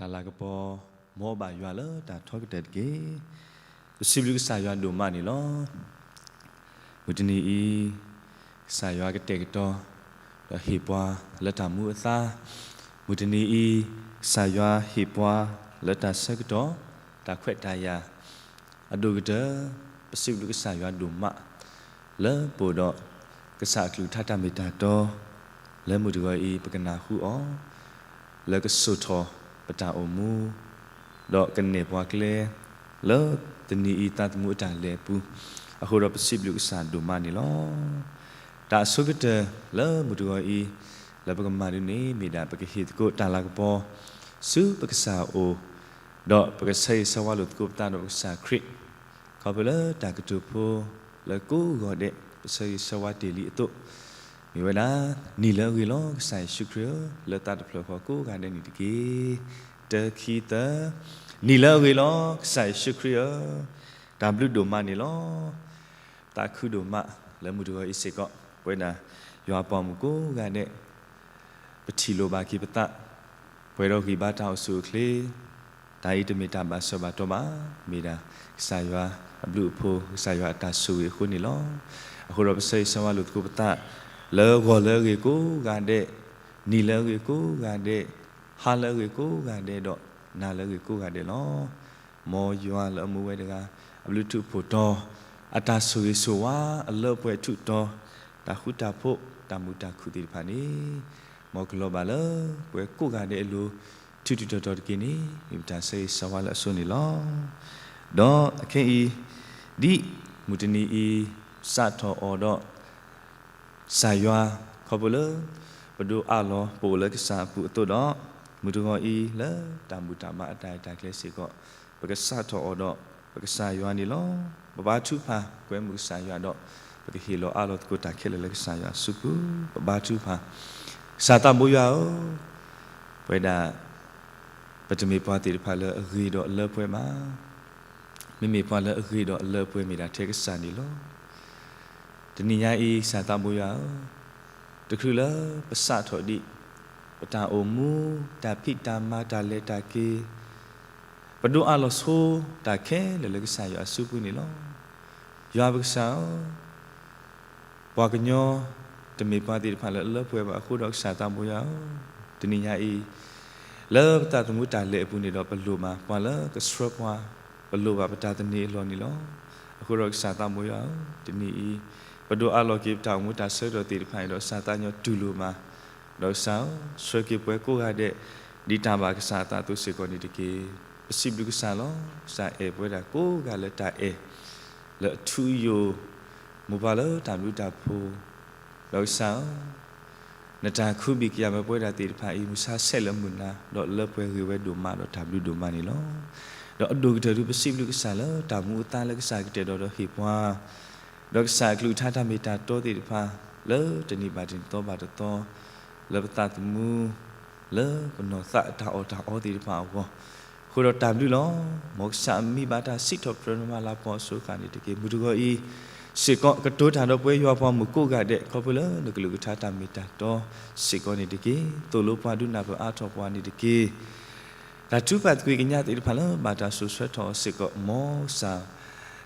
တၢ်လၤကပီၤ မ်အဘၣ်ယွၤလၢတၢ်ထီကတၢၢ်တက့ၢ်. ပစံးဘျုးကစၢ်ယွၤဒိၣ်မးန့ၣ်လီၤ. မုၢ်တနံၤအံၤ ကစၢ်ယွၤကတဲာ်ကတီၤ ဒီးဟ့ၣ်ပှၤလၢတၢ်မူအသါ, မုၢ်တနံၤအံၤ ကစၢ်ယွၤဟ့ၣ်ပှၤလၢတၢ်ဆၢကတီၢ် တၢ်ခွဲးတၢ်ယာ် အဒိၣ်ကတၢၢ် ပစံးဘျုးကစၢ်ယွၤဒိၣ်မး လၢပအိၣ်ဒီး ကစၢ်အကလုၢ်ကထါတၢ်မ့ၢ်တၢ်တီ လၢမုၢ်တဂီၤအံၤ ပကနၢ်ဟူအီၤ လၢကစိာ်ထီၣ်ပတၢ်အိၣ်မူ ဒီးကနဲၣ်ပှၤကျဲ လၢတနံၤအံၤသးသမူအတၢ်လဲၤအပူၤ, အဃိဒီးပစံးဘျုးကစၢ်ဒိၣ်မးန့ၣ်လီၤ. တၢ်အဆိကတၢၢ်လၢမုၢ်တဂီၤအံၤ လၢပကမၤဒ်န့ၣ် မ့ၢ်ဒၣ်ပကဟ့ၣ်သကိးတၢ်လၤကပီၤ ဆူပကစၢ်အအိၣ်, ဒီးပကဆၢဂ့ၤဆၢဝါလိာ်သကိးပသးဒီးပကစၢ်ခရံာ် ခီဖျိလၢတၢ်ကတိၤဖိ လၢကိးဂီၤဒဲး ပဆၢဂ့ၤဆၢဝါတ့ၢ်လံအသိး, မ့ၢ်ဝဲဒၣ် နံၤလၢအဂ့ၤလီၤ ကစၢ်ယ့ၣ်ၡူးခရံာ်ဧၢ, လၢသးတဖျၢၣ်ဃီကိးဂၤဒဲးန့ၣ်တက့ၢ်. တၢ ခံ သၢ, နံၤလၢအဂ့ၤလီၤ ကစၢ်ယ့ၣ်ၡူးခရံာ်ဧၢ, တၢ်ဘျုးဒိၣ်မးန့ၣ်လီၤ. သးခုဒိၣ်မးလၢမုၢ်တဂီၤအံၤစ့ၢ်ကီး ပဝဲဒၣ် ယွၤအပှၤမုၣ်ကိးဂၤဒဲး ပထံၣ်လိာ်ဘၣ်က့ၤပသး, ပှဲၤဒီးဂံၢ်ဘါတၢ်အိၣ်ဆူၣ်အိၣ်ချ့, တၢ်အံၤတမ့ၢ်တၢ်ဘၣ်ဆၢဘၣ်တီၤဘၣ်, မ့ၢ်ဒၣ်ကစၢ်ယွၤအဘျုးအဖှိၣ် ကစၢ်ယွၤအတၢ်ဆိၣ်ဂ့ၤအဃိန့ၣ်လီၤ. အဃိဒီးပဆၢဂ့ၤဆၢဝါလိာ်သကိးပသး လၢဂီၤလၢအဂ့ၤကိးဂၤဒဲး, နံၤလၢအဂ့ၤကိးဂၤဒဲး, ဟါလၢအဂ့ၤကိးဂၤဒဲးဒီး နၤလၢအဂ့ၤကိးဂၤဒဲးလီၤ. မ်ယွၤလၢအမူဝဲတဂၤ အဘျုးထူးဖှိၣ်တီၤ, အတၢ်ဆိၣ်ဂ့ၤဆိၣ်ဝါ အလၢပှဲၤထူးတီၤ, တၢ်ဃူတၢ်ဖိး တၢ်မုာ်တၢ်ခုၣ်သ့ၣ်တဖၣ်န့ၣ် မ်ကလီၤဘၣ်လၢပှၤကိးဂၤဒဲးအလိၤ ထူးထူးတီၤတီၤတက့ၢ်န့ၣ် မ့ၢ်ပတၢ်ဆၢဂ့ၤဆၢဝါလၢအဆိန့ၣ်လီၤ. ဒီးအခဲအံၤ ဒ်မုၢ်တနံၤအံၤ စးထီၣ်အီၤဒီး ကစၢ်ယွၤ ခီဖျိလၢ ပဒိးအးလီၤ ပအိၣ်လၢကစၢ်အပူၤအသိးဒီး မုၢ်တဂီၤအံၤလၢတၢ်ဘူၣ်တၢ်ဘါအတၢ်အဲၣ်တၢ်ကျဲစ့ၢ်ကီး ပကစးထီၣ်အီၤဒီး ပကစၢ်ယွၤန့ၣ်လီၤ. ပဘါထုကဖၣ် ကွဲမုာ်ကစၢ်ယွၤဒီး ပကဟ့ၣ်လီၤအးလီၤသကိးတၢ်ခဲလၢာ်လၢကစၢ်ယွၤအစုပူၤ ပဘါထုကဖၣ်. ကစၢ်သးဘိယွၤဧၢ, ပဝဲဒၣ် ပတမ့ၢ်ပှၤသ့ၣ်တဖၣ်လၢအဂ့ၤဒီးအလၢပှဲၤဘၣ်. မ့မ့ၢ်ပှၤလၢအဂ့ၤဒီးအလၢပှဲၤမ့ၢ်ဒၣ်ထဲကစၢ်န့ၣ်လီၤ. တနံၤညါအံၤ ကစၢ်သးဘိယွၤဧၢ, တချုးလၢပစးထီၣ်ဒံး ပတၢ်အိၣ်မူ တၢ်ဖံးတၢ်မၤ တၢ်လဲၤတၢ်က့ၤ ပဒိးအးလီၤဆိ တၢ်ခဲလၢာ်လၢကစၢ်ယွၤအစုပူၤန့ၣ်လီၤ. ယွၤပကစၢ်ဧၢ, ပှၤကညီ တမ့ၢ်ပှၤသ့ၣ်တဖၣ်လၢအလၢပှဲၤဘၣ်အဃိဒီး ကစၢ်သးဘိယွၤဧၢ, တနံၤညါအံၤ လၢပသးသမူတၢ်လဲၤအပူၤန့ၣ်ဒီး ပလိၣ်ဘၣ်ပှၤလၢကဆှၢပှၤ, ပလိၣ်ဘၣ်ပတၢ်သန့ၤအလီၢ်န့ၣ်လီၤ. အဃိဒီးကစၢ်သးဘိယွၤဧၢ, တနံၤအံၤ ပဒိးအးလီၤက့ၤပတၢ်အိၣ်မူတၢ်ဆၢကတီၢ်သ့ၣ်တဖၣ်န့ၣ်ဒီး ကစၢ်သးညီတူၢ်လိာ်ဘၣ်, ဒီးကစၢ်ဧၢ, ဆှၢက့ၤပှၤကိးဂၤဒဲး ဒ်တၢ်ဘၣ်ကစၢ်အသးအသိးစ့ၢ်ကီးန့ၣ်တက့ၢ်. ပစံးဘျုးကစၢ်လီၤ. ကစၢ်အဲၣ်ပဝဲဒၣ်ကိးဂၤလၢတၢ်အဲၣ် လၢအထူအယိာ်, မိၢ်ပၢ်လၢတၢ်ဘျုးတၢ်ဖှိၣ်, ဒီးကစၢ်ဧၢ, နတၢ်ခူဘံၣ်ကယၤမ့ၢ်ပဝဲဒၣ်သ့ၣ်တဖၣ်အံၤ မုၢ်ဆါဆဲးလၢမုၢ်နၤ ဒီးလၢပှဲၤဂ့ၤဝဲဒိၣ်မးဒီးတၢ်ဘျုးဒိၣ်မးန့ၣ်လီၤ. ဒီးအဒိၣ်ကတၢၢ်ဒုးပစံးဘျုးကစၢ်လၢတၢ်မူအသါလၢကစၢ်ကတဲာ်ဒီးဒီးဟ့ၣ်ပှၤ ဒီးကစၢ်အကလုၢ်ကထါတၢ်မ့ၢ်တၢ်တီသ့ၣ်တဖၣ် လၢတနံၤဘၣ်တနံၤသီဘၣ်တသီ လၢပသးသမူ လၢပနီၢ်သးတၢ်အီၣ်တၢ်အီသ့ၣ်တဖၣ်အဂီၢ်, အဃိဒီးတၢ်ဘျုးလီၤ. မ်ကစၢ်အမံၤဘၣ်တၢ်စံးထီၣ်ပတြၢၤနမၤလၤကပီၤအစိၤဃၣ်န့ၣ်တက့ၢ်. မုၢ်တဂီၤအံၤစ့ၢ်ကီး ကတိၤတၢ်ဒီးပဝဲယွၤပှၤမုၣ်ကိးဂၤဒဲး ခီဖျိလၢနကလုၢ်ကထါတၢ်မ့ၢ်တၢ်တီစ့ၢ်ကီးန့ၣ်တက့ၢ်. သိၣ်လိပှၤဒုးနၢ်ပၢၢ်အါထီၣ်ပှၤန့ၣ်တက့ၢ်. တၢ်ထုကဖၣ်သကွံာ်ကညးသ့ၣ်တဖၣ်လၢဘၣ်တၢ်စိာ်ဆှၢထီၣ်အီၤစ့ၢ်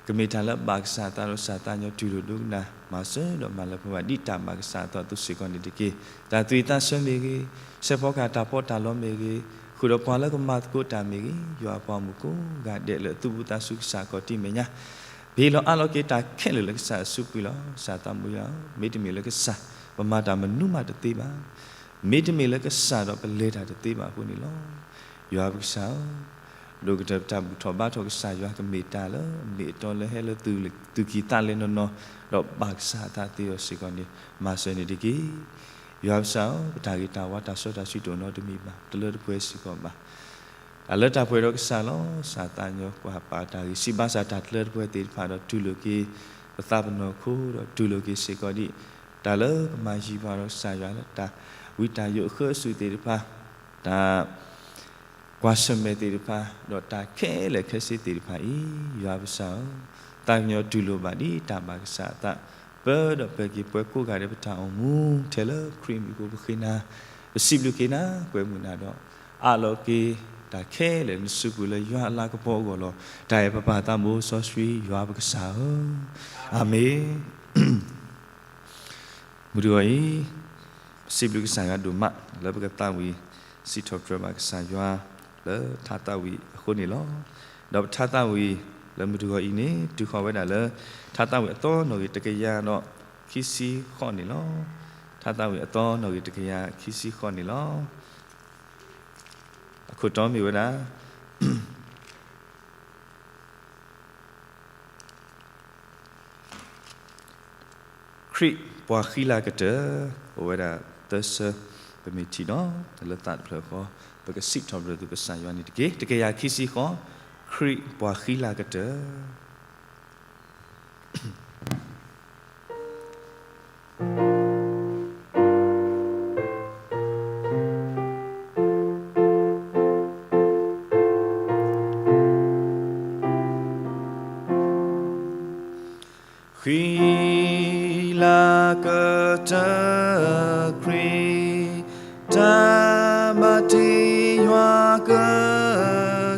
ကီး မ်ကစၢ် ကမ့ၢ်တၢ်လၢဘၣ်ကစၢ်အသးဒီးကစၢ်သးညီတူၢ်လိာ်ဒိကနၣ် မၤစၢၤဒီးမၤလၢပှဲၤဘၣ်ဒ်တၢ်ဘၣ်ကစၢ်အသးအသိးစ့ၢ်ကီးန့ၣ်တက့ၢ်. တၢ်သွံၣ်သးဆၢမ့ၢ်ဂ့ၤ, ဆဲးဖီကဟၣ်တၢ်ပီးတၢ်လီမ့ၢ်ဂ့ၤ, ဃုာ်ဒီးပှၤလၢကမၤသကိးတၢ်မ့ၢ်ဂ့ၤ, ယွၤအပှၤမုၣ်ကိးဂၤဒဲးလၢအသူၣ်ဘိသးစူၤကစၢ်ခီၣ်ထံးမဲာ်ညါ ပဟ့ၣ်လီၤအးလီၤက့ၤတၢ်ခဲလၢာ်လၢကစၢ်အစုပူၤလီၤ. ကစၢ်သးဘိယွၤဧၢ, မ့တမ့ၢ်လၢကစၢ် ပမၤတၢ်မနုၤမးတသ့ဘၣ်. မ့တမ့ၢ်လၢကစၢ်ဒီးပလဲၤတၢ်တသ့ဘၣ်အဃိန့ၣ်လီၤ. ယွၤပကစၢ်ဧၢ, ဒိၣ်ကတၢၢ်ပတၢ်ဘူၣ်ထီၣ်ဘါထီၣ်ကစၢ်ယွၤ ကမ့ၢ်တၢ်လၢဟဲလၢသုးက့ၤသးလဲနီၢ်နီၢ်, ဒီးဘၣ်ကစၢ်အသးသ့အီၤစ့ၢ်ကီးန့ၣ် မၤစၢၤန့ၣ်တက့ၢ်. ယွၤပကစၢ်ဧၢ, ပတၢ်ဂ့ၤတၢ်ဝါတၢ်စီတၢ်ဆှံတအိၣ်နီတမံၤဘၣ်, တလၢတပှဲၤစ့ၢ်ကီးဘၣ်. တၢ်လၢတၢ်ပှဲၤဒီးကစၢ်လီၤ. ကစၢ်သးညီကွၢ်ပာ်တၢ်ဂံၢ်စၢ်ဘါစၢ်တၢ်တလၢတပှဲၤသ့ၣ်တဖၣ်ဒီးတူၢ်လိာ်က့ၤ ပသးပနီၢ်ခိဒီးတူၢ်လိာ်က့ၤစ့ၢ်ကီးဒံး တၢ်လၢကမၤယံၤပှၤဒီးကစၢ်ယွၤလၢတၢ်ဝံတၢ်ယိးအဃၢအစုးသ့ၣ်တဖၣ်, တၢ် ကွၢ်ဆၢၣ်မဲာ်သ့ၣ်တဖၣ်, ဒီးတၢ်ခဲလၢာ်ခဲဆ့သ့ၣ်တဖၣ်အံၤ, ယွၤပကစၢ်ဧၢ, သးကညီၤတူၢ်လိာ်ဘၣ်ဒ်တၢ်ဘၣ်ကစၢ်အသး, ပၢဒီးပၢၤက့ၤပှၤကိးဂၤဒဲးပတၢ်အိၣ်မူ ထဲလၢခရံာ်မံၤအဃိ ပဃ့နၤ, ပစံးဘျုးက့ၤနၤ, ကွဲမုာ်နၤဒီး အးလီၤက့ၤ တၢ်ခဲလၢာ်နစုပူၤလၢယွၤအလၤကပီၤအဂီၢ်လီၤ. တၢ်အဲၣ်ပပၢ်သးဘိစီဆှံယွၤပကစၢ်ဧၢ, အၤမ့ၣ်. မုၢ်တဂီၤအံၤ ပစံးဘျုးကစၢ်ယွၤဒိၣ်မး လၢပကသးဝံၣ်စံးထီၣ်ပတြၢၤဘၣ်ကစၢ်ယွၤ လၢထါသးဝံၣ်အဃိန့ၣ်လီၤ. ဒီးပထါသးဝံၣ်လၢမုၢ်တဂီၤအံၤန့ၣ် တုၤဃီၤဝဲဒၣ်လၢ ထါသးဝံၣ်အသီနီၣ်ဂံၢ်တကယၤဒီးခံဆံဃိးန့ၣ်လီၤ. ထါသးဝံၣ်အသီနီၣ်ဂံၢ်တကယၤခံဆံဃိးန့ၣ်လီၤ. အခိၣ်တီမ့ၢ်ဝဲဒၣ် ခရံာ်ပှၤဃံလၤကတၢၢ်, အိၣ်ဝဲဒၣ်သၢဆၢ, ပမ့ၢ်ထံၣ်ဒီး လၢသးတဖျၢၣ်ဃီ ပကစံးထီၣ်ပတြၢၤသုကစၢ်ယွၤန့ၣ်တက့ၢ်. တကယၤခံဆံဃိး, ခရံာ်ပှၤဃံလၤကတၢၢ်. ဃံလၤကတၢၢ်ခရံာ်, တၢ်ဘၣ်တ့ယွၤက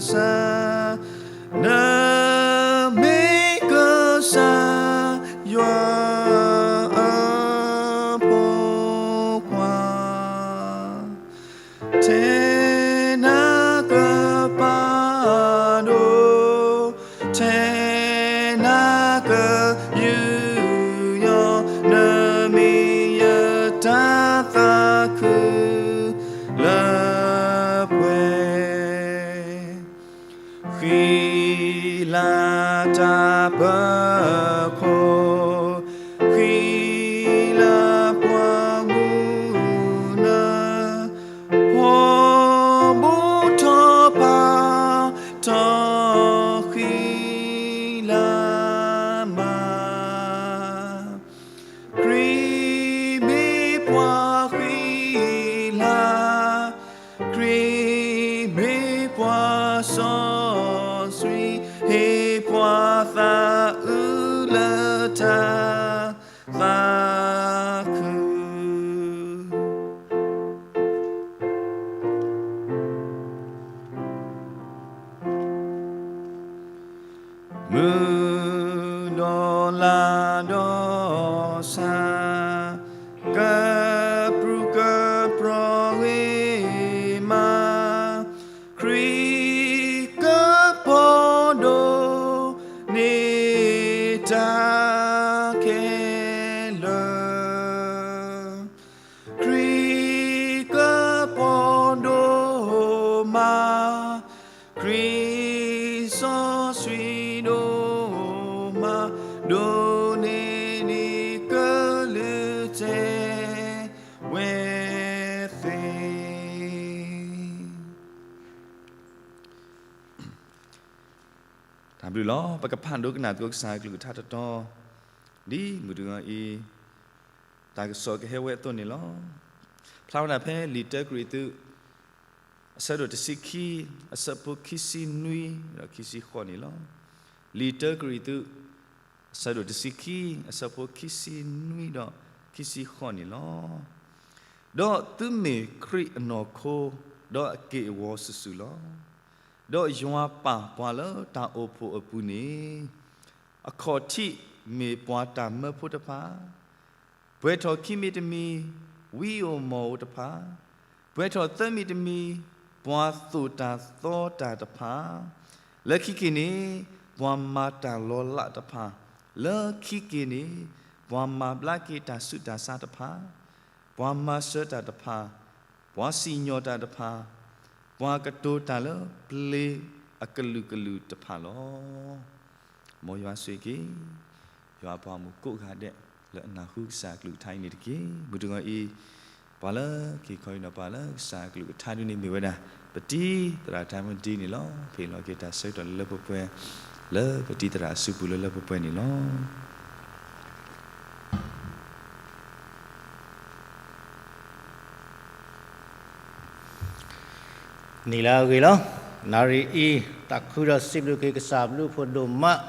စၢ်, နမ့ၢ်ကစၢ်ယွၤအဖိခွါ ထဲနၤကပာ်ဒိၣ်, ထဲနၤကယူးယီၣ်, နမ့ၢ်ယတၢ်သးခုလၢပှဲၤ ဃံလၤတၢ်ပၢၤခိၣ်, ဃံလၤပှၤမုၢ်နၤ, ဖှီၣ်ဘိထီၣ်ပာ်ထီၣ်ဃံလၤမး ခရံာ်မ့ၢ်ပှၤဃံလၤ, ခရံာ်မ့ၢ်ပှၤစီဆှံ, ဟ့ၣ်ပှၤသးအုးလၢတၢ်သးခု မုၢ်ဒီးလါဒီးဆၣ်, ကပြုၢ်ကပြီၤဂ့ၤမး, ခရံာ်ကပီၤဒိၣ်န့ၢ်တၢ်ခဲလၢာ် ခရံာ်ကပီၤဒိၣ်မး, ခရံာ်စီဆှံဒိၣ်မး, ဒိၣ်န့ၢ်ဒံးကလုၢ်ကထါဝဲသ့ၣ် တၢ်ဘျုးလီၤ. ပကဖးဒိကနၣ်သကိးကစၢ်အကလုၢ်ကထါတတီၤ ဒ်မုၢ်တဂီၤအံၤ တၢ်ကစီၣ်ကဟဲဝဲအသိးန့ၣ်လီၤ. ဖျါဝဲဒၣ်ဖဲလံာ်တၢကရံၣ်သူး အဆၢဒိၣ်တဆံခံ အဆၢဖိခံဆံနွံဒီးခံဆံဃိးန့ၣ်လီၤ. လံာ်တၢကရံၣ်သူး အဆၢဒိၣ်တဆံခံ အဆၢဖိခံဆံနွံဒီးခံဆံဃိးန့ၣ်လီၤ. ဒီးသုမ့ၢ်ခရံာ်အနီၢ်ခိ ဒီးအက့ၢ်အဂီၤစုာ်စုာ်လီၤ. ဒီးယွၤပာ်ပှၤလၢတၢ်အိၣ်ဖှိၣ်အပူၤန့ၣ် အခီၣ်ထံးမ့ၢ်ပှၤတၢ်မၢဖိတဖၣ်, ပှဲၤထီၣ်ခံမံၤတမံၤ ဝံဧိၤမီၢ်ဧိၤတဖၣ်, ပှဲၤထီၣ်သၢမံၤတမံၤ ပှၤသိၣ်တၢ်သီတၢ်တဖၣ်, လၢခံက့ၤန့ၣ် ပှၤမၤတၢ်လီၤလးတဖၣ်, လၢခံက့ၤန့ၣ် ပှၤမၤဘျါက့ၤတၢ်ဆူးတၢ်ဆါတဖၣ်, ပှၤမၤစၢၤတၢ်တဖၣ်, ပှၤစံၣ်ညီၣ်တၢ်တဖၣ်, ပှၤကတိၤတၢ်လၢပျ့ၤအကလုာ်ကလုာ်တဖၣ်လီၤ. မ်ယွၤဆိၣ်ဂ့ၤက့ၤ ယွၤအပှၤမုၣ်ကိးဂၤဒဲး လၢအနၢ်ဟူကစၢ်အကလုၢ်ကထါအံၤန့ၣ်တက့ၢ်. မုၢ်တဂီၤအံၤ ပှၤလၢက့ၤခီအံၤဒီးပှၤလၢကစၢ်အကလုၢ်ကထါဒ်န့ၣ်မ့ၢ်ဝဲဒၣ် ပတံၤသရၣ်တၢ်မုၢ်ဒ်န့ၣ်လီၤ. ဖဲအံၤလီၤက့ၤတၢ်ဆၢကတီၢ်လၢလၢပှဲၤပှဲၤ လၢပတံၤသရၣ်အစုပူၤလၢလၢပှဲၤပှဲၤန့ၣ်လီၤ. နံၤလၢအဂ့ၤလီၤ. နၣ်ရံၣ်အံၤ သးခုဒီးစံးဘျုးက့ၤကစၢ်ဘျုးဖှိၣ်ဒိၣ်မး,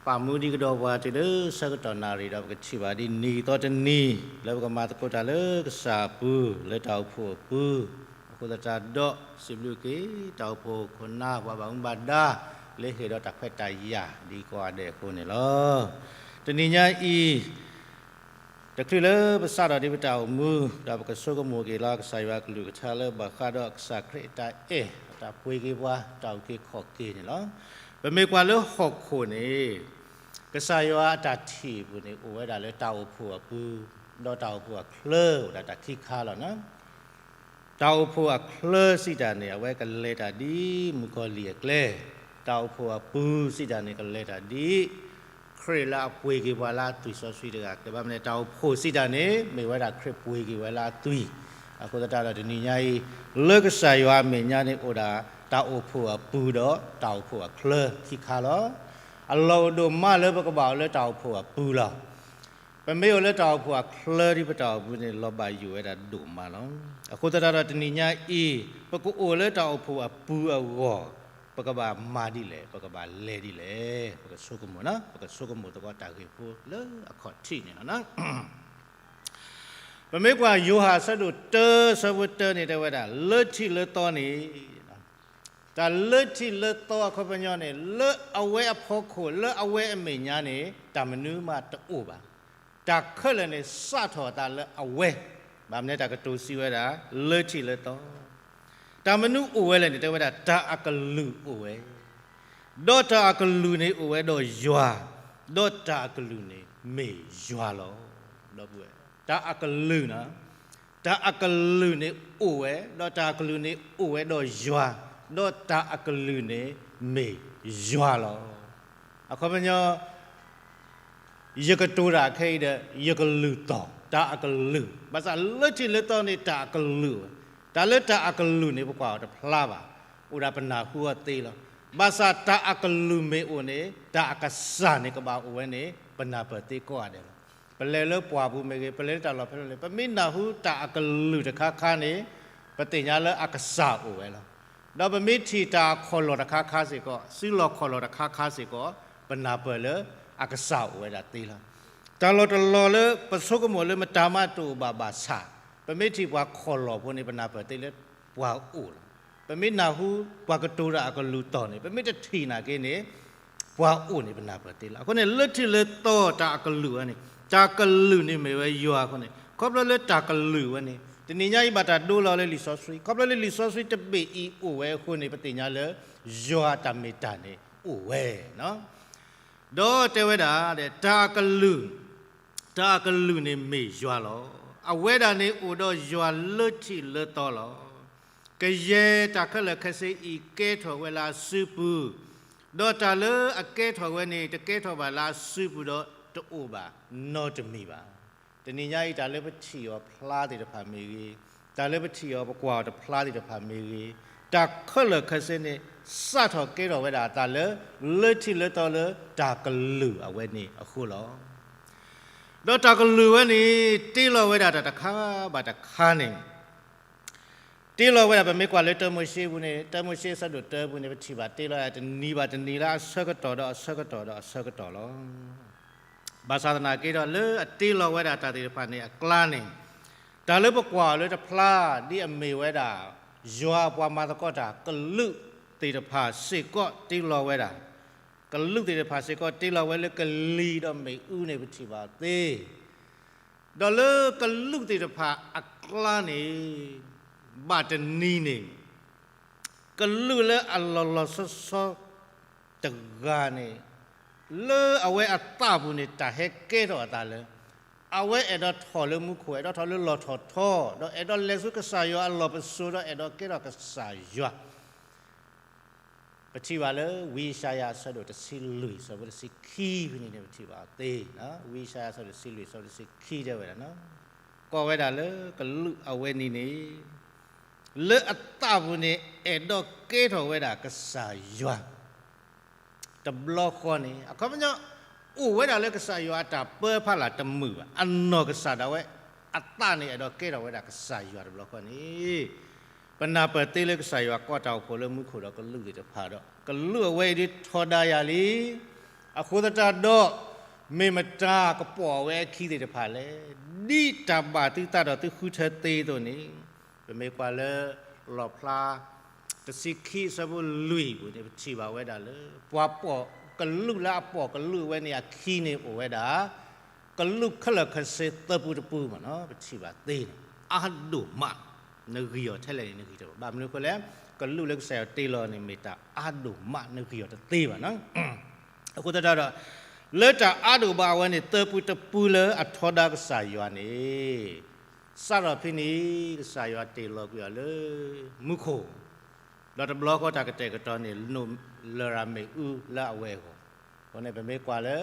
ပာ်မူဒံးကဒီးပှၤတုၤလၢဆၢကတီၢ်နၣ်ရံၣ်ဒီး ပကထံၣ်ဘၣ်ဒ်နံၤသီတနံၤ လၢပကမၤသကိးတၢ်လၢကစၢ်အပူၤ လၢတၢ်အိၣ်ဖှိၣ်အပူၤအဃိ အဃိသတးဒီး စံးဘျုးက့ၤ တၢ်အိၣ်ဖှိၣ်ခိၣ်နၢ် ပှၤဘၣ်မူဘၣ်ဒါ လၢဟ့ၣ်ဒီးတၢ်ခွဲးတၢ်ယာ် ဒ်ကိးဂၤဒဲးအဃိန့ၣ်လီၤ. တနံၤညါအံၤ တချုးလၢပစးထီၣ်ဒံးပတၢ်အိၣ်မူ ဒီးပကဆိကမိၣ်က့ၤလီၤ ကစၢ်ယွၤအကလုၢ်ကထါလၢဘၣ်ဃးဒီးကစၢ်ခရံာ်အတၢ်အဲၣ် အတၢ်ပှ့ၤက့ၤပှၤ တၢ်အုၣ်က့ၤခီၣ်က့ၤန့ၣ်လီၤ. ပမ့ၢ်ကွၢ်လၢဟီၣ်ခိၣ်န့ၣ် ကစၢ်ယွၤအတၢ်ထံၣ်အပူၤန့ၣ် အိၣ်ဝဲဒၣ်လၢတၢ်အိၣ်ဖှိၣ်အပူၤ ဒီးတၢ်အိၣ်ဖှိၣ်အချၢ အိၣ်ဒၣ်တၢ်ခံခါလီၤ. တၢ်အိၣ်ဖှိၣ်အချၢစံးတၢ်န့ၣ် အဝဲကလဲၤတၢ်ဒ်မုၣ်ကီၤလံၢ်အကျဲ, တၢ်အိၣ်ဖှိၣ်အပူၤစံးတၢ်န့ၣ် ကလဲၤတၢ်ဒ် ခရံာ်လၢအပှ့ၤက့ၤပှၤလၢအသွံၣ်စီဆှံတဂၤအကျဲ ဘၣ်မနုၤလဲၣ် တၢ်အိၣ်ဖှိၣ်စံးတၢ်န့ၣ် မ့ၢ်ဝဲဒၣ်ခရံာ်ပှ့ၤက့ၤဝဲလၢအသွံၣ်. အဃိသတးဒီးတနံၤညါအံၤ လၢကစၢ်ယွၤအမဲာ်ညါန့ၣ် အိၣ်ဒၣ်တၢ်အိၣ်ဖှိၣ်အပူၤဒီး တၢ်အိၣ်ဖှိၣ်အချၢခံခါလီၤ. အလီၢ်အိၣ်ဒိၣ်မးလၢပကဘၣ်အိၣ်လၢတၢ်အိၣ်ဖှိၣ်အပူၤလီၤ. ပမ့ၢ်အိၣ်လၢတၢ်အိၣ်ဖှိၣ်အချၢဒ်ပတၢ်အိၣ်မူန့ၣ် လီၤဘၣ်ယိၣ်ဝဲဒၣ်ဒိၣ်မးလီၤ. အဃိသတးဒီးတနံၤညါအံၤ ပကအိၣ်လၢတၢ်အိၣ်ဖှိၣ်အပူၤအဂီၢ် ပကဘၣ်မၤဒ်လဲၣ် ပကဘၣ်လဲၤဒ်လဲၣ် ပကဆိကမိၣ်, ပကဆိကမိၣ်သကိးတၢ်ဂ့ၢ်ဖိလၢအခီၣ်ထံးန့ၣ်လီၤ. ပမ့ၢ်ကွၢ်ယိၤဟၣ်အဆၢဒိၣ်တၢ အဆၢဖိတၢန့ၣ် တဲဝဲဒၣ် လၢထံးလၢသီန့ၣ် တၢ်လၢထံးလၢသီအခီပညီန့ၣ် လၢအဝဲအဖီခိၣ် လၢအဝဲအမဲာ်ညါန့ၣ် တၢ်မနုၤမးတအိၣ်ဘၣ်. တၢ်ခဲလၢာ်န့ၣ် စးထီၣ်အသးလၢအဝဲ, ဘၣ်မနုၤတၢ်ကတိၤစံးဝဲဒၣ် လၢထံးလၢသီ, တၢ်မနုၤအိၣ်ဝဲလဲၣ်န့ၣ် တဲဝဲဒၣ် တၢ်အကလုၢ်အိၣ်ဝဲ, ဒီးတၢ်အကလုၢ်န့ၣ်အိၣ်ဝဲဒီးယွၤ, ဒီးတၢ်အကလုၢ်န့ၣ်မ့ၢ်ယွၤလီၤ. ဒီပုၢ်ဝဲၢ်, တၢ်အကလုၢ်န့ၣ်, တၢ်အကလုၢ်န့ၣ်အိၣ်ဝဲ, ဒီးတၢ်အကလုၢ်န့ၣ်အိၣ်ဝဲဒီးယွၤ, ဒီးတၢ်အကလုၢ်န့ၣ်မ့ၢ်ယွၤလီၤ. အခီပညီ ယကတိၤတၢ်ခဲအံၤဒီး ယကလုၢ်သီၣ် တၢ်အကလုၢ်, ဘၣ်ဆၣ်လၢထံးလၢသီန့ၣ် တၢ်အကလုၢ်ဝဲ, တၢ်လၢတၢ်အကလုၢ်န့ၣ် ပကွၢ်အီၤတဖျါဘၣ်, အိၣ်ဒၣ်ပနၢ်ဟူအီၤသ့လီၤ. ဘၣ်ဆၣ်တၢ်အကလုၢ်မ့ၢ်အိၣ်န့ၣ် တၢ်အကစၢ်န့ၣ်ကဘၣ်အိၣ်ဝဲန့ၣ် ပနၢ်ပၢၢ်သ့ကိးဂၤဒဲးလီၤ. ပလဲၤလၢပှၢ်ပူၤမ့ၢ်ဂ့ၤ, ပလဲၤလၢတၢ်လီၢ်ဖဲလဲၣ်, ပမ့ၢ်နၢ်ဟူတၢ်အကလုၢ်တခါခါန့ၣ် ပသ့ၣ်ညါလၢအကစၢ်အိၣ်ဝဲလီၤ. ဒီးပမ့ၢ်ထံၣ်တၢ်အခီၣ်လီၢ်တခါခါစ့ၢ်ကီး, စုလီၢ်ခီၣ်လီၢ်တခါခါစ့ၢ်ကီး, ပနၢ်ပၢၢ်လၢအကစၢ်အိၣ်ဝဲဒၣ်သ့လီၤ. တၢ်လီၢ်တလီၢ်လၢပဆိကမိၣ်လၢမတၤမးတအိၣ်ဘၣ်ဘၣ်ဆၣ်, ပမ့ၢ်ထံၣ်ပှၤခီၣ်လီၢ်ဖိန့ၣ် ပနၢ်ပၢၢ်သ့လၢပှၤအိၣ်လီၤ. ပမ့ၢ်နၢ်ဟူပှၤကတိၤတၢ်အကလုၢ်သီၣ်န့ၣ်, ပမ့ၢ်တထံၣ်နာ်က့န့ၣ် ပှၤအိၣ်န့ၣ် ပနၢ်ပၢၢ်သ့လီၤ. အဃိန့ၣ် လၢထံးလၢသီတၢ်အကလုၢ်ဝဲန့ၣ်, တၢ်ကလုၢ်န့ၣ်မ့ၢ်ဝဲယွၤအဃိန့ၣ်, ခီဖျိလၢတၢ်ကလုၢ်ဝဲန့ၣ် တနံၤညါအံၤဘၣ်တၢ်ဒိလီၤလၢလံာ်စီဆှံ, ခီဖျိလၢလံာ်စီဆှံတဘ့ၣ်အံၤအိၣ်ဝဲအဃိန့ၣ် ပသ့ၣ်ညါလၢ ယွၤတၢ်မ့ၢ်တၢ်န့ၣ်အိၣ်ဝဲ ဒီးတဲဝဲဒၣ် တၢ်အကလုၢ်, တၢ်အကလုၢ်န့ၣ်မ့ၢ်ယွၤလီၤ. အဝဲဒၣ်န့ၣ်အိၣ်ဒီးယွၤလၢထံးလၢသီလီၤ. ကယဲၢ်တၢ်ခဲလၢာ်ခဲဆ့အံၤကဲထီၣ်ဝဲလၢအစုပူၤ, ဒီးတၢ်လၢအကဲထီၣ်ဝဲန့ၣ် တကဲထီၣ်ဘၣ်လၢအစုပူၤဒီးတအိၣ်ဘၣ်နီတမံၤဘၣ်. တနံၤညါအံၤ တၢ်လၢပထံၣ်အီၤဖျါသ့ၣ်တဖၣ်မ့ၢ်ဂ့ၤ, တၢ်လၢပထံၣ်အီၤပကွၢ်အီၤတဖျါသ့ၣ်တဖၣ်မ့ၢ်ဂ့ၤ, တၢ်ခဲလၢာ်ခဲဆ့န့ၣ် စးထီၣ်ကဲထီၣ်ဝဲဒၣ်အသးလၢ လၢထံးလၢသီလၢတၢ်ကလုၢ်အဝဲန့ၣ်အဃိလီၤ. ဒီးတၢ်ကလုၢ်ဝဲန့ၣ် တ့လီၤဝဲဒၣ်တၢ်တခါဘၣ်တခါန့ၣ် တ့လီၤဝဲဒၣ် ပမ့ၢ်ကွၢ်လၢတၢမိၤၡ့ပူၤန့ၣ်, တၢမိၤၡ့အဆၢဒိၣ်တၢပူၤန့ၣ် ပထံၣ်ဘၣ်တ့လီၤဝဲဒၣ်တနံၤဘၣ်တနံၤလၢအဆၢကတီၢ်ဒီးအဆၢကတီၢ်ဒီးအဆၢကတီၢ်လီၤ. ဘၣ်ဆၣ်သနာ်က့ဒီးလၢအတ့လီၤဝဲဒၣ်တၢ်သ့ၣ်တဖၣ်န့ၣ်အကျါန့ၣ်, တၢ်လၢပကွၢ်အီၤလၢတဖျါ ဒ်အမ့ၢ်ဝဲဒၣ် ယွၤအပှၤမၤသကိးတၢ်ကလုာ်သ့ၣ်တဖၣ်စ့ၢ်ကီးတ့လီၤဝဲဒၣ်, ကလုာ်သ့ၣ်တဖၣ်စ့ၢ်ကီးတ့လီၤဝဲလၢကလံၤဒီးမ့ၣ်အူန့ၣ် ပထံၣ်ဘၣ်သ့ ဒီးလၢကလုာ်သ့ၣ်တဖၣ်အကျါန့ၣ် ဘၣ်တနံၤန့ၣ် ကလုာ်လၢအလီၤလီၤဆီဆီတဂၤန့ၣ် လၢအဝဲအသးပူၤန့ၣ် တၢ်ဟဲကဲထီၣ်အသးလၢ အဝဲအဲၣ်ဒိးထီၣ်လၢမူခိၣ်, အဲၣ်ဒိးထီၣ်လၢလီၢ်ထီၣ်ထီ, ဒီးအဲၣ်ဒိးလဲၤဆူကစၢ်ယွၤအလီၢ်ပစိာ် ဒီးအဲၣ်ဒိးကဲထီၣ်ကစၢ်ယွၤ ပထံၣ်ဘၣ်လၢဝံယၡါယၤအဆၢဒိၣ်တဆံလွံၢ် အဆၢဖိတဆံခံဖဲန့ၣ်န့ၣ် ပထံၣ်ဘၣ်သ့, ဝံယၡါယၤအဆၢဒိၣ်တဆံလွံၢ် အဆၢဖိတဆံခံတဲဝဲဒၣ်, ကိးဝဲဒၣ်လၢကလုာ်အဝဲန့ၣ်န့ၣ် လၢအသးပူၤန့ၣ် အဲၣ်ဒိးကဲထီၣ်ဝဲဒၣ်ကစၢ်ယွၤ တဘျီဃီန့ၣ် အခီပညီ အိၣ်ဝဲဒၣ်လၢကစၢ်ယွၤအတၢ်ပၢဖးလၢ်တမုာ်ဘၣ်, အနီၢ်ကစၢ်ဒၣ်ဝဲ အသးန့ၣ်အဲၣ်ဒိးကဲထီၣ်ဝဲဒၣ်ကစၢ်ယွၤတဘျီဃီန့ၣ် ပနၢ်ပၢၢ်သ့လၢကစၢ်ယွၤကိးတၢ်အိၣ်ဖှိၣ်လၢမူခိၣ်ဒီးကလုာ်သ့ၣ်တဖၣ်ဒီး ကလုာ်အဝဲအံၤဒုးထီဒါယၤလံ. အဃိသတးဒီး မ့ၢ်မတၤကပိာ်အဝဲအခံသ့ၣ်တဖၣ်လဲၣ်. ဒ်တၢ်ဘၣ်သုသးဒီးသုဃုထၢသ့အသိးန့ၣ် ပမ့ၢ်ကွၢ်လၢ လီၣ်ဖျါ တဆံခံအဆၢဖိလွံၢ်ပူၤန့ၣ် ပထံၣ်ဘၣ်ဝဲဒၣ်လၢ ပှၤပိာ်ကလူးလၢအပိာ်ကလူးဝဲန့ၣ်အခံန့ၣ်အိၣ်ဝဲဒၣ် ကလူးခဲလၢာ်ခဲဆ့သၢပူတပူမ့ၢ်နီၤ ပထံၣ်ဘၣ်သ့န့ၣ် အါဒိၣ်မး နဂံၢ်အီၤထဲလဲၣ်န့ၣ် နဂံၢ်တဘၣ်. ဘၣ်မနုၤအဃိလဲၣ်, ကလူးလၢကစၢ်ယွၤတ့လီၤန့ၣ် မ့ၢ်တၢ်အါဒိၣ်မး နဂံၢ်အီၤတသ့ဘၣ်နီၤ. အဃိသတးဒီး လၢတၢ်အါဒိၣ်ဘၣ်အဝဲန့ၣ် သၢပူတပူလၢအထီဒါကစၢ်ယွၤန့ၣ် စးထီၣ်ဖဲန့ၣ် ကစၢ်ယွၤတ့လီၤကွံာ်အီၤလၢ မူခိၣ်, ဒီးတဘျီဃီတၢ်ကတဲာ်ကတီၤန့ၣ် လရာ်မ့ၣ်အူလၢအဝဲအဂီၢ်, အဃိန့ၣ် ပမ့ၢ်ကွၢ်လၢ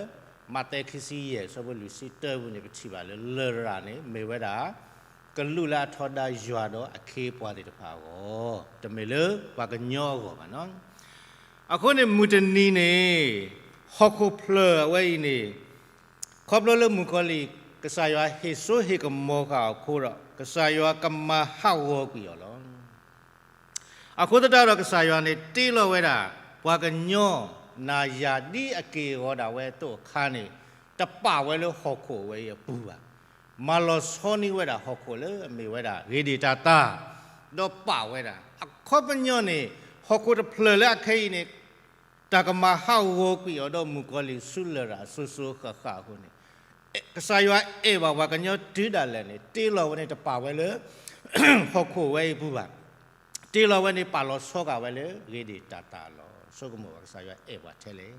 မးသဲခံဆံယဲၢ် အဆၢဖိလွံၢ်ဆံတၢပူၤန့ၣ် ပထံၣ်ဘၣ်လၢ လရာ်န့ၣ် မ့ၢ်ဝဲဒၣ် ကလူးလၢအထီဒါယွၤဒီးအခ့အပှၤသ့ၣ်တဖၣ်အဂီၢ်, တမ့ၢ်လၢပှၤကညီအဂီၢ်ဘၣ်နီၤ. အဃိန့ၣ် မုၢ်တနံၤန့ၣ် ဟီၣ်ခိၣ်ဖျၢၣ်အဝဲအံၤန့ၣ် ခီဖျိလၢမုၣ်ကီၤလံၢ် ကစၢ်ယွၤဟ့ၣ်စိဟ့ၣ်ကမီၤဃာ်အီၤအဃိဒီး ကစၢ်ယွၤကမၤဟးဂီၤကွံာ်အီၤလီၤ. အဃိသတးဒီးကစၢ်ယွၤန့ၣ် တ့လီၤဝဲဒၣ် ပှၤကညီ နၤယၤဒ်အက့ၢ်အဂီၤဒၣ်ဝဲအသိးအခါန့ၣ် တပာ်ဝဲလၢဟီၣ်ခိၣ်အဝဲအံၤအပူၤဘၣ်. မၤလီၤဆီန့ၢ်ဝဲဒၣ်ဟီၣ်ခိၣ်လၢအမ့ၢ်ဝဲဒၣ် ဂ့ၤဒံၣ်တၢ်သၣ်, ဒီးပာ်ဝဲဒၣ် အခီပညီန့ၣ် ဟီၣ်ခိၣ်တဖျၢၣ်လၢအခဲအံၤန့ၣ် တၢ်ကမၤဟးဂီၤကွံာ်အီၤဒီးမုၣ်ကီၤလံၢ်ဆူလရာ်အစိၤစိၤဃၣ်ဃၣ်အဃိန့ၣ်, ကစၢ်ယွၤအဲၣ်ဘၣ်ပှၤကညီတုၤဒၣ်လဲာ်န့ၣ် တ့လီၤဝဲန့ၣ် တပာ်ဝဲလၢ ဟီၣ်ခိၣ်ဝဲအံၤအပူၤဘၣ်. တ့လီၤဝဲန့ၣ် ပာ်လီၤဆီဃာ်ဝဲလၢ ဂ့ၤဒံၣ်တၢ်သၣ်လီၤ. ဆိကမိၣ်ဘၣ်ကစၢ်ယွၤအဲၣ်ပှၤထဲလဲၣ်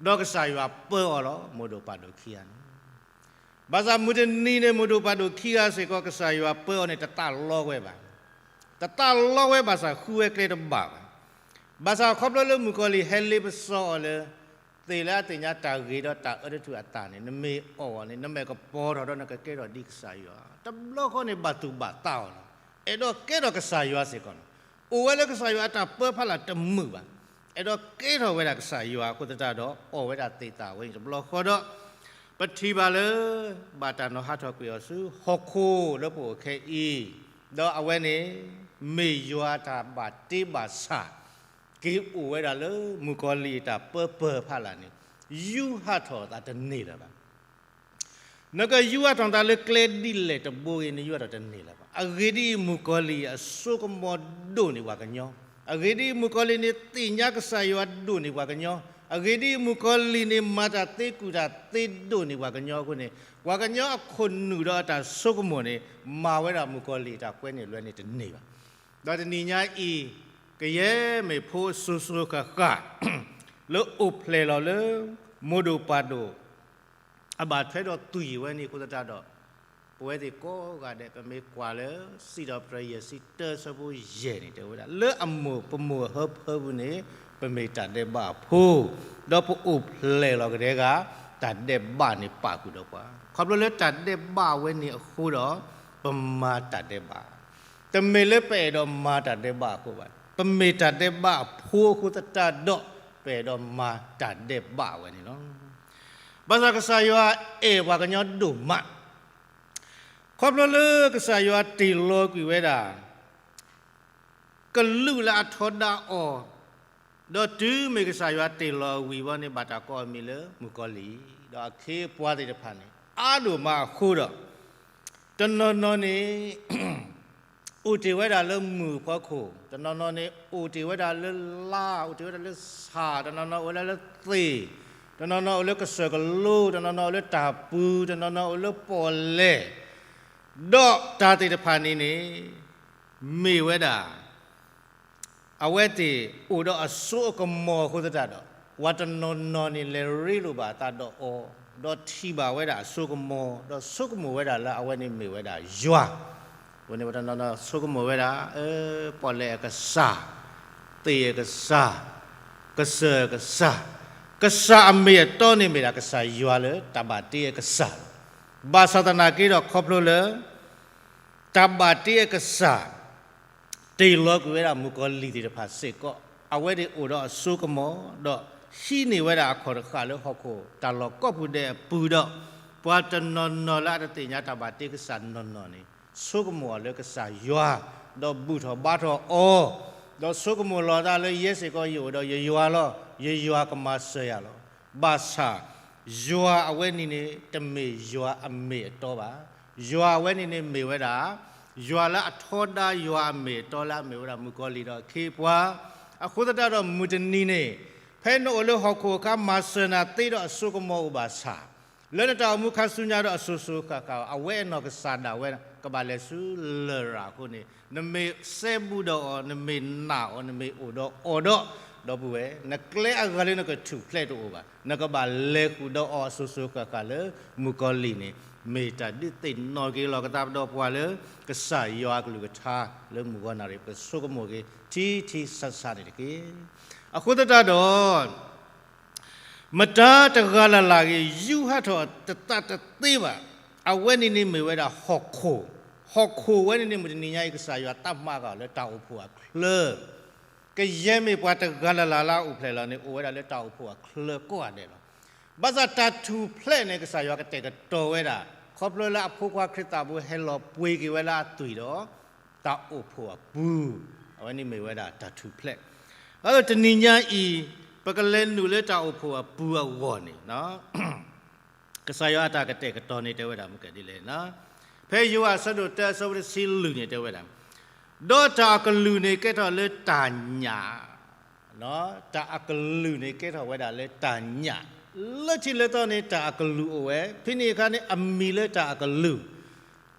ဒီးကစၢ်ယွၤပၢအီၤလီၤ. မိၢ်ဒိၣ်ပၢ်ဒိၣ်ခံဂၤန့ၣ် ဘၣ်ဆၣ်မုၢ်တနံၤန့ၣ် မိၢ်ဒိၣ်ပၢ်ဒိၣ်ခံဂၤစ့ၢ်ကီး ကစၢ်ယွၤပၢအီၤန့ၣ် တသးလီဝဲဘၣ်. တသးလီဝဲဘၣ်ဆၣ် ဃုဝဲကျဲတဘၣ်ဘၣ်. ဘၣ်ဆၣ်ခီဖျိလၢမုၣ်ကီၤလံၢ်ဟဲလ့ပစီအီၤလၢ သ့ၣ်လၢအသ့ၣ်ညါတၢ်ဂ့ၤဒီးတၢ်အၢတထူၣ်အသၣ်န့ၣ် နမ့ၢ်အီၣ်အီၤန့ၣ် နမဲာ်ကပီၤထီၣ်ဒီးနကကဲထီၣ်ဒ်ကစၢ်ယွၤ, တဘျီဃီန့ၣ် ဘၣ်သူၣ်ဘၣ်သးအီၤလီၤ. အဲၣ်ဒိးကဲထီၣ်ကစၢ်ယွၤစ့ၢ်ကီးလီၤ. အိၣ်ဝဲလၢကစၢ်ယွၤအတၢ်ပၢဖးလၢ်တမုာ်ဘၣ်. အဲၣ်ဒိးကဲထီၣ်ဝဲဒၣ်ကစၢ်ယွၤအဃိသတးဒီး အီၣ်ဝဲဒၣ်သ့ၣ်သၣ်ဝဲအံၤတဘျီဃီဒီး ပထံၣ်ဘၣ်လၢ ဘၣ်တၢ်နီၤဟးထီၣ်ကွံာ်အီၤဆူ ဟီၣ်ခိၣ်လၢပအိၣ်ခဲအံၤ, ဒီးအဝဲန့ၣ် မ့ၢ်ယွၤတၢ်ဘၣ်တ့ဘၣ်ဆၣ် က့ၤအိၣ်ဝဲဒၣ်လၢမုၣ်ကီၤလံၢ်အတၢ်ပၢပၢၢ်ဖးလၢ်န့ၣ် ယူးဟးထီၣ်အသးတန့ၢ်လၢၤဘၣ်. နကယူးဟးထီၣ်သးလၢကျဲဒ်လဲၣ်တဘိဂ့ၤ နယူးဟးထီၣ်တန့ၢ်လၢၤဘၣ်. အဂ့ၢ်ဒ်အံၤ မုၣ်ကီၤလံၢ်အစိကမီၤဒိၣ်န့ၢ်ပှၤကညီ, အဂ့ၢ်ဒ်အံၤ မုၣ်ကီၤလံၢ်န့ၣ်သ့ၣ်ညါကစၢ်ယွၤဒိၣ်န့ၢ်ပှၤကညီ, အဂ့ၢ်ဒ်အံၤ မုၣ်ကီၤလံၢ်န့ၣ် မၤတၢ်သ့ကူၣ်တၢ်သ့ဒိၣ်န့ၢ်ပှၤကညီအဃိန့ၣ်, ပှၤကညီအခိၣ်နူာ်ဒီးအတၢ်ဆိကမိၣ်န့ၣ် မၤဝဲဒၣ်မုၣ်ကီၤလံၢ်အတၢ်ကွဲန့ၢ်လွဲန့ၢ်တန့ၢ်ဘၣ်. ဒီးတနံၤညါအံၤ ကယဲၢ်မ့ၢ်ဖိအစိၤစိၤဃၣ်ဃၣ် လၢအိၣ်ဖျဲၣ်လီၤလၢ မိၢ်ဒိၣ်ပၢ်ဒိၣ် အဘၣ်ထွဲဒီးသွံၣ်ဝဲန့ၣ်အဃိသတးဒီး ပဝဲသ့ၣ်ကိးဂၤဒဲး ပမ့ၢ်ကွၢ်လၢ စံးထီၣ်ပတြၢၤယဲၢ်ဆံတၢ အဆၢဖိယဲၢ်န့ၣ် တဲဝဲဒၣ် လၢအမိၢ်ပမိၢ်အဟၢဖၢပူၤန့ၣ် ပမ့ၢ်တၢ်ဒဲးဘးအဖိ, ဒီးပအိၣ်ဖျဲၣ်လီၤကဒဲက တၢ်ဒဲးဘးန့ၣ်ပာ်ဃုာ်ဒီးပှၤ, ခီဖျိလၢတၢ်ဒဲးဘးဝဲန့ၣ်အဃိဒီး ပမၤတၢ်ဒဲးဘး, တမ့ၢ်လၢပအဲၣ်ဒိးမၤတၢ်ဒဲးဘးအဃိဘၣ်, ပမ့ၢ်တၢ်ဒဲးဘးအဖိအဃိသတးဒီး ပအဲၣ်ဒိးမၤတၢ်ဒဲးဘးဝဲန့ၣ်လီၤ. ဘၣ်ဆၣ်ကစၢ်ယွၤအဲၣ်ပှၤကညီဒိၣ်မး, ခီဖျိလၢကစၢ်ယွၤတ့ၢ်လီၤကွံာ်ဝဲဒၣ် ကလူးလၢအထီဒါအီၤ, ဒီးတုၤမ့ၢ်ကစၢ်ယွၤတ့ၢ်လီၤဝံၤဘီန့ၣ် ဘၣ်တၢ်ကိးအမံၤလၢမုၣ်ကီၤလံၢ်, ဒီးအခ့အပှၤသ့ၣ်တဖၣ်န့ၣ် အါဒိၣ်မးအဃိဒီး တနီၤနီၤန့ၣ် အိၣ်တ့ၢ်ဝဲဒၣ်လၢမုၢ်အဖီခိၣ်, တနီၤနီၤန့ၣ် အိၣ်တ့ၢ်ဝဲဒၣ်လၢလါ, အိၣ်တ့ၢ်ဝဲဒၣ်လၢဆၣ်, တနီၤနီၤအိၣ်လၢလၢသ့ၣ်, တနီၤနီၤအိၣ်လၢကစၢၢ်ကလိ, တနီၤနီၤအိၣ်လၢတၢ်ပူၤ, တနီၤနီၤအိၣ်လၢပီၣ်လဲၣ်, ဒီးတၢ်သ့ၣ်တဖၣ်န့ၣ်န့ၣ် မ့ၢ်ဝဲဒၣ် အဝဲသ့ၣ်အိၣ်ဒီးအစိအကမီၤအဃိသတးဒီး ပှၤတနီၤနီၤန့ၣ် လဲၤရ့လိာ်ဘၣ်အသးဒီးအီၤ, ဒီးထံၣ်ဘၣ်ဝဲဒၣ်အစိကမီၤ, ဒီးဆိကမိၣ်ဝဲဒၣ်လၢအဝဲန့ၣ်မ့ၢ်ဝဲဒၣ်ယွၤ, အဃိန့ၣ် ပှၤတနီၤနီၤဆိကမိၣ်ဝဲဒၣ် ပီၣ်လဲၣ်အကစၢ်, သ့ၣ်အကစၢ်, ကစၢၢ်အကစၢ်, ကစၢ်အမ့ၢ်အတီန့ၣ်မ့ၢ်ဒၣ်ကစၢ်ယွၤလၢတၢ်ဘၣ်တ့အကစၢ်လီၤ. ဘၣ်ဆၣ်သနာ်က့ဒီးခီဖျိလၢ တၢ်ဘၣ်တ့အကစၢ် တ့ၢ်လီၤကွံာ်ဝဲဒၣ်မုၣ်ကီၤလံၢ်သ့ၣ်တဖၣ်စ့ၢ်ကီး, အဝဲသ့ၣ်အိၣ်ဒီးအစိကမီၤ, ဒီးဟံးန့ၢ်ဝဲဒၣ်အခီၣ်တဃာ်လၢဟီၣ်ခိၣ်တၢ်လီၢ်ကိးပူၤဒဲးအပူၤဒီး, ပှၤတနီၤနီၤလၢအတသ့ၣ်ညါတၢ်ဘၣ်တ့ကစၢ်နီၢ်နီၢ်န့ၣ် ဆိကမိၣ်အီၤလၢကစၢ်ယွၤ, ဒီးဘူၣ်ထီၣ်ဘါထီၣ်အီၤ, ဒီးဆိကမိၣ်လီၤသးလၢယဲစ့ၢ်ကီး ယအိၣ်ဒီးယယွၤလီၤ, ယယွၤကမၤစၢၤယၤလီၤ. ဘၣ်ဆၣ် ယွၤအဝဲန့ၣ်န့ၣ် တမ့ၢ်ယွၤအမ့ၢ်အတီဘၣ်. ယွၤအဝဲန့ၣ်န့ၣ်မ့ၢ်ဝဲဒၣ် ယွၤလၢအထီဒါယွၤအမ့ၢ်အတီလၢအမ့ၢ်ဝဲဒၣ်မုၣ်ကီၤလံၢ်ဒီးအခ့အပှၤ, အဃိသတးဒီးမုၢ်တနံၤန့ၣ်, ဖဲနအိၣ်လၢဟီၣ်ခိၣ်အခါမၤစၢၤနၤသ့ဒီးအစိကမီၤအိၣ်ဘၣ်ဆၣ်, လၢနတၢ်အိၣ်မူခါဆူညါဒီးအစိၤစိၤဃၣ်ဃၣ် အဝဲအနီၢ်ကစၢ်ဒၣ်ဝဲကဘၣ်လဲၤဆူလရာ်အဃိန့ၣ်, နမ့ၢ်စဲဘူးဒီးအီၤ, နမ့ၢ်နာ်အီၤ, နမ့ၢ်အိၣ်ဒီးအီၤဒီး, ဒီပုၢ်ဝဲၢ်, နကျဲအဂၤလၢနကထူၣ်ဖျဲးတအိၣ်ဘၣ်, နကဘၣ်လဲၤဃုာ်ဒီးအီၤအစိၤစိၤဃၣ်ဃၣ်လၢမုၣ်ကီၤလံၢ်န့ၣ်, မ့ၢ်တၢ်ဒုးသ့ၣ်နီၣ်က့ၤလီၤကသးပဒီပှၤလၢကစၢ်ယွၤအကလုၢ်ကထါလၢမုၢ်ဂီၤနၣ်ရံၣ် ပကဆိကမိၣ်က့ၤ ထံထံဆးဆးန့ၣ်တက့ၢ်. အဃိသတးဒီး မတၤတဂၤလၢ်လၢ်ဂ့ၤ ယူးဟးထီၣ်တသးတသ့ဘၣ်. အဝဲန့ၣ်န့ၣ်မ့ၢ်ဝဲဒၣ်ဟီၣ်ခိၣ်, ဟီၣ်ခိၣ်ဝဲန့ၣ်န့ၣ် မုၢ်တနံၤညါအံၤ ကစၢ်ယွၤသးမၤဃာ်အီၤလၢတၢ်အိၣ်ဖှိၣ်အချၢ, ကယဲၢ်မ့ၢ်ပှၤတဂၤလၢ်လၢ်လၢအအိၣ်ဖျဲၣ်လီၤန့ၣ် အိၣ်ဝဲဒၣ်လၢတၢ်အိၣ်ဖှိၣ်အချၢကိးဂၤဒဲးလီၤ. ဘၣ်ဆၣ်တၢ်ထူၣ်ဖျဲးန့ၣ် ကစၢ်ယွၤကတဲာ်ကတီၤဝဲဒၣ်, ခီဖျိလၢအဖိခွါခရံာ်သးဘိဟဲလီၤပှ့ၤက့ၤဝဲလၢအသွံၣ်ဒီး တၢ်အိၣ်ဖှိၣ်အပူၤ, အဝဲန့ၣ်မ့ၢ်ဝဲဒၣ်တၢ်ထူၣ်ဖျဲး. အဃိတနံၤညါအံၤ ပကလဲၤနုာ်လၢတၢ်အိၣ်ဖှိၣ်အပူၤအဂီၢ်န့ၣ် ကစၢ်ယွၤအတၢ်ကတဲာ်ကတီၤန့ၣ်တဲဝဲဒၣ်မ့ၢ်ကဒ်လဲၣ်, ဖဲယိၤဟၣ်အဆၢဒိၣ်တၢအဆၢဖိတဆံလွံၢ်န့ၣ်တဲဝဲဒၣ်, ဒီးတၢ်အကလုၢ်န့ၣ်ကဲထီၣ်လၢတၢ်ညၣ်, တၢ်အကလုၢ်န့ၣ်ကဲထီၣ်ဝဲဒၣ်လၢတၢ်ညၣ်, လၢထံးလၢသီန့ၣ်တၢ်အကလုၢ်အိၣ်ဝဲ, ဖဲန့ၣ်အခါန့ၣ်အမံၤလၢတၢ်အကလုၢ်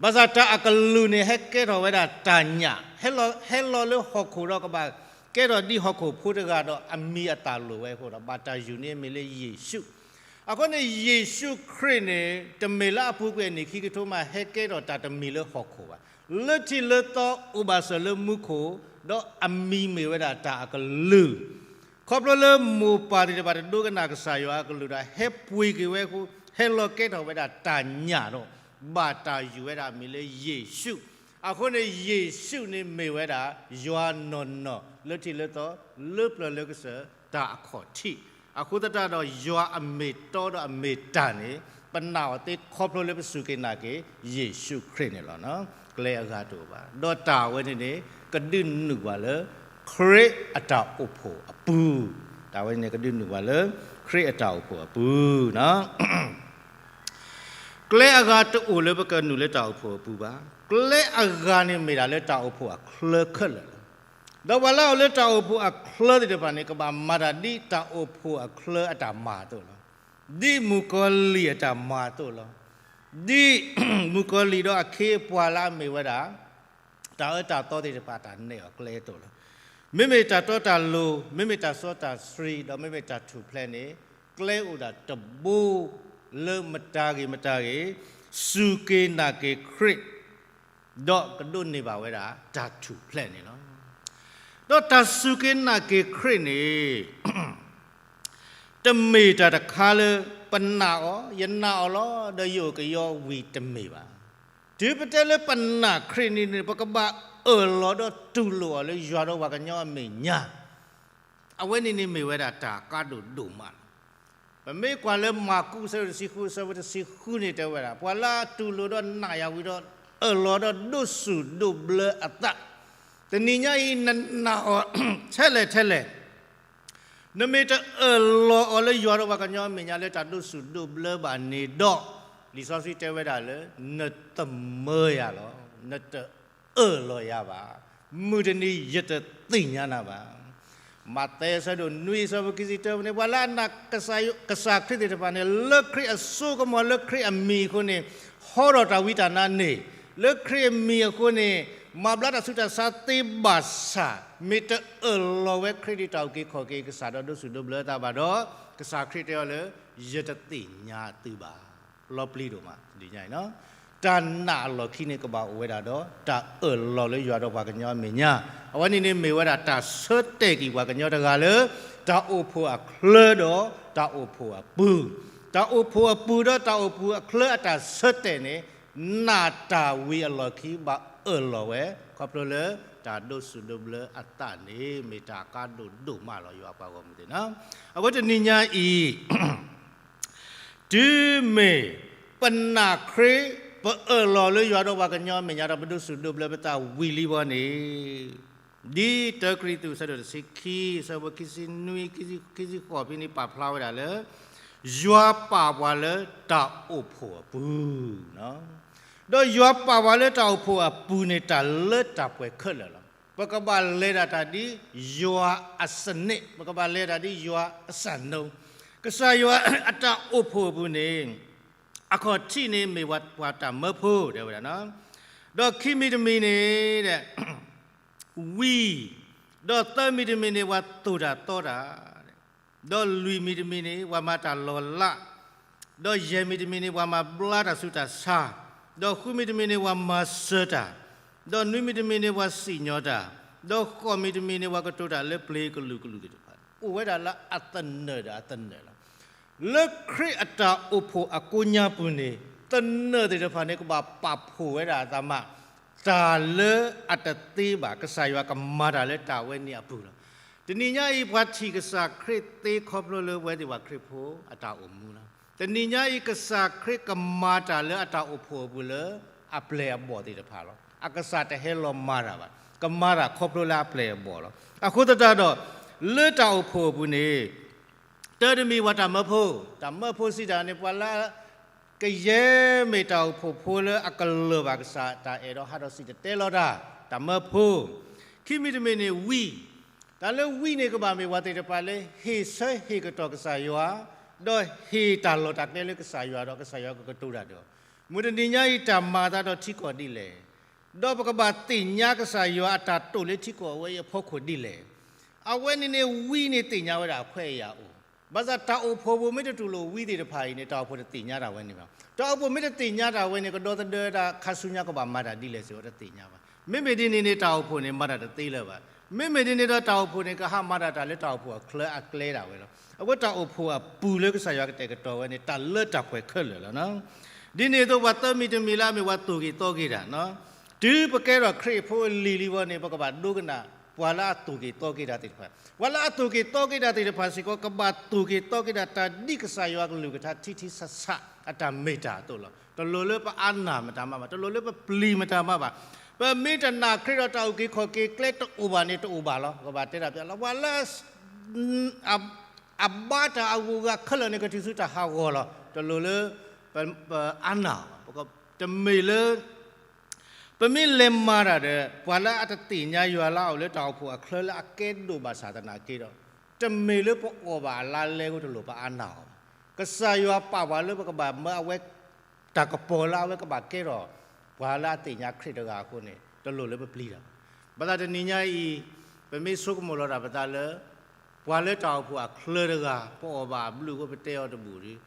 ဘၣ်ဆၣ်တၢ်အကလုၢ်န့ၣ် ဟဲကဲထီၣ်ဝဲဒၣ်တၢ်ညၣ်, ဟဲလီၤလၢဟီၣ်ခိၣ်ဒီးကဘၣ်ကဲထီၣ်ဒ်ဟီၣ်ခိၣ်ဖိတဂၤဒီးအမံၤအသၣ်လိၤဝဲအဃိဒီး ဘၣ်တၢ်ယုၢ်န့ၢ်အမံၤလၢယ့ၣ်ၡူး. အဃိန့ၣ် ယ့ၣ်ၡူးခရံာ်န့ၣ် တမ့ၢ်လၢအပူၤကွံာ်အနံၣ်ခံကထိမး ဟဲကဲထီၣ်တၢ်တမံၤလၢဟီၣ်ခိၣ်ဘၣ်. လၢထံးလၢသီအိၣ်ဘၣ်စၢၤလၢမူခိၣ်, ဒီးအမံၤမ့ၢ်ဝဲဒၣ်တၢ်အကလုၢ် ခီဖျိလၢမိၢ်ပၢ်သ့ၣ်တဖၣ်တဒိကနၣ်ကစၢ်ယွၤအကလုၢ်ဒီး ဟဲပှ့ၤက့ၤဝဲအဃိ, ဟဲလီၤကဲထီၣ်ဝဲဒၣ်တၢ်ညၣ်ဒီး ဘၣ်တၢ်ယုၢ်ဝဲဒၣ်အမံၤလၢယ့ၣ်ၡူး. အဃိန့ၣ် ယ့ၣ်ၡူးန့ၣ်မ့ၢ်ဝဲဒၣ် ယွၤနီၢ်နီၢ်လၢထံးလၢသီ လၢပျၢၤလၢကစၢၢ်တၢ်အခီၣ်ထံး. အဃိသတးဒီး ယွၤအမ့ၢ်တီဒီးအမ့ၢ်တၢ်န့ၣ် ပနာ်အီၤသ့ခီဖျိလၢပစူၢ်က့ၤနာ်က့ၤ ယ့ၣ်ၡူးခရံာ်န့ၣ်လီၤ. ကျဲအဂၤတအိၣ်ဘၣ်. ဒီးတၢ်ဝဲန့ၣ်န့ၣ် ကဒုးနုာ်ပှၤလၢ ခရံာ်အတၢ်အိၣ်ဖှိၣ်အပူၤ, တၢ်ဝဲန့ၣ်ကဒုးနုာ်ပှၤလၢ ခရံာ်အတၢ်အိၣ်ဖှိၣ်အပူၤ. ကျဲအဂၤတအိၣ်လၢပကနုာ်လၢတၢ်အိၣ်ဖှိၣ်အပူၤဘၣ်. ကျဲအဂၤန့ၣ်မ့ၢ်ဒၣ်လၢတၢ်အိၣ်ဖှိၣ်အချၢခဲလၢာ်လီၤ. ဒီးပှၤလၢအအိၣ်လၢတၢ်အိၣ်ဖှိၣ်အချၢသ့ၣ်တဖၣ်န့ၣ် ကဘၣ်မၤတၢ်ဒ်တၢ်အိၣ်ဖှိၣ်အချၢအတၢ်မၤအသိးလီၤ. ဒ်မုၣ်ကီၤလံၢ်အတၢ်မၤအသိးလီၤ. ဒ်မုၣ်ကီၤလံၢ်ဒီးအခ့အပှၤလၢအမ့ၢ်ဝဲဒၣ် တၢ်အၢတၢ်သီသ့ၣ်တဖၣ်တၢ်နဲၣ်အီၤကျဲအသိးလီၤ. မ့မ့ၢ်တၢ်တီတၢ်လိၤ, မ့မ့ၢ်တၢ်စီတၢ်ဆှံ, ဒီးမ့မ့ၢ်တၢ်ထူၣ်ဖျဲးန့ၣ် ကျဲအိၣ်ဒၣ်တဘိလၢမတၤဂ့ၤမတၤဂ့ၤ စူၢ်က့ၤနာ်က့ၤခရံာ် ဒီးကဒိးန့ၢ်ဘၣ်ဝဲဒၣ်တၢ်ထူၣ်ဖျဲးန့ၣ်လီၤ. ဒီးတၢ်စူၢ်က့ၤနာ်က့ၤခရံာ်န့ၣ် တမ့ၢ်တၢ်တခါလၢ ပနာ်အီၤ, ယနာ်အီၤလီၤ ဒီးယအိၣ်ကယီဝံၤတမ့ၢ်ဘၣ်. တုၤပတဲလၢပနာ်ခရံာ်န့ၣ်န့ၣ် ပကဘၣ်အၢၣ်လီၤဒီးတူၢ်လိာ်အီၤလၢယွၤဒီးပှၤကညီအမဲာ်ညါ, အဝဲန့ၣ်န့ၣ်မ့ၢ်ဝဲဒၣ်တၢ်ကါဒိၣ်ဒိၣ်မးလီၤ. ပမ့ၢ်ကွၢ်လၢမၢ်ကူးအဆၢဒိၣ်တဆံဃု အဆၢဖိတဆံဃုန့ၣ်တဲဝဲဒၣ်, ပှၤလၢအတူၢ်လိာ်ဒီးနာ်ယၤဝံၤဒီး အၢၣ်လီၤဒီးဒိးဆူၣ်ဒိးဘျၢအသး, တနံၤညါအံၤနနာ်အီၤထဲလဲၣ်ထဲလဲၣ် နမ့ၢ်တအၢၣ်လီၤအီၤလၢယွၤဒီးပှၤကညီအမဲာ်ညါလၢတၢ်ဒိးဆူၣ်ဒိးဘျၢဘၣ်န့ၣ်ဒီး, လံာ်စီဆှံတဲဝဲဒၣ်လၢ နတမၢယၤလီၤ, နတအၢၣ်လီၤယၤဘၣ်, မုၢ်တနံၤယတသ့ၣ်ညါနၤဘၣ်. မးသဲအဆၢဒိၣ်နွံအဆၢဖိခံဆံတၢန့ၣ် ပှၤလၢအနာ်ကစၢ်ခရံာ်သ့ၣ်တဖၣ်န့ၣ် လၢခရံာ်အစိကမီၤလၢခရံာ်အမံၤအဃိန့ၣ် ဟီထီၣ်တၢ်ဝံတၢ်နါန့ၣ်, လၢခရံာ်အမံၤအဃိန့ၣ် မၤဘျါတၢ်ဆူးတၢ်ဆါသ့ဘၣ်ဆၣ်, မ့ၢ်တအၢၣ်လီၤဝဲခရံာ်ဒ်တၢ်အုၣ်က့ၤခီၣ်က့ၤကစၢ်ဒီးဒိးဆူၣ်ဒိးဘျၢအသးဘၣ်ဒီး, ကစၢ်ခရံာ်တဲအီၤလၢ ယတသ့ၣ်ညါသုဘၣ်. လီၤပျံၤဒိၣ်မးတနံၤညါအံၤ, တၢ်နာ်အလီၢ်ခံန့ၣ်ကဘၣ်အိၣ်ဝဲဒၣ်ဒီး တၢ်အၢၣ်လီၤလၢယွၤဒီးပှၤကညီအမဲာ်ညါ, အဝဲန့ၣ်န့ၣ်မ့ၢ်ဝဲဒၣ်တၢ်ဆၢတဲာ်က့ၤပှၤကညီတဂၤလၢ တၢ်အိၣ်ဖှိၣ်အချၢဒီးတၢ်အိၣ်ဖှိၣ်အပူၤ, တၢ်အိၣ်ဖှိၣ်အပူၤဒီးတၢ်အိၣ်ဖှိၣ်အချၢအတၢ်ဆၢတဲာ်န့ၣ် နာ်တၢ်ဝံအလီၢ်ခံဘၣ်အၢၣ်လီၤဝဲ, ခီဖျိလၢတၢ်ဒိးဆူၣ်ဒိးဘျၢအသးန့ၣ် မ့ၢ်တၢ်ကါဒိၣ်ဒိၣ်မးလီၤ ယွၤပှၤဂီၢ်မုၢ်သ့ၣ်နီၤ. အဃိတနံၤညါအံၤ တုၤမ့ၢ်ပနာ်ခရံာ်, ပအၢၣ်လီၤလၢယွၤဒီးပှၤကညီအမဲာ်ညါဒီး ပဒိးဆူၣ်ဒိးဘျၢပသးဝံၤလံဘီန့ၣ်, ဒ်တၢကရံၣ်သူး အဆၢဒိၣ်တဆံခံ, အဆၢဖိခံဆံနွံ, ခံဆံဃိးဖဲန့ၣ် ပာ်ဖျါဝဲဒၣ်လၢ ယွၤပာ်ပှၤလၢတၢ်အိၣ်ဖှိၣ်အပူၤ ဒီးယွၤပာ်ပှၤလၢတၢ်အိၣ်ဖှိၣ်အပူၤန့ၣ် တၢ်လၢတၢ်ပှဲၤခဲလၢာ်လီၤ. ပကဘၣ်လဲၤတၢ်တၢ်ဒ်ယွၤအစနစ်, ပကဘၣ်လဲၤတၢ်ဒ်ယွၤအစံးနှုန်း. ကစၢ်ယွၤအတၢ်အိၣ်ဖှိၣ်အပူၤန့ၣ် အခီၣ်ထံးန့ၣ်မ့ၢ်ပှၤတၢ်မၢဖိ တဲဝဲဒၣ်, ဒီးခံမံၤတမံၤန့ၣ် ဝံ, ဒီးသၢမံၤတမံၤန့ၣ် ပှၤသိၣ်တၢ်သီတၢ်, ဒီးလွံၢ်မံၤတမံၤန့ၣ် ပှၤမၤတၢ်လီၤလး, ဒီးယဲၢ်မံၤတမံၤန့ၣ် ပှၤမၤဘျါတၢ်ဆူးတၢ်ဆါ, ဒီးဃုမံၤတမံၤန့ၣ် ပှၤမၤစၢၤတၢ်, ဒီးနွံမံၤတမံၤန့ၣ် ပှၤစံၣ်ညီၣ်တၢ်, ဒီးဃိးမံၤတမံၤန့ၣ် ပှၤကတိၤတၢ်လၢပျ့ၤကလုာ်ကလုာ်သ့ၣ်တဖၣ်, အိၣ်ဝဲဒၣ်လၢအသနၢၣ်ဒီးအသနၢၣ်လီၤ. လၢခရံာ်အတၢ်အိၣ်ဖှိၣ်အကိးညါပူၤန့ၣ် သနၢၣ်သ့ၣ်တဖၣ်န့ၣ် ကဘၣ်ပာ်ဖှိၣ်ဝဲဒၣ်အသးမး, တၢ်လၢအတသ့ဘၣ်, ကစၢ်ယွၤကမၤတၢ်လၢတၢ်ဝဲန့ၣ်အပူၤလီၤ. တနံၤညါအံၤ ပှၤထံၣ်ကစၢ်ခရံာ်သ့ခီဖျိလၢပဝဲသ့ၣ်ပှၤခရံာ်ဖိအတၢ်အိၣ်မူလီၤ. တနံၤညါအံၤ ကစၢ်ခရံာ်ကမၤတၢ်လၢအတၢ်အိၣ်ဖှိၣ်အပူၤလၢအပျဲၢ်အဘီၣ်သ့ၣ်တဖၣ်လီၤ. အကစၢ်တဟဲလီၤမၤတၢ်ဘၣ်, ကမၤတၢ်ခီဖျိလၢအပျဲၢ်အဘီၣ်လီၤ. အဃိသတးဒီး လၢတၢ်အိၣ်ဖှိၣ်အပူၤန့ၣ် တၢ်တမံၤပှၤတၢ်မၢဖိ, တၢ်မၢဖိစံးတၢ်န့ၣ် ပှၤလၢကယဲၢ်မ့ၢ်တၢ်အိၣ်ဖှိၣ်ဖိလၢအကလၢၢ်ဘၣ်ကစၢ်တၢ်အဲၣ်ဒိးဟးဒီးစံၣ်တဲၤတဲလီၤတၢ်, တၢ်မၢဖိ. ခံမံၤတမံၤန့ၣ်ဝံ, တၢ်လၢဝံန့ၣ်ကဘၣ်မ့ၢ်ပှၤသ့ၣ်တဖၣ်လၢဟ့ၣ်ဆၢဟ့ၣ်ကတီၢ်ကစၢ်ယွၤ, ဒီးဟ့ၣ်တၢ်လီၢ်တၢ်ကျဲလၢကစၢ်ယွၤဒီးကစၢ်ယွၤကကတိၤတၢ်ဒီး, မုၢ်တနံၤညါအံၤတၢ်မၤအသးဒီးထံကီၢ်ဒ်လဲၣ် ဒီးပကဘၣ်သ့ၣ်ညါကစၢ်ယွၤအတၢ်တိာ်လၢထံကီၢ်အဝဲအံၤအဖီခိၣ်ဒ်လဲၣ်. အဝဲန့ၣ်န့ၣ်ဝံန့ၣ်သ့ၣ်ညါဝဲဒၣ်အခွဲးအယာ်အိၣ်, ဘၣ်ဆၣ်တၢ်အိၣ်ဖှိၣ်ပူၤမ့ၢ်တတူၢ်လိာ်ဝံသ့ၣ်တဖၣ်အံၤန့ၣ် တၢ်အိၣ်ဖှိၣ်တသ့ၣ်ညါတၢ်ဝဲန့ၣ်ဘၣ်. တၢ်အိၣ်ဖှိၣ်မ့ၢ်တသ့ၣ်ညါတၢ်ဝဲန့ၣ် ကဒီသဒၢဒၣ်ခါဆူညါကဘၣ်မၤတၢ်ဒ်လဲၣ်စ့ၢ်ကီးတသ့ၣ်ညါဘၣ်. မ့မ့ၢ်ဒ်န့ၣ်န့ၣ် တၢ်အိၣ်ဖှိၣ်န့ၣ်မၤတၢ်တသ့လၢၤဘၣ်. မ့မ့ၢ်ဒ်န့ၣ်ဒီးတၢ်အိၣ်ဖှိၣ်န့ၣ် ကဟးမၤတၢ်တၢ်လၢတၢ်အိၣ်ဖှိၣ်အချၢအကျဲဒၣ်ဝဲလီၤ. အဃိတၢ်အိၣ်ဖှိၣ်အပူၤလၢကစၢ်ယွၤကတဲာ်ကတီၤဝဲန့ၣ် တၢ်လၢတၢ်ပှဲၤခဲလၢာ်လီၤ. ဒ်န့ၣ်အသိးပှၤသၢမံၤတမံၤလၢအမ့ၢ်ပှၤသိၣ်က့ၤသီက့ၤတၢ် တုၤပကဲထီၣ်ခရံာ်ဖိအလံၤလံဝဲန့ၣ် ပကဘၣ်ဒိကနၣ် ပှၤလၢအသိၣ်က့ၤသီက့ၤတၢ်သ့ၣ်တဖၣ်, ပှၤလၢအသိၣ်က့ၤသီက့ၤတၢ်သ့ၣ်တဖၣ်စ့ၢ်ကီး ကဘၣ်သိၣ်က့ၤသီက့ၤတၢ် တၢ်ဒ်ကစၢ်ယွၤကလုၢ်ကထါထံထံဆးဆး အတၢ်မ့ၢ်တၢ်အသိးလီၤ. တလိၣ်လၢပအါနၢ်မတၤမးဘၣ်, တလိၣ်လၢပပျံၤမတၤမးဘၣ်. ပမ့ၢ်တနာ်ခရံာ်ဒီးတၢ်အုၣ်က့ၤခီၣ်က့ၤကျဲတအိၣ်ဘၣ်န့ၣ် တအိၣ်ဘၣ်လီၤ. ပကဘၣ်တဲတၢ်ပျးလီၤ ပှၤလၢ အဘါတၢ်အဂုၤအဂၤခဲလၢာ်န့ၣ် ကတုၤဆူတၢ်ဟးဂီၤလီၤ. တလိၣ်လၢ ပအါနၢ်ဘၣ်, တမ့ၢ်လၢ ပမ့ၢ်လဲၤမၤတၢ်ဒီး ပှၤလၢအတသ့ၣ်ညါယွၤလၢအအိၣ်လၢတၢ်အိၣ်ဖှိၣ်အချၢလၢအကဲဒိၣ်ဘၣ်ဆၣ်သနာ်က့ဒီး တမ့ၢ်လၢပအီၣ်ဘၣ်အလါလဲအဃိတလိၣ်ပအါနၢ်အီၤဘၣ်. ကစၢ်ယွၤပာ်ပှၤလၢပကဘၣ်မၢအဝဲတၢ်ကပီၤလၢအဝဲကဘၣ်ကဲထီၣ် ပှၤလၢအသ့ၣ်ညါခရံာ်တဂၤအဃိန့ၣ် တလိၣ်လၢပပျံၤတၢ်ဘၣ်. ဘၣ်ဆၣ်တနံၤညါအံၤ ပမ့ၢ်ဆိကမိၣ်လီၤတၢ်ပသးလၢ ပှၤလၢတၢ်အိၣ်ဖှိၣ်အချၢတဂၤ ပအီၣ်ဘၣ်အဘျုးအဃိပတဲအီၤတဘူၣ်ဒီး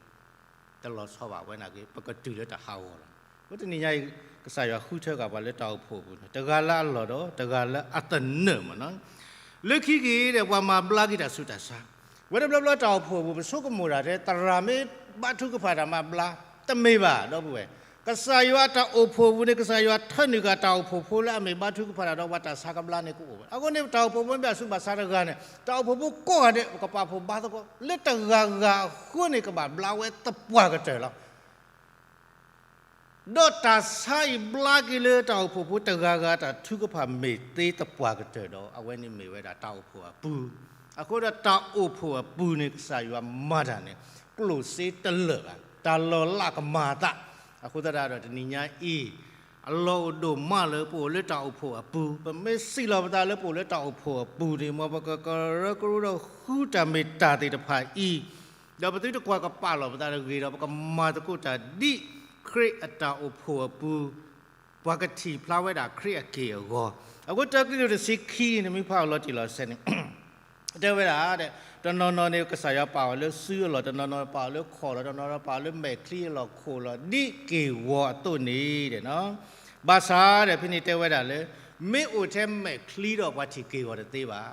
တလီၤဆီဘၣ်ဝဲနာ်က့ ပကတုၤလၢတၢ်ဟးဂီၤလီၤ. အဃိတနံၤညါအံၤ ကစၢ်ယွၤဃုထၢဃာ်ပှၤလၢတၢ်အိၣ်ဖှိၣ်အပူၤန့ၣ် တဂၤလၢအလီၢ်ဒီး တဂၤလၢအသနၢၣ်မ့ၢ်နီၤ. လၢခံက့ၤဒီး ပှၤမၤဘျါက့ၤတၢ်ဆူးတၢ်ဆါ, ဝဲတဘျီဘျီတၢ်အိၣ်ဖှိၣ်အပူၤ ပဆိကမိၣ်တၢ်ထဲ သရၣ်မ့ၢ်ဘါထုကဖၣ်တၢ်မၤဘျါ, တမ့ၢ်ဘၣ် ဒီပုၢ်ဝဲၢ်. ကစၢ်ယွၤအတၢ်အိၣ်ဖှိၣ်အပူၤန့ၣ် ကစၢ်ယွၤထၢနုာ်ဃာ်တၢ်အိၣ်ဖှိၣ်ဖိလၢအမ့ၢ်ဘါထုကဖၣ်တၢ်ဒီးပှၤတၢ်ဆါကဘျါန့ၣ်ကအိၣ်ဝဲ. အဃိန့ၣ် တၢ်အိၣ်ဖှိၣ်ဖိမ့ၢ်ဘၣ်ဆူးဘၣ်ဆါတဂၤန့ၣ် တၢ်အိၣ်ဖှိၣ်ဖိကိးဂၤဒဲး ပကပာ်ဖှိၣ်ဘါသကိး လၢတဂၤဂၤအဃိန့ၣ် ကဘၣ်ဘျါဝဲသပှၢ်ကတၢၢ်လီၤ. ဒီးတၢ်ဆါအံၤဘျါက့ၤလၢတၢ်အိၣ်ဖှိၣ်ဖိတဂၤဂၤ တၢ်ထုကဖၣ်မ့ၢ်သ့သပှၢ်ကတၢၢ်ဒီး အဝဲန့ၣ်မ့ၢ်ဝဲဒၣ်တၢ်အိၣ်ဖှိၣ်အပူၤ. အဃိဒီးတၢ်အိၣ်ဖှိၣ်အပူၤန့ၣ် ကစၢ်ယွၤမၤတၢ်န့ၣ် ကျိၣ်စ့တလၢာ်ဘၣ်, တၢ်လီၤလးကမၤအသး. အဃိသတးဒီးတနံၤညါအံၤ အလီၢ်အိၣ်ဒိၣ်မးလၢပအိၣ်လၢတၢ်အိၣ်ဖှိၣ်အပူၤ, ပမ့ၢ်စံးလီၤပသးလၢပအိၣ်လၢတၢ်အိၣ်ဖှိၣ်အပူၤန့ၣ် မ်ပကကရၢကရိဒီးဃုတၢ်မ့ၢ်တၢ်သ့ၣ်တဖၣ်အံၤ, ဒီးပသုတကွၢ်ကပာ်လီၤပသးတဂ့ၤဒီး ပကမၤသကိးတၢ်ဒ်ခရံာ်အတၢ်အိၣ်ဖှိၣ်အပူၤ, ပှၤကထံၣ်ဖျါဝဲဒၣ်ခရံာ်အက့ၢ်အဂီၤ. အဃိတၢကရံၣ်သူးတဆံခံန့ၣ် မ့ၢ်ဖးအီၤလီၤတံၢ်လီၤဆဲးန့ၣ် တဲဝဲဒၣ်, တနီၤနီၤန့ၣ် ကစၢ်ယွၤပာ်အီၤလၢစုအလီၢ်, တနီၤနီၤပာ်အီၤလၢခီၣ်လီၢ်, တနီၤနီၤပာ်အီၤလၢမဲာ်ချံအလီၢ်ခိၣ်လီၢ်, ဒ်က့ၢ်ဂီၤအသိးန့ၣ်ဒီး, ဘၣ်ဆၣ်ဒီး ဖဲန့ၣ်တဲဝဲဒၣ်လၢ မ့ၢ်အိၣ်ထဲမဲာ်ချံဒီးပှၤထံၣ်က့ၢ်ဂီၤတသ့ဘၣ်.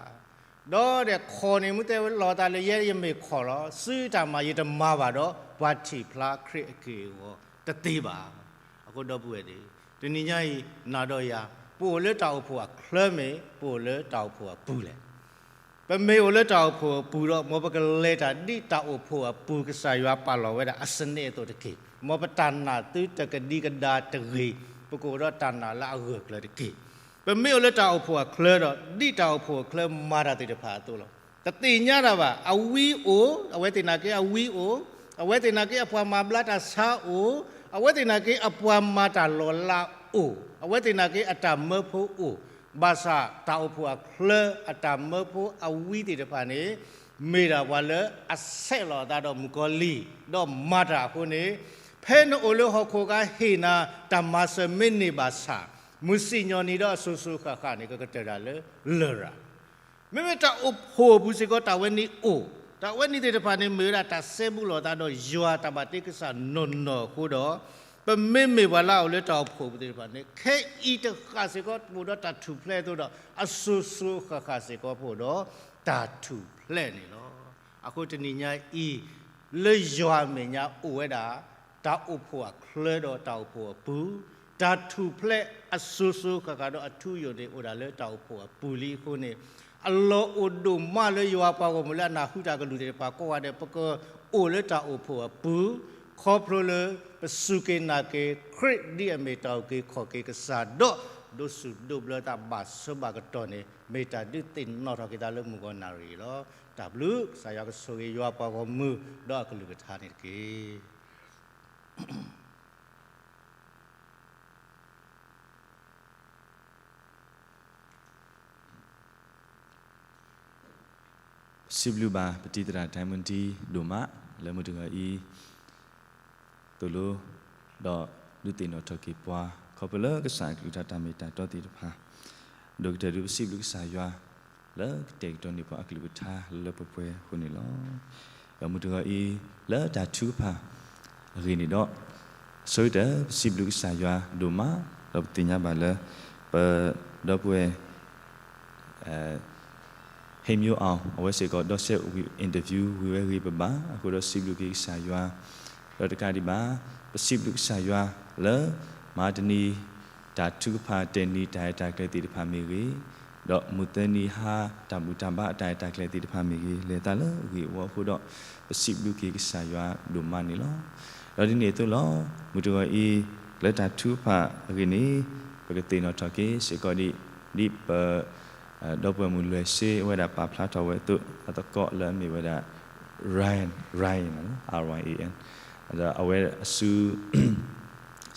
ဒီးဒီးခီၣ်န့ၣ် မ့ၢ်တဲဝဲလီၤသးလၢယဲယမ့ၢ်ခီၣ်လီၤ, စုတၢ်မၤယတမၤဘၣ်ဒီး ပှၤထံၣ်ဖျါခရံာ်အက့ၢ်အဂီၤတသ့ဘၣ်. အဃိဒီပုၢ်ဝဲၢ်သ့ၣ်, တနံၤညါအံၤ နၤဒီးယၤ ပအိၣ်လၢတၢ်အိၣ်ဖှိၣ်အချၢမ့ၢ် ပအိၣ်လၢတၢ်အိၣ်ဖှိၣ်အပူၤလဲၣ်. ပမ့ၢ်အိၣ်လၢတၢ်အိၣ်ဖှိၣ်အပူၤဒီး မ်ပကလဲၤတၢ်ဒ်တၢ်အိၣ်ဖှိၣ်အပူၤ ကစၢ်ယွၤပာ်လီၤဝဲဒၣ်အစနစ်အသိးတက့ၢ်. မ်ပတၢ်နာ်သုတကဒံကဒါတဂ့ၤ, ပကအိၣ်ဒီးတၢ်နာ်လၢအဂၢၢ်ကျၢၤတက့ၢ်. ပမ့ၢ်အိၣ်လၢတၢ်အိၣ်ဖှိၣ်အချၢဒီး ဒ်တၢ်အိၣ်ဖှိၣ်အချၢမၤတၢ်သ့ၣ်တဖၣ်အသိးလီၤ. တသ့ၣ်ညါတၢ်ဘၣ်, အဝံအိၣ်, အဝဲသ့ၣ်နာ်က့အဝံအိၣ်, အဝဲသ့ၣ်နာ်က့အပှၤမၤဘျါတၢ်ဆါအိၣ်, အဝဲသ့ၣ်နာ်က့အပှၤမၤတၢ်လီၤလးအိၣ်, အဝဲသ့ၣ်နာ်က့အတၢ်မၢဖိအိၣ်, ဘၣ်ဆၣ်တၢ်အိၣ်ဖှိၣ်အချၢအတၢ်မၢဖိအဝံသ့ၣ်တဖၣ်န့ၣ် မ့ၢ်ဒၣ်ပှၤလၢအဆဲးလီၤအသးဒီးမုၣ်ကီၤလံၢ် ဒီးမၤတၢ်အဃိန့ၣ်, ဖဲနအိၣ်လၢဟီၣ်ခိၣ်ကါဟ့ၣ်နၤတၢ်မၤစၢၤမ့ၢ်န့ၢ်ဘၣ်ဆၣ်, မုၢ်စံၣ်ညီၣ်နံၤဒီးအစိၤစိၤဃၣ်ဃၣ်န့ၣ် ကကတၢၢ်တၢ်လၢလရာ် မ့မ့ၢ်တၢ်အိၣ်ဖှိၣ်အပူၤစ့ၢ်ကီး တၢ်ဝဲန့ၣ်အိၣ်, တၢ်ဝဲန့ၣ်သ့ၣ်တဖၣ်န့ၣ် မ့ၢ်ဝဲဒၣ်တၢ်စဲဘူးလိာ်သးဒီးယွၤတၢ်ဘၣ်တ့ကစၢ်နီၢ်နီၢ်အဃိဒီး, ပမ့မ့ၢ်ပှၤလၢအအိၣ်လၢတၢ်အိၣ်ဖှိၣ်အပူၤသ့ၣ်တဖၣ်န့ၣ် ခဲအံၤတဃၣ်စ့ၢ်ကီး ပအိၣ်ဒီးတၢ်ထူၣ်ဖျဲးအသိးဒီး အစိၤစိၤဃၣ်ဃၣ်စ့ၢ်ကီး ပအိၣ်ဒီးတၢ်ထူၣ်ဖျဲးန့ၣ်လီၤ. အဃိတနံၤညါအံၤ, လၢယွၤအမဲာ်ညါအိၣ်ဝဲဒၣ် တၢ်အိၣ်ဖှိၣ်အချၢဒီးတၢ်အိၣ်ဖှိၣ်အပူၤ, တၢ်ထူၣ်ဖျဲးအစိၤစိၤဃၣ်ဃၣ်ဒီးအထူအယိာ်န့ၣ် အိၣ်ဒၣ်လၢတၢ်အိၣ်ဖှိၣ်အပူၤလံအဃိန့ၣ်, အလီၢ်အိၣ်ဒိၣ်မးလၢယွၤပှၤဂီၢ်မုၢ်လၢအနၢ်ဟူတၢ်ကလုၢ်သ့ၣ်တဖၣ်ကိးဂၤဒဲး ပကအိၣ်လၢတၢ်အိၣ်ဖှိၣ်အပူၤ, ခီဖျိလၢပစူၢ်က့ၤနာ်က့ၤခရံာ်ဒ်အမ့ၢ်တၢ်အုၣ်က့ၤခီၣ်က့ၤကစၢ်ဒီး ဒိးစူၢ်ဒိးဘျၢသးဘၣ်ဆၢဘၣ်ကတီၢ်န့ၣ် မ့ၢ်တၢ်ဒုးသ့ၣ်နီၣ်ထီၣ်က့ၤသးလၢမုၢ်ဂီၤနၣ်ရံၣ်အံၤလီၤ. တၢ်ဘျုး, ကစၢ်ယွၤကဆိၣ်ဂ့ၤယွၤပှၤဂီၢ်မုၢ်ဒီးအကလုၢ်ကထါန့ၣ်တက့ၢ်. ပစံးဘျုးဘၣ်ပတံၤသရၣ် Diamond ဒိၣ်မး လၢမုၢ်တဂီၤအံၤ သိၣ်လိ ဒီးဒုးသ့ၣ်နီၣ်ထီၣ်က့ၤပှၤ ခီဖျိလၢကစၢ်အကလုၢ်ကထါတၢ်မ့ၢ်တၢ်တီသ့ၣ်တဖၣ်, ဒိၣ်ကတၢၢ်ဒုးပစံးဘျုးကစၢ်ယွၤ လၢကတဲာ်ကတီၤန့ၢ်ပှၤအကလုၢ်ကထါလၢပှဲၤပှဲၤအဃိန့ၣ်လီၤ. ဒီးမုၢ်တဂီၤအံၤ လၢတၢ်ထုကဖၣ်အဂ့ၢ်န့ၣ်ဒီး ဆိကတၢၢ် ပစံးဘျုးကစၢ်ယွၤဒိၣ်မး, ဒီးပသ့ၣ်ညါဘၣ်လၢ ပဒီပုၢ်ဝဲၢ် ဟ့ၣ်မၠိအီၤ အဝဲစ့ၢ်ကီး ဒီးစဲးဝံၤ interview ဝံၤဝဲဂ့ၤပဘၣ်, အဃိဒီးစံးဘျုးက့ၤကစၢ်ယွၤ, ဒီးတကးဒံးဘၣ် ပစံးဘျုးကစၢ်ယွၤလၢ မဟါတနံၤ တၢ်ထုကဖၣ်တနံၤ တၢ်ရဲၣ်တၢ်ကျဲၤသ့ၣ်တဖၣ်မ့ၢ်ဂ့ၤ, ဒီးမုၢ်သၢနံၤဟါ တၢ်ဘူၣ်တၢ်ဘါအတၢ်ရဲၣ်တၢ်ကျဲၤသ့ၣ်တဖၣ်မ့ၢ်ဂ့ၤ လဲၤသးလၢအဂ့ၢ်အဝီအဃိဒီး ပစံးဘျုးက့ၤကစၢ်ယွၤဒိၣ်မးန့ၣ်လီၤ. ဒီးဒ်န့ၣ်အသိးလီၤ, မုၢ်တဂီၤအံၤ လၢတၢ်ထုကဖၣ်အဂ့ၢ်န့ၣ် ပကသ့ၣ်နီၣ်ထီၣ်က့ၤစ့ၢ်ကီးဒံး ဒ်ပ ဒီပုၢ်ဝဲၢ်မုၣ်လွဲၢ်စ့ အဝဲဒၣ်ပာ်ဖျါထီၣ်ဝဲအသိး အသကိးလၢအမ့ၢ်ဝဲဒၣ် Ryan, Ryan, R Y A N, ဒီးအဝဲအစု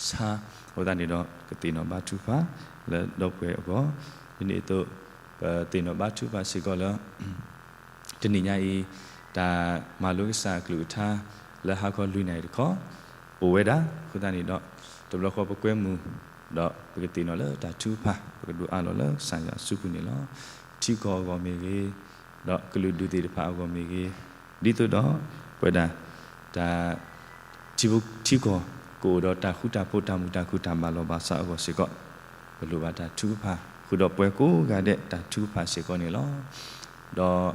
ဆါ အဃိသတးန့ၣ်ဒီး ကသ့ၣ်နီၣ်ဘါထုကဖၣ်လၢဒီပုၢ်ဝဲၢ်အဂီၢ်, ဒ်န့ၣ်အသိး ပသ့ၣ်နီၣ်ဘါထုကဖၣ်စ့ၢ်ကီးလၢ တနံၤညါအံၤ တၢ်မၤလိကစၢ်အကလုၢ်ကထါ လၢဟါခီလွံၢ်နၣ်ရံၣ်တခီ အိၣ်ဝဲဒၣ်, အဃိသတးန့ၣ်ဒီး တဘျီဃီပကွဲမုာ် ဒီးပကသ့ၣ်နီၣ်လၢတၢ်ထုကဖၣ် ပကဒိးအးလီၤလၢကစၢ်ယွၤအစုပူၤန့ၣ်လီၤ. ထံကီၢ်အဂီၢ်မ့ၢ်ဂ့ၤ, ဒီးကလုာ်ဒူၣ်သ့ၣ်တဖၣ်အဂီၢ်မ့ၢ်ဂ့ၤ, ဒ်သိးဒီး ပဝဲဒၣ် တၢ် ထံဖိထံကီၢ် ကအိၣ်ဒီးတၢ်ဃူတၢ်ဖိး တၢ်မုာ်တၢ်ခုၣ် တၢ်ဘၣ်လီၤဘၣ်စးအဂီၢ်စ့ၢ်ကီး, ပလိၣ်ဘၣ်တၢ်ထုကဖၣ်, ဃုာ်ဒီးပှၤကိးဂၤဒဲးတၢ်ထုကဖၣ်စ့ၢ်ကီးန့ၣ်လီၤ. ဒီး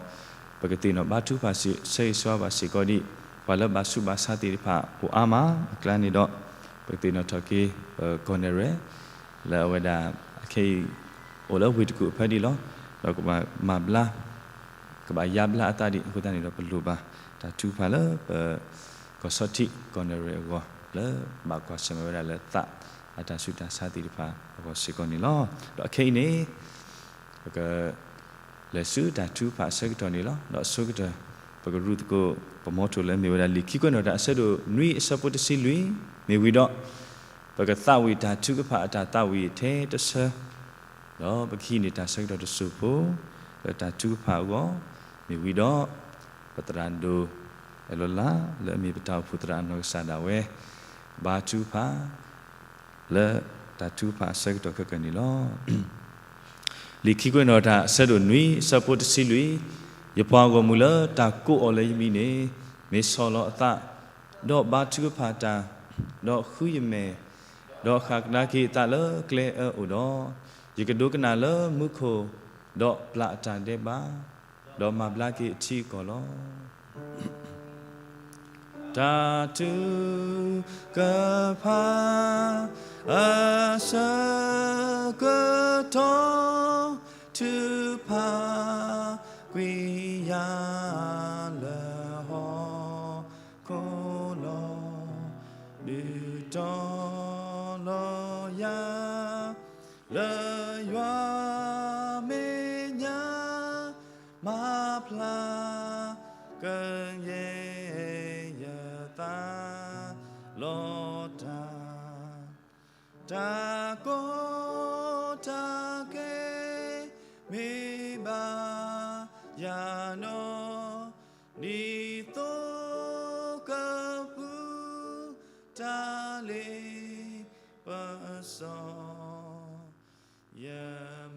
ပကသ့ၣ်နီၣ်ဘါထုကဖၣ်ဆၢဂ့ၤဆၢဝါဘၣ်စ့ၢ်ကီးဒံး ပှၤလၢဘၣ်ဆူးဘၣ်ဆါသ့ၣ်တဖၣ် အိၣ်အါမးအကျါန့ၣ်ဒီး ပကသ့ၣ်နီၣ်ထီၣ်က့ၤ ပကီၢ်နဲၣ်ရဲၣ် လၢအဝဲဒၣ် အခဲအံၤ အိၣ်လၢဝ့ၢ်တကူၣ်အဖၢဒံးလီၤ. ဒီးကဘၣ်မၤဘျါ ကဘၣ်ယါဘျါအသးဒံးအဃိသတးန့ၣ်ဒီး ပလိၣ်ဘၣ်တၢ်ထုကဖၣ်လၢပ ကီၢ်ဆီထံး ကီၢ်နဲၣ်ရဲၣ်အဂီၢ် လၢဘၣ်ကွၢ်ဆၢၣ်မဲာ်ဝဲဒၣ်လၢသးအတၢ်ဆူးတၢ်ဆါသ့ၣ်တဖၣ်အဂီၢ်စ့ၢ်ကီးန့ၣ်လီၤ. ဒီးအခဲအံၤန့ၣ် ပက လဲၤဆူတၢ်ထုကဖၣ်အဆၢကတီၢ်န့ၣ်လီၤ. ဒီးအဆိကတၢၢ် ပကရူၢ်သကိး ပမီထိၣ်လၢအမ့ၢ်ဝဲဒၣ် လံာ်ခံကွဲးနီၣ်တၢ်အဆၢဒိၣ်နွံအဆၢဖိတဆံလွံၢ် မ့ၢ်ဝံၤဒီး ပကသးဝံၣ်တၢ်ထုကဖၣ်အတၢ်သးဝံၣ်ထဲတဆၢ ဒီးပကဟံးန့ၢ်တၢ်ဆၢကတီၢ်တစိၢ်ဖိ လၢတၢ်ထုကဖၣ်အဂီၢ် မ့ၢ်ဝံၤဒီး ပသရၣ်ဒိၣ်အဲၣ်လီၤလါ လၢအမ့ၢ်ပတၢ်အိၣ်ဖှိၣ်သရၣ်အနီၢ်ကစၢ်ဒၣ်ဝဲ ဘါထုကဖၣ် လၢတၢ်ထုကဖၣ်အဆၢကတီၢ်ခဲကနံၣ်န့ၣ်လီၤ. လံာ်ခံကွဲးနီၣ်တၢ်အဆၢဒိၣ်နွံအဆၢဖိတဆံလွံၢ်, ယပှၤဂီၢ်မုၢ်လၢတၢ်ကိးအီၤလၢယမံၤန့ၣ် မ့ၢ်ဆီၣ်လီၤအသး ဒီးဘါထုကဖၣ်တၢ်, ဒီးဃုယမဲာ်, ဒီးဃၣ်ကဒါက့ၤအသးလၢကျဲအၢအိၣ်ဒီး, ယကဒိကနၣ်လၢမူခိၣ်, ဒီးပျၢ်အတၢ်ဒဲးဘး, ဒီးမၤဘျါက့ၤအထံအကီၢ်လီၤ. တၢ်ထုကဖၣ်အဆၢကတီၢ် ထုကဖၣ်ကွံာ်ယၤလၢဟီၣ်ခိၣ်လီၤ. ဒုးတီၤလီၤယၤ လၢယွၤမဲာ်ညါ မၤဖျါကယဲၢ်ယသးလီၤ. တၢ်, တၢ်ကီတၢ်ခဲ မ့ၢ်ဘၣ်ယၤနီၤ, ဒ်သိးကပူၤ တၢ်လ့ပစီ, ယ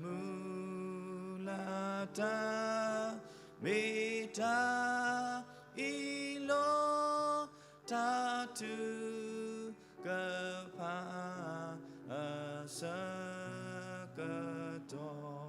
မုၢ်လၢ်တၢ် မ့ၢ်တၢ်အံၤလီၤ, တၢ်ထုကဖၣ်အဆၢကတီၢ်.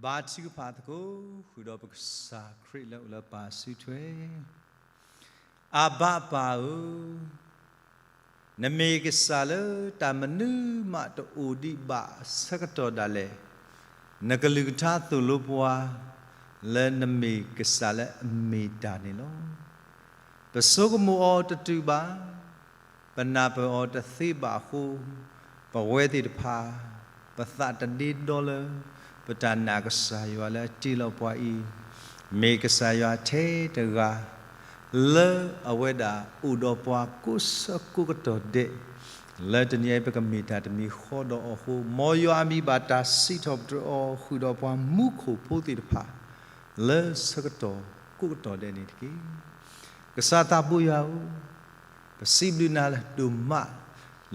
ဘါထုကဖၣ်သကိး ဃုာ်ဒီးပကစၢ်ခရံာ်လၢအိၣ်လၢပၢ်စုထွဲ, အဘၣ်ပၢ်ဧၢ, နမ့ၢ်ကစၢ်လၢတၢ်မနုၤမးတအိၣ်ဒံးဘၣ်အဆၢကတီၢ်ဒၣ်လဲာ်, နကလုၢ်ကထါသိၣ်လိပှၤ လၢနမ့ၢ်ကစၢ်လၢအမ့ၢ်တၢ်န့ၣ်လီၤ. ပဆိကမိၣ်အီၤတတုၤဘၣ်, ပနၢ်ပၢၢ်အီၤတသ့ဘၣ်အဃိ, ပဝဲသ့ၣ်တဖၣ် ပသးတဒ့ဒီလၢ ပတၢ်နာ်ကစၢ်ယွၤလၢအတ့လီၤပှၤအံၤ, မ့ၢ်ကစၢ်ယွၤထဲတဂၤ လၢအဝဲဒၣ်အိၣ်ဒီးပှၤကိးဆၢကိးကတီၢ်ဒဲး, လၢတနံၤအံၤပကမ့ၢ်တၢ်တမံၤဃီဒီးအီၤအဃိ, မ်ယွၤအမံၤဘၣ်တၢ်စံးထီၣ်ပတြၢၤအီၤ ဃုာ်ဒီးပှၤမူခိၣ်ဖိသ့ၣ်တဖၣ် လၢဆၢကတီၢ်ကိးကတီၢ်ဒဲးန့ၣ်တက့ၢ်. ကစၢ်သးဘိယွၤဧၢ, ပစံးဘျုးနၤဒိၣ်မး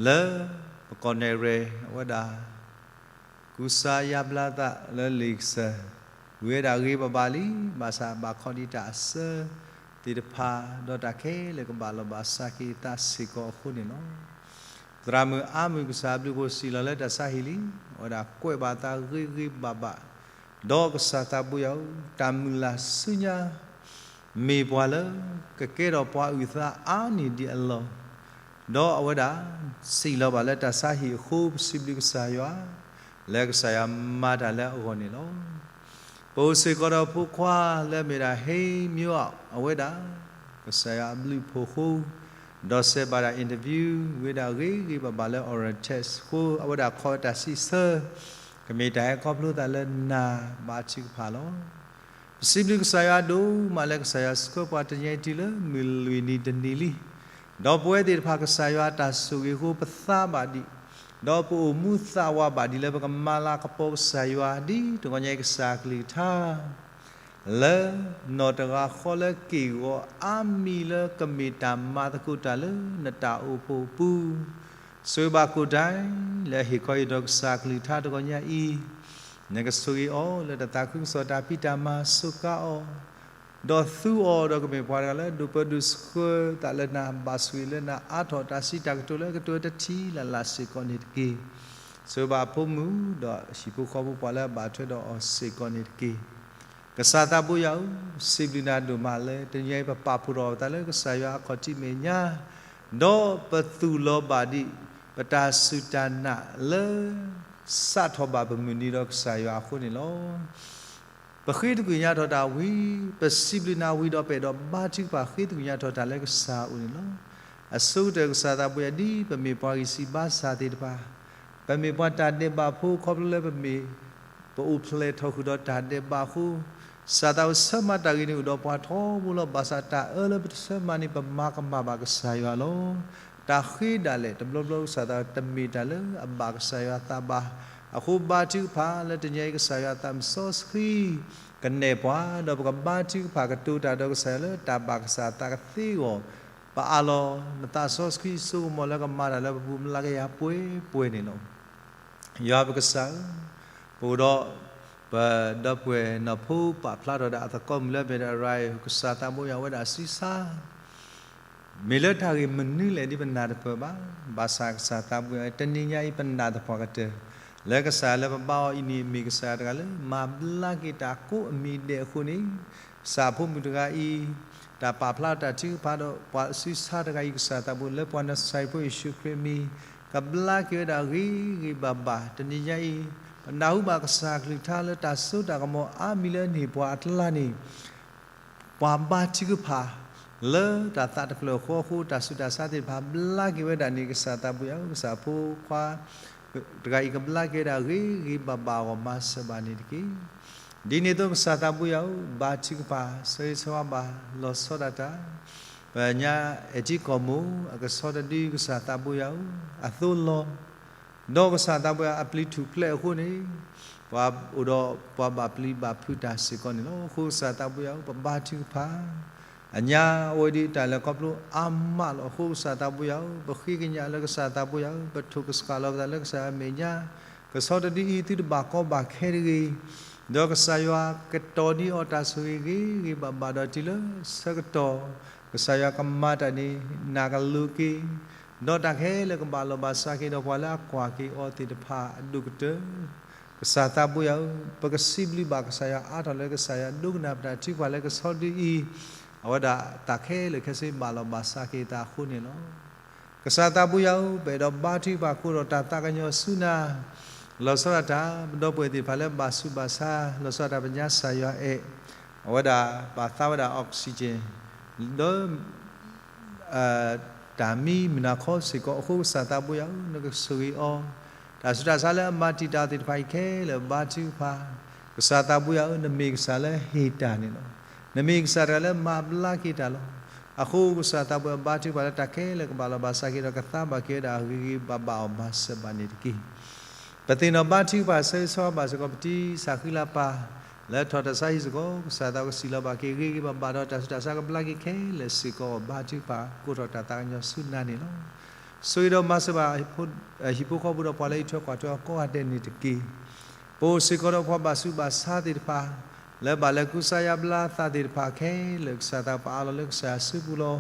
လၢပကီၢ်နဲၣ်ရွဲၣ်အဝဲဒၣ် ကူစါယါဘျါသးလၢလံာ်ကစၢ်, ဝံၤဝဲဒၣ်ဂ့ၤဘၣ်ဘၣ်လံ, ဘၣ်ဆၣ်ဘၣ်ခီဒံးတၢ်အစၢသ့ၣ်တဖၣ်, ဒီးတၢ်ခဲလၢာ်ကဘၣ်လီၤဘၣ်စးက့ၤအသးစ့ၢ်ကီးအဃိန့ၣ်လီၤ. သရၣ်မုၣ်အါမုၢ်ကစၢ်အဘျုးအဖှိၣ်စံးလီၤလၢတၢ်ဆါဟံၣ်လံ, အဝဲဒၣ်ကွဲးဘၣ်သးဂ့ၤဂ့ၤဘၣ်ဘၣ်, ဒီးကစၢ်သးဘိယွၤဧၢ, တၢ်မုၢ်လၢ်ဆူညါ မ့ၢ်ပှၤလၢကကဲထီၣ်ပှၤအုၣ်သးအါန့ၢ်ဒံးအလီၢ်, ဒီးအဝဲဒၣ်စံးလီၤဘၣ်လၢတၢ်ဆါဟံၣ်အဃိ ပစံးဘျုးကစၢ်ယွၤ လၢကစၢ်ယွၤမၤတၢ်လၢအဂီၢ်န့ၣ်လီၤ. ပအိၣ်စ့ၢ်ကီးဒီးဖိခွါလၢအမ့ၢ်ဒၣ် ဟ့မၠိအီၣ် အဝဲဒၣ် ကစၢ်ယွၤအဘျုးအဖှိၣ်အဃိ, ဒီးစဲးဘၣ်တၢ် interview ဝံၤဒၣ်ဂ့ၤဂ့ၤဘၣ်ဘၣ်လၢ oral test အဃိ အဝဲဒၣ်ခီဝဲတၢ်စံးဆၢ, ကမ့ၢ်တၢ်ဟဲခီဖျိသးလၢနၤဘါထုကဖၣ်လီၤ. ပစံးဘျုးကစၢ်ယွၤဒိၣ်မးလၢကစၢ်ယွၤဆှၢပှၤတနံၤအံၤတုၤလၢမုၢ်လွံၢ်နံၤတနံၤလံ. ဒီးပဝဲသ့ၣ်တဖၣ်ကစၢ်ယွၤအတၢ်ဆိၣ်ဂ့ၤအဃိ ပသးဘၣ်ဒံး, ဒီးပအိၣ်မူသးဝးဘၣ်ဒံးလၢပကမၤလၤကပီၤကစၢ်ယွၤ ဒ်တဂီၤညါအံၤကစၢ်အကလုၢ်ကထါ လၢနီၢ်တဂၤဃီလၢက့ၢ်ဂီၤအါမံၤလၢကမ့ၢ်တၢ်မၤသကိးတၢ်လၢနတၢ်အိၣ်ဖှိၣ်အပူၤ, ဆိၣ်ဂ့ၤဘၣ်ကိၣ်ဒဲး လၢအဟ့ၣ်ခီဟ့ၣ်နီၤကစၢ်အကလုၢ်ကထါတဂီၤညါအံၤ, နကဆိၣ်ဂ့ၤအီၤလၢတၢ်သးခုကစီၣ်တၢ်ဖံးတၢ်မၤစူးကါအီၤ, ဒီးသူအီၤဒီးကမ့ၢ်ပှၤတဂၤလၢဒိးပၢဒိးဆှၢသးလၢနၤ ဘၣ်ဆိၣ်ဂ့ၤလၢနၤအါထီၣ်တၢ်စံးတၢ်ကတိၤလၢကတိၤတထံၣ်လၢ်လၢ်စ့ၢ်ကီးန့ၣ်တက့ၢ်. ဆိၣ်ဂ့ၤဘၣ်အဖိမုၣ်ဒီးဟံၣ်ဖိဃီဖိပှၤလၢအဘၣ်ထွဲဒီးအီၤစ့ၢ်ကီးန့ၣ်တက့ၢ်. ကစၢ်သးဘိယွၤဧၢ, စံးဘျုးနၤဒိၣ်မးလၢ တနံၤအံၤ ပပာ်ဖှိၣ်ထီၣ်ပသးလၢကစၢ်ယွၤအခီၣ်ထံးမဲာ်ညါ, ဒီးပသူၣ်လီၤဘၣ်ဒံး ပတၢ်စူၢ်တၢ်နာ်လၢ စးထီၣ်ဘၣ်ပမုၢ်နံၤဒီးကစၢ်ယွၤအဃိန့ၣ်လီၤ. ပဃ့သကွံာ်ညါထီၣ်တၢ်ဝံၤ, ပစံးဘျုးနၤဝံၤဒီး ပအဲၣ်ဒိးဘါထုကဖၣ်ဃ့သကွံာ်ညါထီၣ်တၢ်လၢကစၢ်အအိၣ်န့ၣ်လီၤ. အဆိကတၢၢ်ကစၢ်သးဘိယွၤ ဒ်ပမ့ၢ်ပှၤဂံၢ်စၢ်ဘါစၢ်သ့ၣ်တဖၣ်, ပမ့ၢ်ပှၤတၢ်ဒဲးဘးဖိ ခီဖျိလၢပမ့ၢ် ပအိၣ်ဖျဲၣ်ထီၣ်ဃုာ်ဒီးတၢ်ဒဲးဘးအဃိ, ကစၢ်သးဘိယွၤ ဆၢမၤတၢ်ဂ့ၤန့ၣ်အိၣ်ဒီးပှၤထီဘိလီၤ. ဘၣ်ဆၣ်တၢ်အၢလၢပတဆၢမၤန့ၣ် ပမၤကမၣ်ဘၣ်ကစၢ်ယွၤလီၤ. တၢ်ဃ့ဒၣ်လဲာ်တဘျီဘျီ ကစၢ်သးဘိယွၤ တမ့ၢ်တၢ်လၢအဘၣ်ကစၢ်ယွၤအသးဘၣ်. အဃိဘါထုကဖၣ်လၢတနံၤအံၤ ကစၢ်ယွၤအသးစီဆှံ ကနဲၣ်ပှၤ, ဒီးပကဘါထုကဖၣ်ကတိၤတၢ်ဒီးကစၢ်ယွၤလၢတၢ်ဘၣ်ကစၢ်အသးကသ့အဂီၢ်, ပအးလီၤနသးစီဆှံစိကမီၤလၢကမၤတၢ်လၢပပူၤ မျးကယၤပှဲၤပှဲၤန့ၣ်လီၤ. ယွၤပကစၢ်ဧၢ, ပအိၣ်ဒီး ပဒီပုၢ်ဝဲၢ်နီၢ်ဖိပာ်ဖျါထီၣ်ဒၣ်အသကိးမုၣ်လၢအမ့ၢ်ဒၣ်ရၤဧၢ, ကစၢ်သးဘိယွၤ အဝဲဒၣ်အစုဆါ မ့ၢ်လၢတၢ်ဂ့ၢ်မနုၤလဲၣ်ဒ်ပနၢ်တပၢၢ်ဘၣ်. ဘၣ်ဆၣ်ကစၢ်သးဘိယွၤ တနံၤညါအံၤ ပနာ်သပှၢ်ကတၢၢ် လၢကစၢ်လၢပဘါအီၤအံၤန့ၣ် မ့ၢ်ကစၢ်တဂၤလၢမၤဘျါက့ၤတၢ်ကိးအမံၤဒဲးအဃိန့ၣ်, ကစၢ်အဖိမုၣ်တဂၤအံၤ တၢ်ပာ်ဖျါတၢ်ထုကဖၣ်ဒီးပှၤအစုဆါတဂၤအံၤ ကစၢ်သးဘိယွၤ လၢပှၤနစၤရ့းဖိယ့ၣ်ၡူးခရံာ်အမံၤ ကဘျါက့ၤဝဲဒၣ်ဂ့ၤဂ့ၤဘၣ်ဘၣ်. တနံၤညါအံၤ ပနၢ်ဟူဘၣ်ကစၢ်ကလုၢ်ကထါလၢတၢ်စိတၢ်ကမီၤအါမံၤလၢအန့ၢ်ပှၤအကျါန့ၣ် ပှၤဘါထုကဖၣ် လၢတၢ်သးတဖျၢၣ်ဃီအဃိ တၢ်ဆူးတၢ်ဆါသ့ၣ်တဖၣ် ဘျါက့ၤဝဲဒၣ်န့ၣ် ကစၢ်သးဘိယွၤဧၢ, ကစၢ်ဖိခွါတဂၤအံၤ ကဘျါက့ၤဝဲဒၣ်ဂ့ၤဂ့ၤဘၣ်ဘၣ်အဂီၢ် မၤစၢၤဘၣ်န့ၣ်တက့ၢ်. ဒ်န့ၣ်အသိး ကစၢ်သးဘိယွၤဧၢ, ဘါထုကဖၣ် ဆၢဂ့ၤဆၢဝါဘၣ် လီၤဆီဒၣ်တၢ် ပညါအဲၣ်ထံကီၢ်မိၢ် အကဆီတဒု ကစၢ်သးဘိယွၤဧၢ, အသိလီၤ ဒီးကစၢ်သးဘိယွၤ အပျံၤထူၣ်ဖျဲးအဃိန့ၣ် ပှၤအိၣ်ဒီးပှၤဘၣ်ပျံၤဘၣ်ဖုးတၢ်စ့ၢ်ကီးန့ၣ်လီၤ. အဃိကစၢ်သးဘိယွၤဧၢ, ပဘါထုကဖၣ် အညါအဝဲဒ်တၢ်လဲၤခီဖျိအါမးလီၤ. အဃိကစၢ်သးဘိယွၤဧၢ, ပဃ့ကညးလၢကစၢ်သးဘိယွၤဧၢ, ပထိၣ်ကဆှီလီၤပသးလၢကစၢ်ယွၤအမဲာ်ညါ, ကဆီတဒုအံၤ သုတဘၣ်ကီဘၣ်ခဲတဂ့ၤ, ဒီးကစၢ်ယွၤကတီၤန့ၢ်အီၤတၢ်ဆိၣ်ဂ့ၤဂ့ၤဂ့ၤဘၣ်ဘၣ်ဒီးတုၤလၢဆၢကတီၢ် ကစၢ်ယွၤကမၤတၢ်န့ၣ် နၢ်ကလိၤက့ၤ, ဒီးတၢ်ခဲလၢာ်ကဘၣ်လီၢ်ဘၣ်စးက့ၤဒီးပှၤလၢအကွၢ်က့ၤအီၤသ့ၣ်တဖၣ်အဒိၣ်ကတၢၢ် ကစၢ်သးဘိယွၤဧၢ, ပကစံးဘျုးဘၣ်ကစၢ်ယွၤအါထီၣ်လၢကစၢ်ယွၤဒိကနၣ်ပတၢ်ထုကဖၣ်လၢကဆီဒုအံၤ, အဝဲဒၣ်တၢ်ခဲလၢာ်ခဲဆ့ဘၣ်လီၢ်ဘၣ်စးက့ၤအသးအဃိန့ၣ်လီၤ. ကစၢ်သးဘိယွၤဧၢ, ပအဲၣ်ဒိးဘါထုကဖၣ်ကိးထီၣ်တၢ်သးကညီၤဆူနၤ, လီၤဆီဒၣ်တၢ် ပဒီပုၢ်ဝဲၢ်သ့ၣ်တဖၣ်လၢဘၣ်ဆူးဘၣ်ဆါ, လီၤဆီဒၣ်တၢ်ပညါကစၢ်ယွၤအဲၣ်, အဝဲဒၣ်ဘၣ်သါဝဲဒၣ် oxygen ဒီး တၢ်မံမုၢ်နၤခီစ့ၢ်ကီး, အဃိကစၢ်သးဘိယွၤဧၢ, နကဆိၣ်ဂ့ၤအီၤ, တၢ်ဆူးတၢ်ဆါလၢအမၤတံာ်တာ်သ့ၣ်တဖၣ်အံၤခဲလၢာ်ဘါထုကဖၣ်, ကစၢ်သးဘိယွၤဧၢ, နမ့ၢ်ကစၢ်လၢဟ့ၣ်တၢ်န့ၣ်လီၤ. နမ့ၢ်ကစၢ်တဂၤလၢမၤဘျါက့ၤတၢ်လီၤ. အဃိကစၢ်သးဘိယွၤ ဘါထုကဖၣ်လၢတၢ်ခဲလၢာ်ကဘၣ်လီၢ်ဘၣ်စးက့ၤဒီးကသါဘၣ်က့ၤဝဲဒၣ်ဂ့ၤဂ့ၤဘၣ်ဘၣ်အီၤ မၤစၢၤဘၣ်န့ၣ်တက့ၢ်. ပသ့ၣ်နီၣ်ဘါထုကဖၣ်ဆၢဂ့ၤဆၢဝါဘၣ်စ့ၢ်ကီး ပတံၤစၢ်ဃံလၤပၢ် လၢထီၣ်တၢ်ဆါဟံၣ်စ့ၢ်ကီး, ကစၢ်သးဘိယွၤကစံၣ်လီၤဘၣ်က့ၤဂ့ၤဂ့ၤဘၣ်ဘၣ်ဒီးတၢ်ဆူးတၢ်ဆါကဘျါက့ၤခဲလၢာ်စ့ၢ်ကီး, ဘါထုကဖၣ်ကိးထီၣ်တၢ်သးကညီၤဆူနၤန့ၣ်လီၤ. ဆိၣ်ဂ့ၤဒီးမၤစၢၤဘၣ် ဟံၣ်ဖိဃီဖိဒီးပှၤလၢအအံးထွဲကွၢ်ထွဲအီၤကိးဂၤဒဲးန့ၣ်တက့ၢ်. ပအိၣ်စ့ၢ်ကီးဒီးပှၤဘၣ်ဆူးဘၣ်ဆါသ့ၣ်တဖၣ် လၢဘၣ်လဲၤကူစါယါဘျါသးသ့ၣ်တဖၣ်ခဲလၢာ် ကစၢ်သးဘိယွၤ ပအးလီၤလၢကစၢ်ယွၤစုပူၤလီၤ.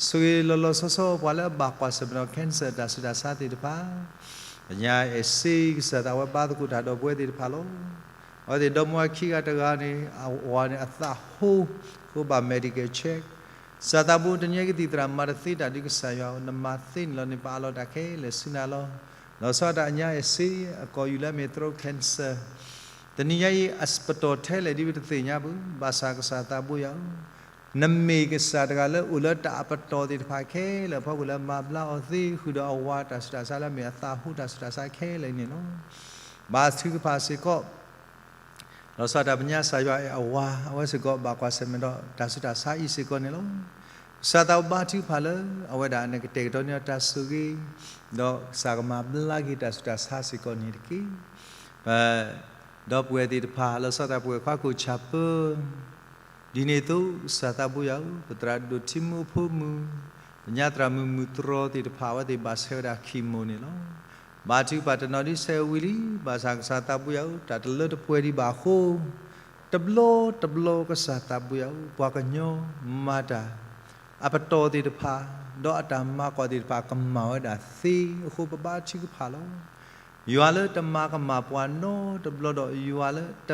ဆိၣ်ဂ့ၤလီၤလီၤဆီဆီပှၤလၢအဘၣ်ကွၢ်ဆၢၣ်မဲာ်ဒီး cancer တၢ်ဆူးတၢ်ဆါသ့ၣ်တဖၣ်, ပညါအဲၣ်စ့ကစၢ်သးဘိယွၤ ဘါသကိးတၢ်ဒီပုၢ်ဝဲၢ်သ့ၣ်တဖၣ်လီၤ. အဝဲသ့ၣ်ဒီမါဝၤခံဂၤတဂၤန့ၣ် အဝၤန့ၣ်အသးဟိ ဃိဘၣ် medical check ကစၢ်သးဘိယွၤ တနံၤညါကသံၣ်သရၣ်မၤတသ့တၢ်ဒ်ကစၢ်ယွၤဧၢ, နမၤသ့န့ၣ်လီၤန့ၣ် ပအးလီၤတၢ်ခဲလၢာ်ဆူနၤလီၤ. လီၤဆီဒၣ်တၢ်အညါအဲၣ်စ့အကိာ်ယူၢ်လၢအမ့ၢ် throat cancer တနံၤညါအံၤ အပတီၢ်ထဲလဲၣ်ဒ်ပတသ့ၣ်ညါဘၣ်, ဘၣ်ဆၣ်ကစၢ်သးဘိယွၤဧၢ, နမ့ၢ်ကစၢ်တဂၤလၢအိၣ်လၢတၢ်အပတီၢ်သ့ၣ်တဖၣ်ခဲလၢာ်အဖီခိၣ်လၢမၤဘျါအီၤသ့ ဃုာ်ဒီးအဝၤတၢ်ဆူးတၢ်ဆါလၢအမ့ၢ်အသးဟိတၢ်ဆူးတၢ်ဆါခဲလၢာ်အံၤန့ၣ်လီၤ. ဘါထုကဖၣ်စ့ၢ်ကီး လီၤဆီဒၣ်တၢ်ပညါကစၢ်ယွၤအဲၣ်အဝၤ အဝဲစ့ၢ်ကီးဘၣ်ကွၢ်ဆၢၣ်မဲာ်ဒီးတၢ်ဆူးတၢ်ဆါအံၤစ့ၢ်ကီးန့ၣ်လီၤ. ကစၢ်သးဘိယွၤ ဘါထုကဖၣ်လၢ အဝဲဒၣ်နကတဲာ်ကတီၤန့ၢ်အီၤတၢ်ဆိၣ်ဂ့ၤ, ဒီးကစၢ်ကမၤဘျါက့ၤတၢ်ဆူးတၢ်ဆါစ့ၢ်ကီးန့ၣ်တက့ၢ်. ပဒီပုၢ်ဝဲၢ်သ့ၣ်တဖၣ် လီၤဆီဒၣ်တၢ်ပုၢ်ဝဲၢ်ခွါကိၣ်ဆၣ်ပၢ ဒ်န့ၣ်အသိး ကစၢ်သးဘိယွၤဧၢ, ပသရၣ်ဒိၣ်ထံမူအဖိမုၣ်, ပညါသရၣ်မုၣ်မုၢ်တြီသ့ၣ်တဖၣ် အဝဲသ့ၣ်ဘၣ်ဆဲးဝဲဒၣ် chemo န့ၣ်လီၤ. ဘါထုကဖၣ်တနီၤဒ်ဆဲးဝံၤလံ, ဘၣ်ဆၣ်ကစၢ်သးဘိယွၤဧၢ, တၢ်တလၢတပှဲၤဒံးဘၣ်အဃိ, တဘျီတဘျီကစၢ်သးဘိယွၤဧၢ, ပှၤကညီမၤတၢ် အပတီၢ်သ့ၣ်တဖၣ် ဒီးအတၢ်မၤကွၢ်သ့ၣ်တဖၣ် ကမၣ်ဝဲဒၣ်သ့အဃိ ပဘါထုကဖၣ်လီၤ. ယွၤလၢတမၤကမၣ်ပှၤနီတဘျီဒီး ယွၤလၢတ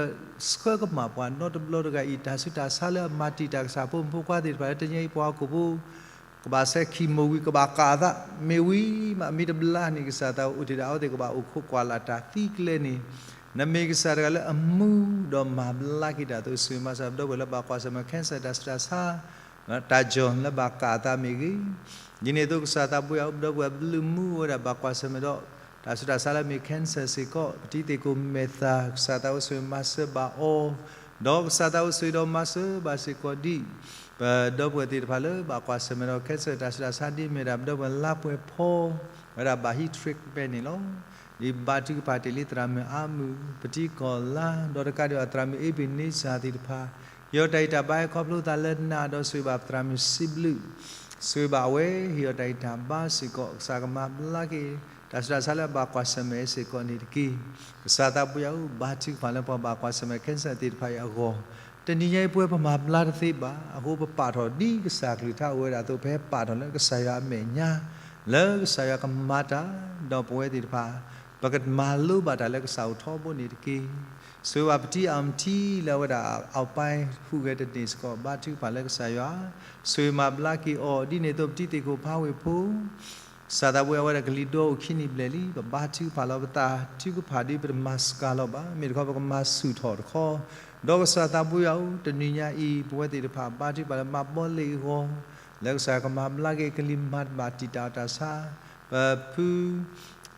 ဆှၢကမၣ်ပှၤနီတဘျီတဂၤအံၤ တၢ်ဆူးတၢ်ဆါလၢအမၤတံာ်တာ်ကစၢ်ဖိမုၣ်ဖိခွါသ့ၣ်တဖၣ်လၢတနံၤအံၤပှၤဟီၣ်ခိၣ်ဖိ ကဘၣ်ဆဲး chemo ဝံၤ ကဘၣ်ဃၣ်သး မ့ၢ်ဝံၤမး မ့ၢ်တဘျါန့ၣ် ကစၢ်သးအိၣ်တ့ၢ်ဒၣ်အဝဲသ့ၣ်ကဘၣ်အိၣ်ခိးကွၢ်လၢ်တၢ်သံကျဲန့ၣ် နမ့ၢ်ကစၢ်တဂၤလၢအမူဒီးမၤဘျါက့ၤတၢ်အသိး ဆိၣ်ဂ့ၤမၤစၢၤပဒီပုၢ်ဝဲၢ်လၢဘၣ်ကွၢ်ဆၢၣ်မဲာ် cancer တၢ်ဆူးတၢ်ဆါ တၢ်ကၠီၣ်လၢဘၣ်ဃၣ်အသးမ့ၢ်ဂ့ၤ, ဒ်န့ၣ်အသိးကစၢ်သးပှ့ၤအီၤ ပဒီပုၢ်ဝဲၢ်ဘျုးမူဝဲဒၣ်ဘၣ်ကွၢ်ဆၢၣ်မဲာ်ဒီး တၢ်ဆူးတၢ်ဆါလၢမ့ၢ် cancer စ့ၢ်ကီး ပတံၤသ့ၣ်ကိၣ်မဲာ်သၣ် ကစၢ်သးအိၣ်ဆိၣ်ဂ့ၤမၤစၢၤဘၣ်အီၤ, ဒီးကစၢ်သးအိၣ်ဆိၣ်ဂ့ၤဒီးမၤစၢၤဘၣ်စ့ၢ်ကီးဒ် ပဒီပုၢ်ဝဲၢ်သ့ၣ်တဖၣ်လၢဘၣ်ကွၢ်ဆၢၣ်မဲာ်ဒီး cancer တၢ်ဆူးတၢ်ဆါဒ်မ့ၢ်ဒၣ် ပဒီပုၢ်ဝဲၢ်လါပှဲၤဖီ ဝဲဒၣ်ဘၣ်ဟံး treatment န့ၣ်လီၤ. ဒ်ဘါထုကဖၣ်တ့ၢ်လံသရၣ်မုၣ်အါမုၢ် ပတံၤကီၢ်လါ ဒီးတကးဒံးဘၣ်သရၣ်မုၣ် Ebenezer သ့ၣ်တဖၣ် ဟ့ၣ်အီၤတၢ်ဂံၢ်တၢ်ဘါဟဲခီဖျိသးလၢနၤဒီးဆိၣ်ဂ့ၤဘၣ်သရၣ်မုၣ်စံးဘျုး, ဆိၣ်ဂ့ၤဘၣ်အဝဲ ဟ့ၣ်အီၤတၢ်ဂံၢ်တၢ်ဘါစ့ၢ်ကီး ကစၢ်ကမၤဘျါက့ၤ တၢ်ဆူးတၢ်ဆါလၢအဘၣ်ကွၢ်ဆၢၣ်မဲာ်စ့ၢ်ကီးန့ၣ်တက့ၢ်. ကစၢ်သးပှ့ၤအီၤ ဘါထုကဖၣ်လၢပှၤဘၣ်ကွၢ်ဆၢၣ်မဲာ် cancer သ့ၣ်တဖၣ်အံၤအဂီၢ်, တနံၤညါအံၤပဝဲပမၤဘျါတသ့ဘၣ် အဃိပပာ်ထီၣ်ဒ်ကစၢ်ကလုၢ်ကထါအိၣ်ဝဲဒၣ်အသိး ပဟဲပာ်ထီၣ်လၢကစၢ်ယွၤအမဲာ်ညါ လၢကစၢ်ယွၤကမၤတၢ် ဒီးပဝဲသ့ၣ်တဖၣ် ပကမၤလိဘၣ်တၢ်လၢကစၢ်အိၣ်ထီဘိန့ၣ်တက့ၢ်. ဆိၣ်ဂ့ၤဘၣ်ပတံၤ Auntie လၢအဝဲဒၣ် အပၢ်ဟူးဂဲၤတန့ၢ်စ့ၢ်ကီး ဘါထုကဖၣ်လၢကစၢ်ယွၤ ဆိၣ်ဂ့ၤမၤဘျါက့ၤအီၤ ဒ်န့ၣ်အသိးပတံၤသ့ၣ်ကိၣ်ဖးဝ့ၢ်ဖိ ကစၢ်သးပှ့ၤအဝဲဒၣ်ကလံၤဒိအိၣ်ခံနံၣ်ဘျဲၣ်လံ ပဘါထုကဖၣ်လီၤ ပသးထုကဖၣ်ဒ်ပတမၤစှၤလီၤဘၣ် မ့ၢ်တခီပကမၤဆူၣ်ထီၣ်တခီ, ဒီးကစၢ်သးပှ့ၤအီၤ တနံၤညါအံၤ ပဝဲသ့ၣ်တဖၣ်ဘါထုကဖၣ်လၢမၤဘီလ့ၣ်အဂီၢ် လၢကစၢ်ယွၤကမၤဘျါက့ၤကလံၤမၤတဘၣ်တံာ်တာ်အီၤတၢ်ဆါ, ပဖု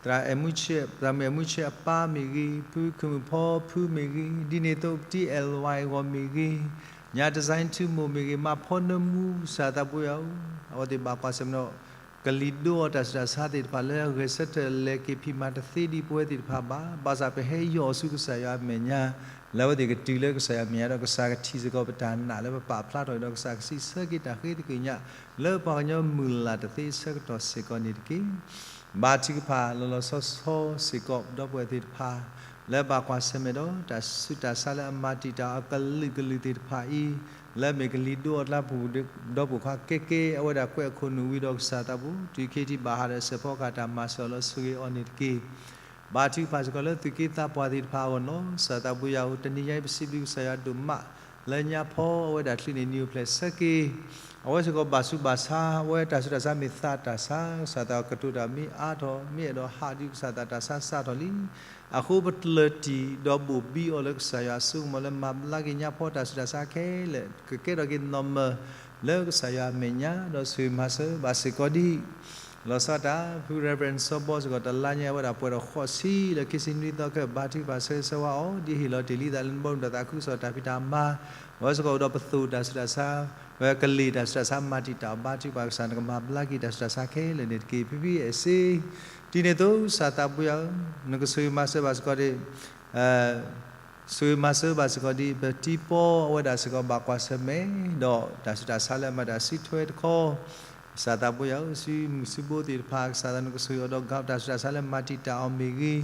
သရၣ်အဲၣ်မူဆဲး သရၣ်မုၣ်အဲၣ်မူဆဲးအပၢ်မ့ၢ်ဂ့ၤ, ဖုခုၣ်မုၣ်ဖီဖုမ့ၢ်ဂ့ၤ, ဒ်န့ၣ်အသိးပတံၤ အဲလဝါအဂီၢ်မ့ၢ်ဂ့ၤ, ညါတစဲထူမိၢ်မ့ၢ်ဂ့ၤ, မၤဖီနၢမူ ကစၢ်သးပှ့ၤအီၤ, အဝဲသ့ၣ်ဘၣ်ကွၢ်ဆၢၣ်မဲာ်ဒီး ကလံၤဒိအီၤတၢ်ဆူးတၢ်ဆါသ့ၣ်တဖၣ်လၢအဂဲၤဆၢထၢၣ် လဲၤက့ၤဖံးမၤတသ့ဒံးပဝဲသ့ၣ်တဖၣ်ဘၣ်. ဘၣ်ဆၣ်ပဟဲယီၢ်ဆူကစၢ်ယွၤအမဲာ်ညါ လၢအဝဲသ့ၣ်ကတုၤလၢကစၢ်ယွၤအမဲာ်ညါဒီး ကစၢ်ကထံၣ်စ့ၢ်ကီးပတၢ်နာ်လၢပပာ်ဖျါထီၣ်ဒီး ကစၢ်ကစံးဆၢက့ၤတၢ်ဃ့သကွံာ်ညါ လၢပှၤကညီမုၢ်လၢ်တသ့ဆၢကတီၢ်စ့ၢ်ကီးန့ၣ်တက့ၢ်. ဘါထုကဖၣ်လီၤလီၤဆီဆီစ့ၢ်ကီး ပဒီပုၢ်ဝဲၢ်သ့ၣ်တဖၣ် လၢဘၣ်ကွၢ်ဆၢၣ်မဲာ်ဒီး တၢ်ဆူးတၢ်ဆါလၢအမၤတံာ်တာ်အကလုာ်ကလုာ်သ့ၣ်တဖၣ်အံၤ လၢမ့ၢ်ကလံၤဒိအီၤတၢ်ပူၤ ဒီပုၢ်ခွါကဲကဲ အဝဲဒၣ်ကွဲးအခိၣ်နူာ်ဝံၤဒီးကစၢ်သးပူၤ တုၤခံထံၣ်ဘၣ်ဟးဒီးစဲးဖီကဟၣ်တၢ်မၤစၢၤအီၤလၢဆိၣ်ဂ့ၤအီၤန့ၣ်တက့ၢ်. ဘါထုကဖၣ်စ့ၢ်ကီးလၢသူၣ်က့သးပှၢ်သ့ၣ်တဖၣ်အဂီၢ်န့ၣ်လီၤ. ကစၢ်သးပှ့ၤယၤဧိၤ တနံၤညါအံၤပစံးဘျုးကစၢ်ယွၤဒိၣ်မး လၢညါဖီအဝဲဒၣ်ချုးန့ၣ် နံၤအိၣ်ဖျဲၣ်ဆၢက့ၤ အဝဲစ့ၢ်ကီးဘၣ်ဆူးဘၣ်ဆါ အဝဲတၢ်ဆူးတၢ်ဆါမ့ၢ်သးတၢ်ဆါ ကစၢ်သးကတိၤတၢ်မ့ၢ်အါထီၣ် မ့ၢ်အဲၣ်ဒိးဟးဒုးကစၢ်သးတၢ်ဆါစးထီၣ်လံ. အဃိပတၢ်တံာ်ဒီးဘိၣ်ဘံအီၤလၢကစၢ်ယွၤအစိကမီၤလၢမၤဘျါက့ၤညါဖီတၢ်ဆူးတၢ်ဆါခဲလၢာ် ကကဲထီၣ်က့ၤနီၢ်မၢၢ် လၢကစၢ်ယွၤအမဲာ်ညါ ဒီးဆိၣ်ဂ့ၤမၤစၢၤဘၣ်စ့ၢ်ကီးဒ် လီၤဆီဒၣ်တၢ် ဖု Reverend စီၤဘီစ့ၢ်ကီး တလါညါအဝဲဒၣ်ပှဲၤဒီးဃိးဆံလၢခံဆံနွံသီခဲ ဘါထုကဖၣ်ဆၢဂ့ၤဆၢဝါအီၤ ဒ်ဟ့ၣ်လီၤတ့ၢ်လံသးလၢနဘီမုၢ်ဒီးသးခုကစီၣ်တၢ်ဖံးတၢ်မၤ အဝဲစ့ၢ်ကီးအိၣ်ဒီးပသိၣ်တၢ်ဆူးတၢ်ဆါ ဝဲကလ့ၢ်တၢ်ဆူးတၢ်ဆါမၤတံာ်တာ်အီၤ ဘါထုကဖၣ်ကစၢ်နကမၤဘျါက့ၤတၢ်ဆူးတၢ်ဆါခဲလၢာ်န့ၣ်တက့ၢ်. ဖံဖံအဲၣ်စ့ ဒ်န့ၣ်အသိးကစၢ်သးပှ့ၤဧၢ နကဆိၣ်ဂ့ၤမၤစၢၤဘၣ်စ့ၢ်ကီးဒ် ဆိၣ်ဂ့ၤမၤစၢၤဘၣ်စ့ၢ်ကီးဒ် ပတံၤပီအဝဲဒၣ်စ့ၢ်ကီးဘၣ်ကွၢ်ဆၢၣ်မဲာ် ဒီးတၢ်ဆူးတၢ်ဆါလၢအမၤတၢ်စုထွဲတခီ ကစၢ်သးပှ့ၤဧၢ စုမုၢ်စုဘိသ့ၣ်တဖၣ် ကစၢ်သးနကဆိၣ်ဂ့ၤအီၤဒီး ကတၢ်ဆူးတၢ်ဆါလၢမၤတံာ်တာ်အီၤမ့ၢ်ဂ့ၤ,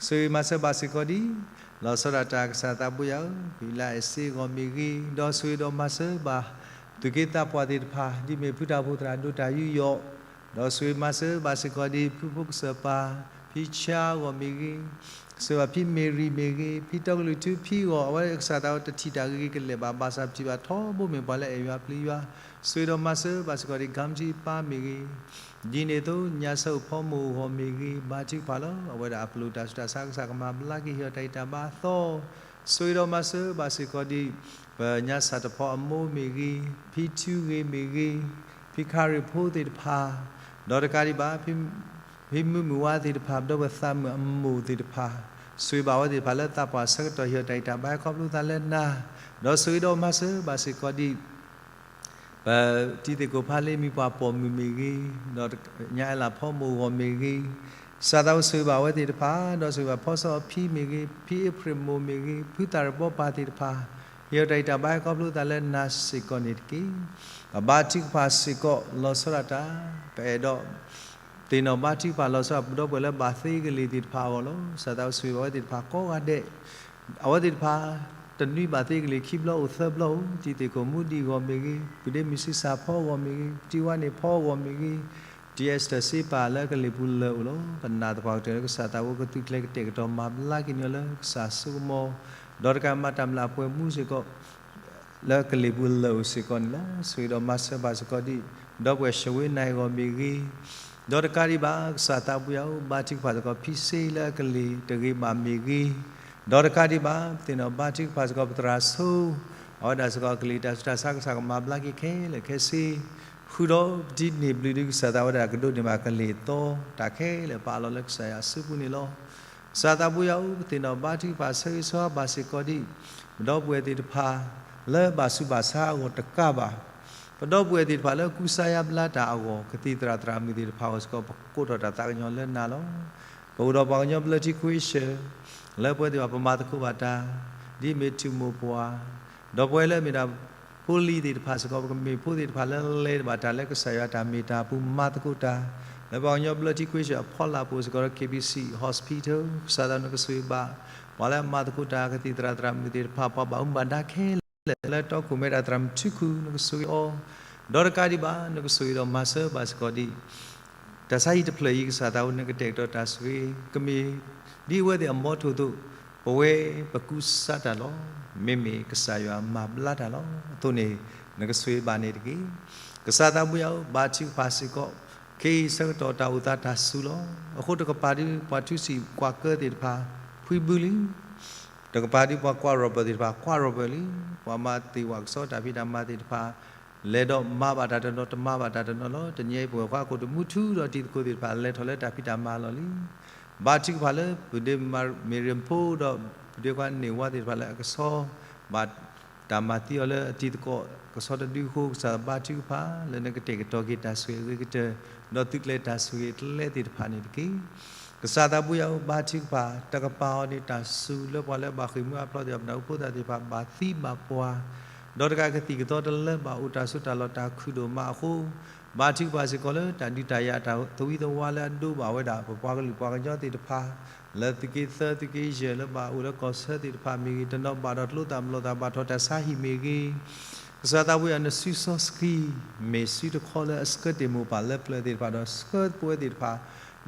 ဆိၣ်ဂ့ၤမၤစၢၤဘၣ်စ့ၢ်ကီးဒ် လီၤဆီဒၣ်တၢ်ကစၢ်သးပှ့ၤဧၢ ဖံလါအဲၣ်စ့အဂီၢ်မ့ၢ်ဂ့ၤ, ဒီးဆိၣ်ဂ့ၤဒီးမၤစၢၤဘၣ် သူၣ်က့သးပှၢ်သ့ၣ်တဖၣ် ဒ်မ့ၢ်ဖုတၢ်အိၣ်ဖှိၣ်သရၣ်ဒိၣ်တၢ်ယူးယီၣ် ဒီးဆိၣ်ဂ့ၤမၤစၢၤဘၣ်စ့ၢ်ကီးဒ် ဖုဖိကစၢၢ်ပၢ် ဖံဆါအဂီၢ်မ့ၢ်ဂ့ၤ, ကစၢၢ်ပၢ်ဖံမ့ၢ်ရံၣ်မ့ၢ်ဂ့ၤ, ဖံတီကလုာ်ထူဖံအဂီၢ် အဝဲကစၢ်သးဝဲတထံၣ်တၢ်ဂ့ၤဂ့ၤကလဲာ်ဘၣ် ဘၣ်ဆၣ်ပထံၣ်ဘၣ်ထီဘိမ့ၢ်ပှၤလၢအဲၣ်ယွၤပျံၤယွၤ, ဆိၣ်ဂ့ၤဒီးမၤစၢၤဘၣ်စ့ၢ်ကီးဒ် ကမ်ထံအပၢ်မ့ၢ်ဂ့ၤ, ဒ်န့ၣ်အသိး ညါဆၢအိၣ်ဖီမိၢ်အဂီၢ်မ့ၢ်ဂ့ၤ, ဘါထုကဖၣ်လီၤ အဝဲဒၣ်အပျိၢ်တၢ်ဆူးတၢ်ဆါ ကစၢ်ကမၤဘျါက့ၤဟ့ၣ်အီၤတၢ်ဂံၢ်တၢ်ဘါအသီ ဆိၣ်ဂ့ၤဒီးမၤစၢၤဘၣ်စ့ၢ်ကီးဒ် ပညါဆၣ်တဖီအမိၢ်မ့ၢ်ဂ့ၤ, ဖံထူဂ့ၤမ့ၢ်ဂ့ၤ, ဖံခါရ့ၣ်ဖိသ့ၣ်တဖၣ်, ဒီးတကးဒံးဘၣ် ဖံမုၢ်မုၢ်ဝါသ့ၣ်တဖၣ် ဒီးပသးမုၣ်အမိၢ်သ့ၣ်တဖၣ်, ဆိၣ်ဂ့ၤဘၣ်အဝဲသ့ၣ်တဖၣ်လၢသးပှၢ်ဆၢကတီၢ် ဟ့ၣ်အီၤတၢ်ဂံၢ်တၢ်ဘါဟဲခီဖျိသးလၢနၤ, ဒီးဆိၣ်ဂ့ၤဒီးမၤစၢၤဘၣ်စ့ၢ်ကီးဒ် ပတံၤသကိးဖးလ့ မံၤပှၢ်ပိာ်မုၣ်မ့ၢ်ဂ့ၤ, ဒီးညါအဲလးဖီမိၢ်အဂီၢ်မ့ၢ်ဂ့ၤ, ကစၢ်သးအိၣ်ဆိၣ်ဂ့ၤဘၣ်အဝဲသ့ၣ်တဖၣ်, ဒီးဆိၣ်ဂ့ၤဘၣ်ဖီစီအဖံမ့ၢ်ဂ့ၤ, ဖံအ့ဖြ့ၣ်မိၢ်မ့ၢ်ဂ့ၤ, ဖုသၣ်ရ့ၣ်ဘီပၢ်သ့ၣ်တဖၣ်, ဟ့ၣ်အီၤတၢ်ဂံၢ်တၢ်ဘါဟဲခီဖျိသးလၢနၤစ့ၢ်ကီးန့ၣ်တက့ၢ်. ပဘါထုကဖၣ်စ့ၢ်ကီးလီၤဆီဒၣ်တၢ်, ပအဲၣ်ဒိး သ့ၣ်နီၣ်ဘါထုကဖၣ်လီၤဆီဒၣ် ပဒီပုၢ်ဝဲၢ်လၢဘၣ်သ့ကလ့ၢ်သ့ၣ်တဖၣ်အဂီၢ်လီၤ. ကစၢ်သးအိၣ်ဆိၣ်ဂ့ၤဘၣ်အဝဲသ့ၣ်တဖၣ်ကိးဂၤဒဲး, အဝဲသ့ၣ်တဖၣ် တနွံဘၣ်သ့ကလ့ၢ် ခံဘျီအိၣ်သၢဘျီအိၣ်, တံၤသကိးမူဒံးအဂီၢ်မ့ၢ်ဂ့ၤ, ပုၢ်ဒ့မုၣ်ဆံးစၢ်ဖီအဂီၢ်မ့ၢ်ဂ့ၤ, ပတံၤဝါန့ၢ်ဖီအဂီၢ်မ့ၢ်ဂ့ၤ, ဒ်အ့စတၢၤစ့ပာ်လၢအကလံၤပူၤလၢာ်အိၣ်လီၤ. ကနၣ်သပှၢ်ကတၢၢ်လၢကစၢ်သးဘိကသုးကျဲၤကတဲာ်ကတီၤမၤဘျါက့ၤန့ၢ်အီၤလၢကစၢ်စိကမီၤ, ဒီးတကးမၤတၢ်မျၢ်အပှဲၤမူစ့ၢ်ကီး လၢကလံၤပူၤလၢာ်အိၣ်စ့ၢ်ကီးန့ၣ်လီၤ. ဆိၣ်ဂ့ၤဒီးမၤစၢၤဘၣ်စ့ၢ်ကီးဒ် ဒီပုၢ်ဝဲၢ် ရှဝ့နၢ်အဂီၢ်မ့ၢ်ဂ့ၤ, ဒီးတကးဒံးဘၣ် ကစၢ်သးဘိယွၤဧၢ, ဘါထုကဖၣ်စ့ၢ်ကီး ဖံစ့လၢအကလံၤတဂ့ၤဘၣ်မ့ၢ်ဂ့ၤ, ဒီးတကးဒံးဘၣ် ပသ့ၣ်နီၣ်ဘါထုကဖၣ်စ့ၢ်ကီး ပသရၣ်ဆိ, အဝဲဒၣ်စ့ၢ်ကီးကလံၤတၢ်ဆူးတၢ်ဆါကစၢ်ကမၤဘျါက့ၤခဲလၢာ်ခဲဆ့, ဃုာ်ဒီးဒ်န့ၣ်ဘျုးဒုးကစၢ်သးဝဲဒၣ်ကဒိးန့ၢ်ဘၣ်ကလံၤအသီ တၢ်ခဲလၢာ်ပာ်လီၤလၢကစၢ်ယွၤအစုပူၤန့ၣ်လီၤ. ကစၢ်သးဘိယွၤဧၢ, ပသ့ၣ်နီၣ်ဘါထုကဖၣ်ဆၢဂ့ၤဆၢဝါဘၣ်စ့ၢ်ကီးဒ် ပဒီပုၢ်ဝဲၢ်သ့ၣ်တဖၣ် လၢဘၣ်ဆူးဘၣ်ဆါအဂီၢ်တကးဘၣ်, ပဒီပုၢ်ဝဲၢ်သ့ၣ်တဖၣ်လၢကူစါယါဘျါတၢ်အဂီၢ် ကသံၣ်သရၣ်သရၣ်မုၣ်သ့ၣ်တဖၣ်အဂီၢ်စ့ၢ်ကီး ပကိးထီၣ်တၢ်သးကညီၤလၢနၤလီၤ. ပအိၣ်ဒီးပှၤကညီဘျၢထံခွ့ဆၢၣ် လၢပဝဲသ့ၣ်တဖၣ်ပမၤသကိးဘၣ်တၢ် ဒ်မ့ၢ်ထံၣ်မိၢ်ပှၢ်, ဒီးပဝဲလၢအမ့ၢ်ဒၣ် ဖိလံၤသ့ၣ်တဖၣ်စ့ၢ်ကီး ပကမ့ၢ်ဖိသ့ၣ်တဖၣ်လၢလဲၤဘၣ်တၢ်လၢကစၢ်ယွၤတၢ်မ့ၢ်တၢ်ပူၤ မၤသကိးတၢ် လၢပှၤကညီဘျၢထံခွ့ဆၢၣ်အဖီလာ်ပူၤစ့ၢ်ကီး ဒီး KBC Hospital ကစၢ်သးနကဆိၣ်ဂ့ၤဘၣ် ပှၤလၢအမၤသကိးတၢ် ကသံၣ်သရၣ်သရၣ်မုၣ်သ့ၣ်တဖၣ် ပှၤဘၣ်မူဘၣ်ဒါခဲလၢာ် လၢတီခိၣ်မဲဒၣ်သရၣ်မုၣ်ထူခူ နကဆိၣ်ဂ့ၤအီၤ, ဒီးတကးဒံးဘၣ် နကဆိၣ်ဂ့ၤဒီးမၤစၢၤဘၣ်စ့ၢ်ကီးဒ် တၢ်ဆါဟံၣ်တဖျၢၣ်အံၤ ကစၢ်သးဘိယွၤ နကတဲာ်ကတီၤတၢ်ဆိၣ်ဂ့ၤ ကမ့ၢ် ဒ်အဝဲသ့ၣ်အဘီအမုၢ်အသိး, ပဝဲပကူစါတၢ်လီၤ. မ့မ့ၢ်ကစၢ်ယွၤမၤဘျါတၢ်လီၤ. အသိးန့ၣ် နကဆိၣ်ဂ့ၤဘၣ်န့ၣ်တက့ၢ်. ကစၢ်သးဘိယွၤဧၢ, ဘါထုကဖၣ်စ့ၢ်ကီး ခဲအံၤဆၢကတီၢ်တၢ်အိၣ်သးတၢ်စူၤလီၤ. အဃိတကပၤဒုးပှၤထူစံာ်ကွၢ်ကၢသ့ၣ်တဖၣ် ဖှံဘုလံ တကပၤဒုးပှၤကွၢ်ရီၣ်ဘၢၣ်သ့ၣ်တဖၣ် ကွၢ်ရီၣ်ဘၢၣ်လံ. ပှၤမၤသ့ၣ်ဝဲကစီၣ်တၢ်ဖံးတၢ်မၤသ့ၣ်တဖၣ် လဲၤဒီးမၤဘၣ်တၢ်တနီၤ တမၤဘၣ်တၢ်တနီၤလီၤ. တနံၤအံၤ ပဝဲၢ်ခွါခိၣ်တမူထူဒီးတံၤသကိးသ့ၣ်တဖၣ် လဲၤထီၣ်လၢတၢ်ဖံးတၢ်မၤအလီၢ်လံ. ဘါထုကဖၣ်လၢပဒ့မ့ၢ်ရ့ၣ်ဖိဒီး ပဒ့ခွါန့ၢ်ဝါသ့ၣ်တဖၣ်လၢအကဆီ ဘၣ်တၢ်မၤသံအီၤလၢအတံၤသကိး ကဆီတဒုအဃိ ကစၢ်ဘါထုကဖၣ် လၢနကတဲာ်ကတီၤက့ၤတၢ်ဆိၣ်ဂ့ၤအဂ့ၤကတၢၢ် ဒီးသုးကျဲၤတၢ်ဆိၣ်ဂ့ၤကျဲသ့ၣ်တဖၣ်န့ၣ်တက့ၢ်. ကစၢ်သးဘိယွၤဧၢ, ဘါထုကဖၣ် တကပၤအီၤန့ၣ် တၢ်စူၤလၢပှၤလၢအဘၣ်ဃ့ၢ်မှံဟးဖျိးသ့ၣ်တဖၣ် ပနၢ်ဟူဖိသၣ်သ့ၣ်တဖၣ် ဘၣ်သံဘၣ်ပှၢ် ဒီးတကးကသံၣ်ကသီတလၢဘၣ် အိၣ်တၢ်ဆိးတၢ်လီၢ်တၢ်ခုၣ်ဒိၣ်မးအဃိ ဘါထုကဖၣ်စ့ၢ်ကီးလၢတၢ်ဒုးတၢ်ယၤတၢ်သဝံသဝါလၢအဒိဘၣ်ဝဲဒၣ် ပပှၤကလုာ်ပှၤကညီသ့ၣ်တဖၣ် လၢသုးက့သၢသုးက့ယဲၢ်လၢဘၣ်အိၣ်လၢကီၢ်ဆၢသ့ၣ်တဖၣ်မ့ၢ်ဂ့ၤ တနီၤဘၣ်ဒီးကျိသၣ်မျိာ်သၣ် ဘၣ်ထီၣ်တၢ်ဆါဟံၣ်မ့ၢ်ဂ့ၤ ကစၢ်သးဘိယွၤ နစုစီဆှံ မ့ၢ်စုတခီလၢအဆှၢတ့ၢ်မိၢ်ပၢ်လၢပျၢၤသ့ၣ်တဖၣ်ဒီး ဆှၢပဝဲသ့ၣ်တဖၣ်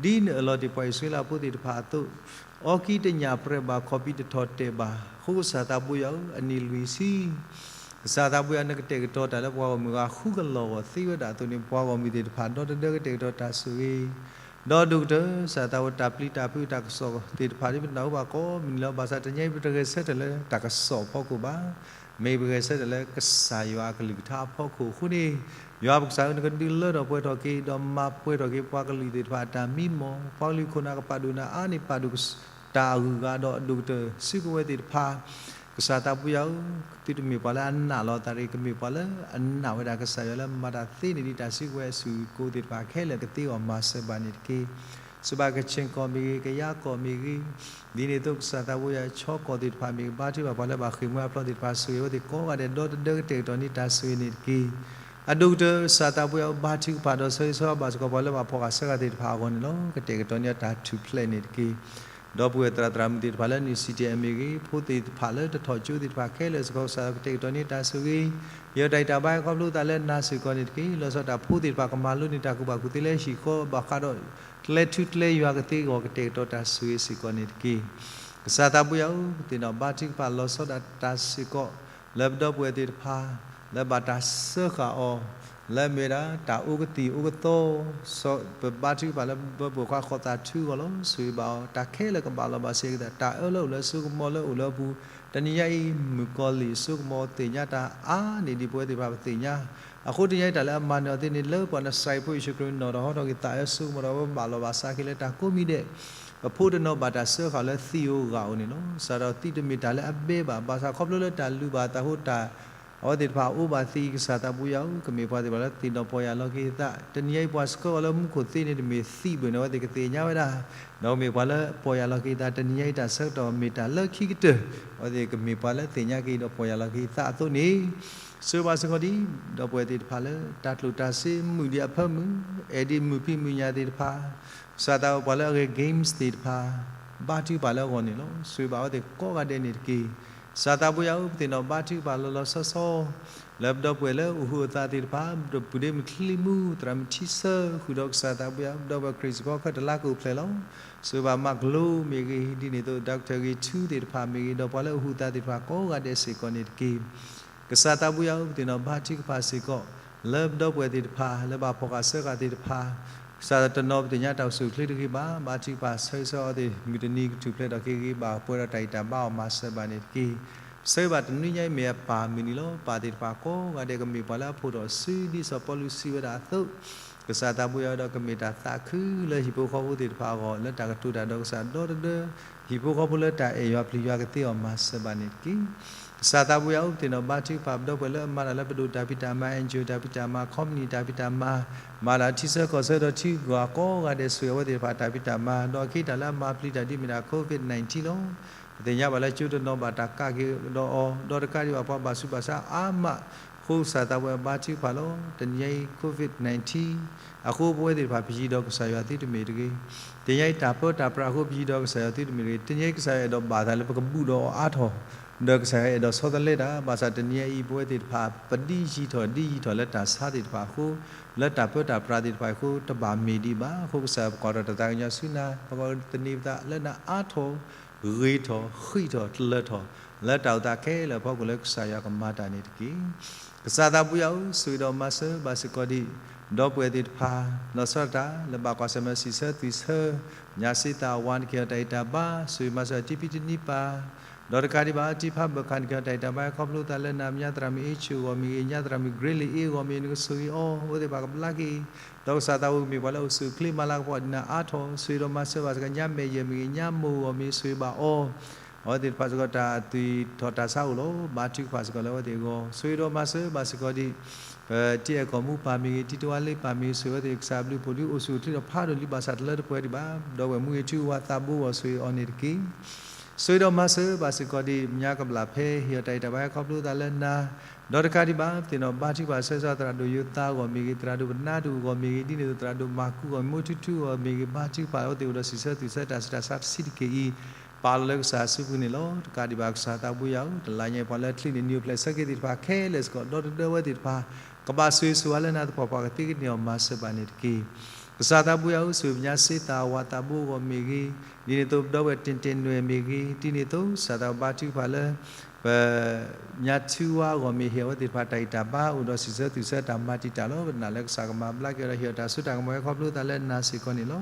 ဒ်နအၢၣ်လီၤတ့ၢ်ပှၤအံၣ်စရ့လးဖိသ့ၣ်တဖၣ်အသိး, အီကံတညၣ်ပြဲးဘၣ် ခီၣ်ပံၤတထီၣ်တဲာ်ဘၣ်အဃိ ကစၢ်သးဘိယွၤဧၢ, အနံၣ်လွံၢ်ဆံ ကစၢ်သးဘိယွၤ နကတဲာ်ကတီၤတၢ်လၢပှၤဂီၢ်မုၢ်အဂၤ ဃုကလီၢ်ဂီၢ်သ့ဝဲဒၣ်အသိးန့ၣ် ပှၤဂီၢ်မုၢ်သ့ၣ်တဖၣ် ဒီတဒၢကတဲာ်ကတီၤတၢ်ဆိၣ်ဂ့ၤ ဒီးဒိၣ်ကတၢၢ် ကစၢ်သးဘိယွၤ တၢ်ပျံၤတၢ်ဖုးတၢ်ကစီၣ်သ့ၣ်တဖၣ် ဒ်ပနၢ်ဟူဘၣ်ကိးမုၢ်နံၤလီၤ. ဘၣ်ဆၣ်တနံၤအံၤ ပတဂဲၤဆၢထၢၣ်လၢတၢ်ကစီၣ်အဖီခိၣ်ဘၣ်. မ့ၢ်ပဂဲၤဆၢထၢၣ်လၢကစၢ်ယွၤအကလုၢ်ကထါအဖီခိၣ်အဃိန့ၣ်, ယွၤပကစၢ်ဧၢ နကဒုးလၢထီၣ်ပှဲၤထီၣ်က့ၤ ဒီးမၤပှဲၤထီၣ်က့ၤပှၤကလုာ်သ့ၣ်တဖၣ်အတၢ်မံမီၢ်, ပှၤကလုာ်ခိၣ်နၢ်ကပာ်ဒိၣ်နၤအါန့ၢ်ပာ်ဒိၣ်တၢ်အဂုၤအဂၤဒီးအဒိၣ်ကတၢၢ် စုကဝဲၤသ့ၣ်တဖၣ် ကစၢ်သးဘိယွၤဧၢ, သုတမ့ၢ်ပှၤလၢအနာ်လီၤအသးတဂ့ၤ, ကမ့ၢ်ပှၤလၢအနာ်ဝဲဒၣ်ကစၢ်ယွၤလၢမၤတၢ်သ့န့ၣ်ဒံး တၢ်စုကဝဲၤအစုၣ်ကိသ့ၣ်တဖၣ်ခဲလၢာ်ကသ့အဂီၢ် မၤစၢၤဘၣ်န့ၣ်တက့ၢ်. စံးဘၣ်ကခ့ၣ်ကီၢ်မ့ၢ်ဂ့ၤ, ကယါကီၢ်မ့ၢ်ဂ့ၤ, ဒ်န့ၣ်အသိးကစၢ်သးဘိယွၤ ခၠီကီၢ်သ့ၣ်တဖၣ်မ့ၢ်ဂ့ၤ, ဘါထုကဖၣ်ပှၤလၢဘၣ်ဃ့ၢ်မှံဟးဖျိးသ့ၣ်တဖၣ် ဆိၣ်ဂ့ၤအဝဲသ့ၣ်ကိးဂၤဒဲး ဒီတဒၢကတဲာ်ကတီၤန့ၢ်တၢ်ဆိၣ်ဂ့ၤန့ၣ်တက့ၢ်. အဒိၣ်ကတၢၢ် ကစၢ်သးဘိယွၤ ဘါထုကဖၣ်ဒီး ဆၢဂ့ၤဆၢဝါဘၣ်စ့ၢ်ကီးပှၤလၢဘၣ်ဖှီၣ်ဃာ်ဆၢဃာ်သ့ၣ်တဖၣ်အဂီၢ်န့ၣ်လီၤ. ကတဲာ်ကတီၤန့ၢ်တၢ်ထူၣ်ဖျဲးန့ၣ်တက့ၢ်. ဒီပုၢ်ဝဲၢ်သရၣ်သရၣ်မုၣ်သ့ၣ်တဖၣ်လၢ နုၢ်စံၣ်တဲၤမ့ၢ်ဂ့ၤ, ဖိသ့ၣ်တဖၣ်လၢတထီၣ်ကၠိသ့ၣ်တဖၣ်ခဲလၢာ်စ့ၢ်ကီး ကစၢ်ကတဲာ်ကတီၤန့ၢ်တၢ်ဆိၣ်ဂ့ၤ, ယတၢ်အံၣ်တၢ်ဘါခီဖျိသးလၢနၤစ့ၢ်ကီးန့ၣ်တက့ၢ်. လီၤဆီဒၣ်တၢ်ဖိသ့ၣ်တဖၣ် ကမၤလိန့ၢ်တၢ်ကူၣ်ဘၣ်ကူၣ်သ့လၢဟံၣ်ဃီ ဘၣ်ဃးဒီးကျဲထူကျဲယွၤကသ့အဂီၢ် ကတဲာ်ကတီၤတၢ်ဆိၣ်ဂ့ၤစ့ၢ်ကီးန့ၣ်တက့ၢ်. ကစၢ်သးဘိယွၤဧၢ, ပသ့ၣ်နီၣ်ဘါထုကဖၣ်လီၤဆီဒၣ်တၢ်စ့ၢ်ကီး လၢပဒီပုၢ်ဝဲၢ်သ့ၣ်တဖၣ် လၢဘၣ်တၢ်စၢဃာ်အီၤ လၢအမ့ၢ်ဝဲဒၣ်တၢ်အိၣ်ကသံၣ်အိၣ်ကသီ ပဘါထုကဖၣ်လၢပပုၢ်ခွါဃီၤသးထူအဂီၢ်လီၤ. ဆိၣ်ဂ့ၤဘၣ်အီၤ တၢ်ခဲလၢာ်ကဘၣ်လီၤဘၣ်စ့ၢ်ကီး တၢ်အၢလၢအအိၣ်လၢအစိကမီၤလၢအအိၣ်လၢအပူၤ, တနံၤညါအံၤ မုၣ်ကီၤလံၢ်အစိကမီၤသ့ၣ်ညါတၢ်အါန့ၢ်ဒံးပဝဲသ့ၣ်တဖၣ်ပသ့ၣ်ညါ, အဃိတနံၤညါအံၤ တၢ်လၢအမၤနၢၤအီၤသ့န့ၣ် လၢပှၤနစၤရ့းဖိယ့ၣ်ၡူးခရံာ်နီၣ်ထီၣ်ဟီထီၣ်က့ၤသးအၢစိကမီၤဒီး ပဘၣ်လီၤဘၣ်စးက့ၤလၢတၢ်ကိးမံၤဒဲး, ပဖိတနီၤဘၣ်တၢ်စၢဃာ်လၢသံၣ်ဧိၤဂာ်ဧိၤန့ၣ်လီၤ. စးထီၣ်သံတမ့ၢ်တၢ်လၢအဘဲဘၣ်, ဘၣ်ဆၣ်ခီဖျိလၢတၢ်လုၢ်ဘၣ်သးအဃိ တၢ် အဝဲသ့ၣ်တဖၣ်အိၣ်ဘၣ်သံ ကစၢ်သးဘိယွၤဧၢ, ကမ့ၢ်ပှၤသ့ၣ်တဖၣ်လၢသ့ၣ်နီၣ်ပီၢ်ယၢ်လီၤက့ၤအသး, တနံၤညါအံၤပှၤဆှၢအီၤလၢမူခိၣ်သ့န့ၣ် တမ့ၢ်သံၣ်ဘၣ်န့ၣ် အဝဲသ့ၣ်ကသ့ၣ်ညါဝဲဒၣ်, ဒီးကမ့ၢ်ပှၤလၢပီၢ်ယၢ်လီၤက့ၤအသး, တနံၤညါအံၤတၢ်ဆၢကတီၢ်မ့ၢ်တၢ်လၢခံကတၢၢ်, အဝဲသ့ၣ်ကမ့ၢ်ပှၤလၢသ့ၣ်ညါက့ၤဒီးပီၢ်ယၢ်လီၤက့ၤအသးအသိးန့ၣ်, ဆိၣ်ဂ့ၤဘၣ်စ့ၢ်ကီးဒ် ဒီပုၢ်ဝဲၢ်သ့ၣ်တဖၣ်လၢ တၢ်ကျိၣ်တၢ်စ့မုာ်ဒံးအဖၢမုၢ်, အဲၣ်ဒံးမုာ်ဖံးမုာ်ညၣ်သ့ၣ်တဖၣ်, ကစၢ်သးဘိပှၤလၢအဂဲၤ games သ့ၣ်တဖၣ်, ဘါထုကဖၣ်လၢအဂီၢ်န့ၣ်လီၤ. ဆိၣ်ဂ့ၤဘၣ်အဝဲသ့ၣ်ကိးဂၤဒဲးန့ၣ်တက့ၢ်. ကစၢ်သးဘိယွၤဧၢ, ပသ့ၣ်နီၣ်ဘါထုကဖၣ်လီၤလီၤဆီဆီ လၢပဒီပုၢ်ဝဲၢ်လၢအိၣ်ဟုၣ်အိၣ်သးသ့ၣ်တဖၣ် ပူၤဒ့မုၢ်ချံမူ သရၣ်မုၣ်ထံဆၢ ဃုာ်ဒီးကစၢ်သးပူၤယၤ ပဒီပုၢ်ဝဲၢ်ခရံာ်စ့ၢ်ကီး ခဲတလါကအိၣ်ဖျဲၣ်လီၤ. ဆိၣ်ဂ့ၤဘၣ်မၤကလိမ့ၢ်ဂ့ၤ, ဒ်န့ၣ်အသိး doctor ဂ့ၤ ထူသ့ၣ်တဖၣ်မ့ၢ်ဂ့ၤ, ဒီးပှၤလၢအိၣ်ဟုၣ်သးသ့ၣ်တဖၣ်ကိးဂၤဒဲးစ့ၢ်ကီးန့ၣ်တက့ၢ်. ကစၢ်သးပူၤယၤဧၢ, ပသ့ၣ်နီၣ်ဘါထုကဖၣ်စ့ၢ်ကီး လၢပဒီပုၢ်ဝဲၢ်သ့ၣ်တဖၣ် လၢဘၣ်ဖီၣ်ဃာ်စၢဃာ်သ့ၣ်တဖၣ်, ကစၢ်တနီၤပသ့ၣ်ညါတၢ်အိၣ်ဆူၣ်အိၣ်ချ့တဂ့ၤဘၣ်, ဘါထုကဖၣ်ဆၢဂ့ၤဆၢဝါအီၤသ့ၣ် မုၢ်တနံၤကထူၣ်ဖျဲးထီၣ်က့ၤဂ့ၤ, ဘၣ်ပှဲၤဒီးတၢ်အံၣ်တၢ်ဘါအီၤမၤစၢၤဘၣ်န့ၣ်တက့ၢ်. ပဆၢဂ့ၤဘၣ်တနွံညါအံၤမ့ၢ်အပၢ်မုၢ်နံၤလီၤ. ပၢ်သ့ၣ်တဖၣ်ကိးဂၤဒဲးကမ့ၢ်ပှၤလၢအဖှိၣ်ထီၣ်စုဒ်စီၤပီလူးစံးဝဲဒၣ်အသိး, ကစၢ်သးပူၤယၤဒီးကမ့ၢ်တၢ်သးခုလၢဟံၣ်ဖိဃီဖိသ့ၣ်တဖၣ်အဂီၢ် လၢတၢ်ကတိၤတၢ်ဒီးကစၢ်ဒီတဒၢ, ဟံၣ်ဖိဃီဖိလၢတၢ်အဲၣ်ယွၤပျံၤယွၤကသ့အီၤမၤစၢၤဘၣ်န့ၣ်တက့ၢ်. ကစၢ်သးပူၤယၤဧၢ, ပသ့ၣ်နီၣ်ဘါထုကဖၣ် ပဒီပုၢ်ဝဲၢ်လၢအမၤတၢ်လၢပဒိၣ်တၢ်ဖံးတၢ်မၤ, NGO တၢ်ဖံးတၢ်မၤ, company တၢ်ဖံးတၢ်မၤ, မၤတၢ်ထံဆၢကီၢ်ဆၢဒီးထံဂုၤကီၢ်ဂၤကိးဂၤဒဲး ဆိၣ်ဂ့ၤအဝဲသ့ၣ်တဖၣ်တၢ်ဖံးတၢ်မၤ, ဒီးအခံတၢ်လၢအမၤပျံၤတၢ်ဒ်မ့ၢ်ဒၣ် COVID nineteen လီၤ. ပသ့ၣ်ညါဘၣ်လၢကၠိတနီၤဘၣ်တၢ်ကးက့ၤဒီးအီၤ, ဒီးတကးဒံးဘၣ်ပှၤဘၣ်ဆူးဘၣ်ဆါအါမး, အဃိကစၢ်သးပူၤယၤဘါထုကဖၣ်လီၤ. တနံၤညါအံၤ COVID nineteen အဃိပဝဲသ့ၣ်တဖၣ်ပယံၤဒီးကစၢ်ယွၤသုတမ့ၢ်တဂ့ၤ. တနံၤညါအံၤတၢ်ပၢတၢ်ပြးအဃိပယံၤဒီးကစၢ်ယွၤသုတမ့ၢ်တဂ့ၤ. တနံၤညါအံၤကစၢ်ယွၤအဲၣ်ဒိးဘၣ်သးလၢပကဘူၣ်ဒီးအီၤအါထီၣ်, ဒီးကစၢ်ယွၤအဲၣ်ဒိးဆီတလဲတၢ်, ဘၣ်ဆၣ်တနံၤညါအံၤပဝဲသ့ၣ်တဖၣ် ပဒ်ယံၤထီၣ်ဒ်ယံၤထီၣ်လၢတၢ်ဆါသ့ၣ်တဖၣ်အဃိ, လၢတၢ်ပၢတၢ်ပြးသ့ၣ်တဖၣ်အဃိ တဘၣ်မ့ၢ်ဒံးဘၣ်. အဃိကစၢ်ယွၤပကွၢ်ထီၣ်တၢ်သးကညီၤဆူနၤ, ပကသန့ၤပသးလၢနၤအါထီၣ်, ဂ့ၤထီၣ်, ဃံးထီၣ်, တလၢထီၣ်, လၢတၢ်အိၣ်သးခဲလၢာ်အဖီခိၣ်လၢကစၢ်ယွၤကမၤတၢ်န့ၣ်တက့ၢ်. ကစၢ်သးပူၤယၤဧၢ, ဆိၣ်ဂ့ၤဒီးမၤစၢၤဘၣ်စ့ၢ်ကီးဒံး ဒီပုၢ်ဝဲၢ်သ့ၣ်တဖၣ်, လီၤဆီဒၣ်တၢ် လၢဘၣ်ကွၢ်ဆၢၣ်မဲာ်စံးဆၢသွံၣ်ဆၢ, ညၣ်စ့သၣ်ဝါနကဟ့ၣ်အီၤတၢ်အံၣ်တၢ်ဘါ, ဆိၣ်ဂ့ၤမၤစၢၤတံဖံတနံၤပၢ်, ဒီးတကးဒံးဘၣ် တံဖးဘၢၣ်ခၣ်နကဟ့ၣ်အီၤတၢ်အံၣ်တၢ်ဘါ ခီဖျိသးလၢနၤ ညါသရၣ်မုၣ်အ့ဆူၣ်အဂီၢ်မ့ၢ်ဂ့ၤ, ညါသရၣ်မုၣ် Grace လ့အ့အဂီၢ်မ့ၢ်ဂ့ၤ, နကဆိၣ်ဂ့ၤအီၤ, အဝဲသ့ၣ်တဖၣ်ကဘျါက့ၤ, ဒီးကစၢ်သးဝဲကမ့ၢ်ပှၤလၢအိၣ်ဆူၣ်အိၣ်ချ့မၤလၤကပီၤဒ်နၤအါထီၣ်, ဆိၣ်ဂ့ၤဒီးမၤစၢၤဘၣ်စ့ၢ်ကီး ညါမဲာ်ယဲၢ်မ့ၢ်ဂ့ၤ, ညါမိၢ်အဂီၢ်မ့ၢ်ဂ့ၤ, ဆိၣ်ဂ့ၤဘၣ်အီၤ အဝဲသ့ၣ်တဖၣ်စ့ၢ်ကီးတၢ်သွံၣ်ထီၣ်တၢ်ဆါအိၣ်လီၤ. ဘါထုကဖၣ်စ့ၢ်ကီးလၢအဝဲသ့ၣ်အဂီၢ်, ဆိၣ်ဂ့ၤဒီးမၤစၢၤဘၣ်စ့ၢ်ကီးဒံး ပတံၤအဲၣ်ကီၢ်မူပၢ်မ့ၢ်ဂ့ၤ, တံၤတဝါလ့ပၢ်မ့ၢ်ဂ့ၤ, ဆိၣ်ဂ့ၤအဝဲသ့ၣ် ကစၢ်ဘျုးဖှိၣ်ဒုးအိၣ်ဆူၣ်အိၣ်ချ့ဒီးဖးဒိၣ်လံ ဘၣ်ဆၣ်တလၢတပှဲၤဒံးဘၣ်, ဒီပုၢ်ဝဲၢ်မူဂ့ၤ ထူဂ့ၤ ဝၤသးဘိအဂီၢ် ဆိၣ်ဂ့ၤအီၤန့ၣ်တက့ၢ်. ဆိၣ်ဂ့ၤဒီးမၤစၢၤဘၣ်စ့ၢ်ကီးဒံး ညါကဘျၣ်ဖဲ ဟ့ၣ်အီၤတၢ်အံၣ်တၢ်ဘါ ခီဖျိသးလၢနၤ, ဒီးတကးဒံးဘၣ် ပသ့ၣ်နီၣ်ဘါထုကဖၣ်ဆၢဂ့ၤဆၢဝါ သရၣ်ဒိၣ်ယိၤသးအဂီၢ်မ့ၢ်ဂ့ၤ, သရၣ်ဒိၣ်ပနါဒိၣ်အဂီၢ်မ့ၢ်ဂ့ၤ, ဒ်န့ၣ်အသိး သရၣ်ဒိၣ်မၤကူအဂီၢ်မ့ၢ်ဂ့ၤ, မိၢ်ထူထူအဂီၢ်မ့ၢ်ဂ့ၤ, ဘါထုကဖၣ်လၢအဝဲသ့ၣ်အိၣ်ဒီးစံးဆၢသွံၣ်ဆၢတၢ်ဆူးတၢ်ဆါတဆံးတက့ၢ်အံၤ ပာ်လီၤလၢကစၢ်အစုပူၤန့ၣ်လီၤ. တကးဒံးဘၣ် ကစၢ်သးပူၤယၤဧၢ, တလါညါအံၤ ပှၤလၢချံးန့ၣ် နံၤအိၣ်ဖျဲၣ်ဆၢက့ၤသ့ၣ်တဖၣ်ခဲလၢာ် စ့ၢ်ကီး ဒီတဒၢဝဲသ့ၣ်တဖၣ် ကဘၣ်ဆိၣ်ဂ့ၤဆိၣ်ဝါလၢနၤသပှၢ်ပှၢ် ကသ့ကန့ၢ်အီၤမၤစၢၤဘၣ်န့ၣ်တက့ၢ်. ကစၢ်သးပူၤယၤဧၢ, ဆိၣ်ဂ့ၤပညါစ့သၣ်ဝါသးဘိအဂီၢ်မ့ၢ်ဂ့ၤ, ဒ်န့ၣ်အသိး ပဒီပုၢ်ဝဲၢ်တ့ၢ်တ့ၢ်နွဲၣ်မ့ၢ်ဂ့ၤ, ဒ်န့ၣ်အသိး ကစၢ်သးဘါထုကဖၣ်လၢ ပညါထူဝါအဂီၢ်မ့ၢ်ဟ့ၣ်အဝဲသ့ၣ်တဖၣ်တၢ်ဂံၢ်တၢ်ဘါ အိၣ်ဒီးစံးဆၢသွံၣ်ဆၢတၢ်မၤတံာ်တာ်လီၤ. ပနာ်လၢကစၢ်ကမၤဘျါက့ၤဒီး ဟ့ၣ်အီၤတၢ်စိတၢ်ကမီၤဝဲခီဖျိသးလၢနၤစ့ၢ်ကီးန့ၣ်လီၤ.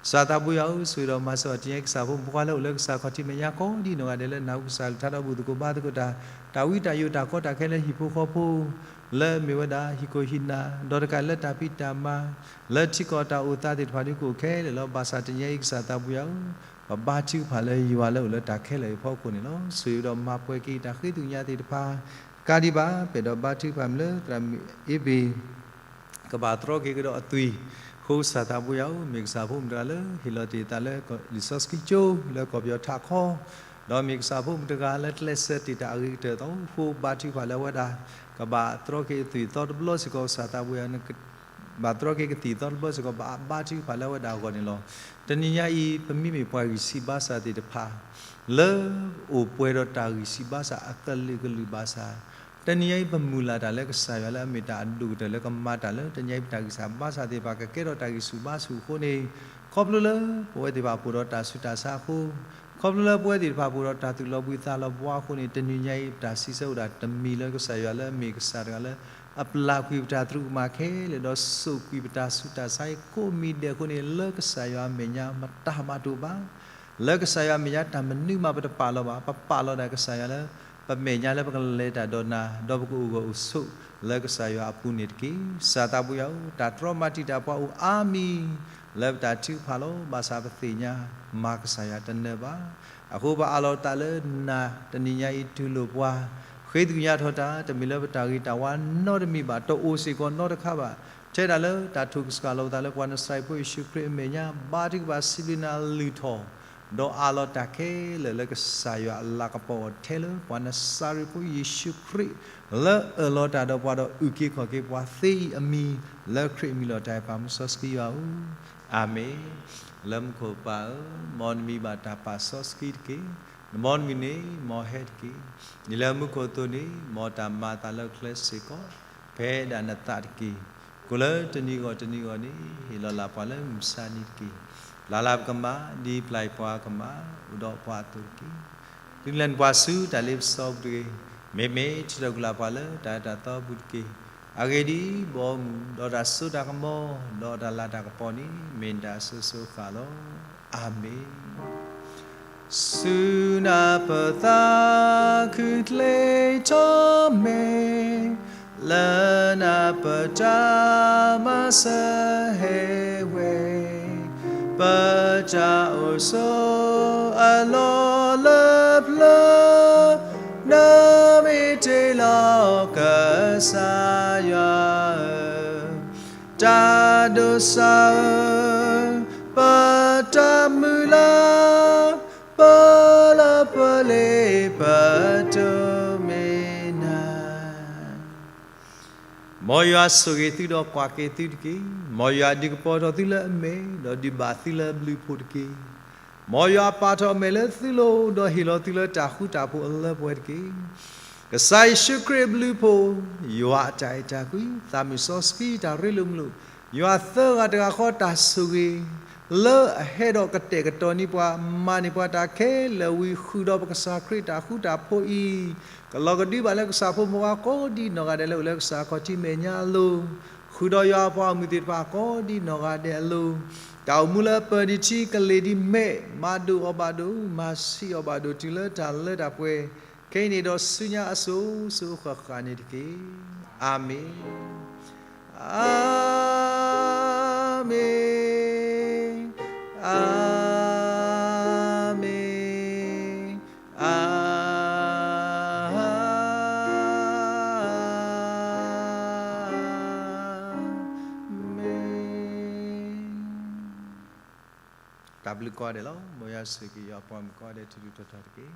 ကစၢ်သးပူၤယၤဧၢ, ဆိၣ်ဂ့ၤဒီးမၤစၢၤအီၤ တနံၤညါအံၤ ကစၢ်ဖိမုၣ်ဖိခွါလၢအိၣ်လၢကစၢ်ခီၣ်ထံးမဲာ်ညါကိးဒ်နီၢ်ဂၤဒဲးလၢနၢ်ဟူကစၢ်ကလုၢ်ကထါဒီးဘူၣ်သကိးဘါသကိးတၢ်, တၢ်ဝံတၢ်ယိးတၢ်ကီတၢ်ခဲလၢဟံၣ်ဖိဃီဖိ လၢအမ့ၢ်ဝဲဒၣ်ဟံၣ်ခိၣ်ဟံၣ်နၢ်, ဒီးတကးလၢတၢ်ဖံးတၢ်မၤ လၢထံကီၢ်တၢ်အိၣ်သးသ့ၣ်တဖၣ်ဒုးကအိၣ်ခဲလၢာ်လီၤ. ဘၣ်ဆၣ်တနံၤညါအံၤ ကစၢ်သးပူၤယၤဧၢ, ပဘါထုကဖၣ်လၢယွၤလၢအိၣ်လၢတၢ်ခဲလၢာ်အံၤအဖီခိၣ်န့ၣ်လီၤ. ဆိၣ်ဂ့ၤဒီးမၤပှဲၤက့ၤတၢ်ဃ့သ့ၣ်ညါသ့ၣ်တဖၣ်, တကးဒံးဘၣ် ပအဲၣ်ဒိးဘါထုကဖၣ်မ့ၢ်လၢသရၣ်မုၣ်အ့ဘ့ၣ် ကဘၣ်တြီက့ၤကဒီးအသွံၣ်, အဃိကစၢ်သးပူၤယၤဧၢ, မ့ၢ်ကစၢ်ဖိမုၣ်တဂၤလၢဟ့ၣ်လီၤတ့ၢ်အသးလၢလံာ်စီဆှံကၠိ လၢကီၢ်ပယီၤထးခီ, ဒီးမ့ၢ်ကစၢ်ဖိမုၣ်တဂၤလၢကျဲးစၢးတ့ၢ်တၢ်အဂ့ၤကတၢၢ်အသိး အဃိဘါထုကဖၣ်လၢအဝဲဒၣ် ကဘၣ်တြီက့ၤအသွံၣ်အသီတဘျီစ့ၢ်ကီး ကစၢ်သးပူၤယၤ ဘၣ်တြီက့ၤကသံၣ်အသီတဘျီစ့ၢ်ကီး ဘၣ်ဘါထုကဖၣ်လၢအဝဲဒၣ်အဂီၢ်န့ၣ်လီၤ. တနံၤညါအံၤ ပမ့မ့ၢ်ပှၤဂံၢ်ဆံးဘါစၢ်သ့ၣ်တဖၣ် လၢအိၣ်ပှဲၤဒီးတၢ်ဂံၢ်ဆံးဘါစၢ်အကလုာ်ကလုာ်ဘၣ်ဆၣ်, တနံၤညါအံၤ ပမုၢ်လၢ်တၢ်လၢကစၢ်ယွၤလၢအမ့ၢ်တၢ်အဒိၣ်ကတၢၢ်လၢကမၤတၢ်လၢ တနံၤညါအံၤ ပတၢ်ဂံၢ်ဆံးဘါစၢ်သ့ၣ်တဖၣ် ကကဲထီၣ်တၢ်ဂံၢ်ဆူၣ်ဘါဆူၣ်အဃိန့ၣ်, ခီဖျိလၢပဝဲသ့ၣ်တဖၣ်ပအိၣ်ဒီးတၢ်ဆူးတၢ်ဆါအဃိ, ခီဖျိလၢပဝဲသ့ၣ်တဖၣ်ပအိၣ်ဒီးတၢ်သူၣ်လီၤဘှံးသးလီၤဘှါအဃိန့ၣ်, တနံၤညါအံၤ ပတၢ်စံးဆၢအိၣ်ဒၣ်တမံၤလၢကစၢ်ယွၤလၢအမ့ၢ်ကစၢ်တဂၤလၢ အပျၢ်ကွံာ်ပတၢ်သရူးကမၣ်ခဲလၢာ် ဒီးစိာ်ကွံာ်ပတၢ်ဆူးတၢ်ဆါအံၤကိးမံၤဒဲးအဃိန့ၣ်, လၢကစၢ်ယွၤအမဲာ်ညါ မတၤမၤတအိၣ်ဘၣ်. လၢကစၢ်ယွၤအမဲာ်ညါ တၢ်မနုၤမးပတပာ်လီၤဘၣ်. ပပာ်လီၤဒၣ်ကစၢ်ယွၤလၢ ပမဲာ်ညါလၢပကလဲၤတၢ်ဒီးနၤ, ဒီးပကအိၣ်ဂၢၢ်အိၣ်ဆိးလၢကစၢ်ယွၤအပူၤန့ၣ်တက့ၢ်. ကစၢ်သးပူၤယၤဧၢ, တၢ်တြီမၤတံာ်တာ်ပှၤအိၣ်အါမံၤလၢပတၢ်ထုကဖၣ်လီၤ. ဘၣ်ဆၣ်ပသ့ၣ်ညါ မၤကစၢ်ယွၤတနၢၤဘၣ်. အဃိပအးလီၤသးလၢနၤတနံၤညါအံၤ တူၢ်လိာ်ပှၤ, ဃ့သကွံာ်ညါထီၣ်တၢ်, တမ့ၢ်လၢပတၢ်ဂ့ၤတၢ်ဝါနီတမံၤဘၣ်, တအိၣ်စ့ၢ်ကီးနီတခါဘၣ်. ထဲဒၣ်လၢတၢ်ထိၣ်ကစၢ်လီၤပသးလၢပှၤနစၤရ့းဖိယ့ၣ်ၡူးခရံာ်အမဲာ်ညါ, ဘါထုကဖၣ်စံးဘျုးနၤလုၢ်ထီၣ် ဒီးအးလီၤတၢ်ခဲလၢာ်လၢကစၢ်ယွၤအလၤကပီၤအီၤထဲလၢပှၤနစၤရ့းဖိယ့ၣ်ၡူးခရံာ် လၢအၢၣ်လီၤတၢ်ဒီးပှၤဒီးအုၣ်က့ၤခီၣ်က့ၤပှၤသ့အံၤအမံၤ, လၢခရံာ်အမံၤလီၤ. တၢ်အဲၣ်ပၢ်မူစီဆှံယွၤဧၢ, အၤမ့ၣ်. လၢမူခိၣ်ပၢ်ဧၢ, မ်နမံၤဘၣ်တၢ်ပာ်စီဆှံတက့ၢ်. နမ်နမံၤန့ၣ် မ်ဟဲတက့ၢ်. ဒ်လၢမူခိၣ်အသိးန့ၣ် မ်တၢ်မၤအသးလၢကျဲစ့ၢ်ကီး ဖဲဒၣ်နသးတက့ၢ်. ကိၣ်လၢတနံၤဂီၢ်တနံၤဂီၢ်န့ၣ် ဟ့ၣ်လီၤလၢပှၤလၢမုၢ်မဆါနံၤတက့ၢ်. ပျၢ်လၢပကမၣ် ဒ်ပျၢ်ပှၤကမၣ် အိၣ်ဒီးပှၤအသိးတက့ၢ်. သုနုာ်လီၤပှၤဆူတၢ်လ့ပစီပူၤတဂ့ၤ. မ့မ့ၢ်ထုးထီၣ်ကွံာ်လၢပှၤလၢ တၢ်အဲၣ်တၢ်သီပူၤတက့ၢ်. အဂ့ၢ်ဒ်အံၤ, ဘီမုၢ်, ဒီးတၢ်စိတၢ်ကမီၤ, ဒီးတၢ်လၤတၢ်ကပီၤန့ၣ် မ့ၢ်နတၢ်အစိၤစိၤအဃၣ်လီၤ. အၤမ့ၣ်. စူၢ်နၤပသးခုချ့ထီၣ်မဲာ်, လၢနၤပတၢ်မၤစၢၤဟဲဝဲ, ပတၢ်အိၣ်ဆိးအလီၢ်လၢပျၢၤ, နမ့ၢ်တ့လီၤကစၢ်ယွၤဧၢ, တၢ်ဒိးစၢ်ဧၢ, ပတၢ်မုၢ်လၢ်, ပလၢပလ့ပတိၢ်မ့ၢ်နၤ. မ်ယွၤဆိၣ်ဂ့ၤသုဒီးကွၢ်က့ၤသုတက့ၢ်. မ်ယွၤဒုးကပီၤထီၣ်သုလၢအမဲာ်, ဒီးဒုးဘၣ်သုလၢအဘျုးအဖှိၣ်တက့ၢ်. မ်ယွၤပာ်ထီၣ်အမဲာ်လၢသုလိၤ, ဒီးဟ့ၣ်လီၤသုလၢတၢ်ဃူတၢ်ဖိးအလၢပှဲၤတက့ၢ်. ကစၢ်ယ့ၣ်ၡူးခရံာ်အဘျုးအဖှိၣ်, ယွၤအတၢ်အဲၣ်တၢ်ကွံ, သးမုၢ်စီဆှံတၢ်ရ့လိာ်မုာ်လိာ်, ယွၤသၢဂၤတဂၤဃီတၢ်ဆိၣ်ဂ့ၤ, လၢအဟဲဒီးကတဲာ်ကတီၤန့ၢ်ပှၤ, မၤန့ၢ်ပှၤတၢ်ခဲလၢာ်ဝံၤ ဃုာ်ဒီးပကစၢ်ခရံာ်တၢ်ဃူတၢ်ဖိးအံၤ, ကလီၤကဒုဘၣ်လၢကစၢ်ဖိမုၣ်ဖိခွါကိးဒံနီၢ်ဂၤဒဲးလၢအိၣ်လၢကစၢ်ခီၣ်ထံးမဲာ်ညါအလိၤ, ဃုာ်ဒီးယွၤအပှၤဂီၢ်မုၢ်သ့ၣ်တဖၣ်ကိးဒံနီၢ်ဂၤဒဲးအလိၤ, တၢ်အိၣ်မူလၢအပၢၤနံၤထံကလ့ၤဒ်မဲး, မၤဒိၣ်အီၤဘၣ်ဒိၣ်, မၤဆံးအီၤဘၣ်ဒိၣ် တုၤလၢတၢ်လၢတၢ်ပှဲၤ, ခဲအံၤန့ၣ်ဒီးဆူညါအစိၤစိၤအဃၣ်ဃၣ်န့ၣ်တက့ၢ်. အၤမ့ၣ်. အၤမ့ၣ်, အၤမ့ၣ်, အၤမ့ၣ်. တၢ်ဘျုးကိးဂၤဒဲးလီၤ. မ်ယွၤဆိၣ်ဂ့ၤက့ၤယွၤအပှၤမုၣ်ကိးဂၤဒဲး ထူထူတီတီတက့ၢ်.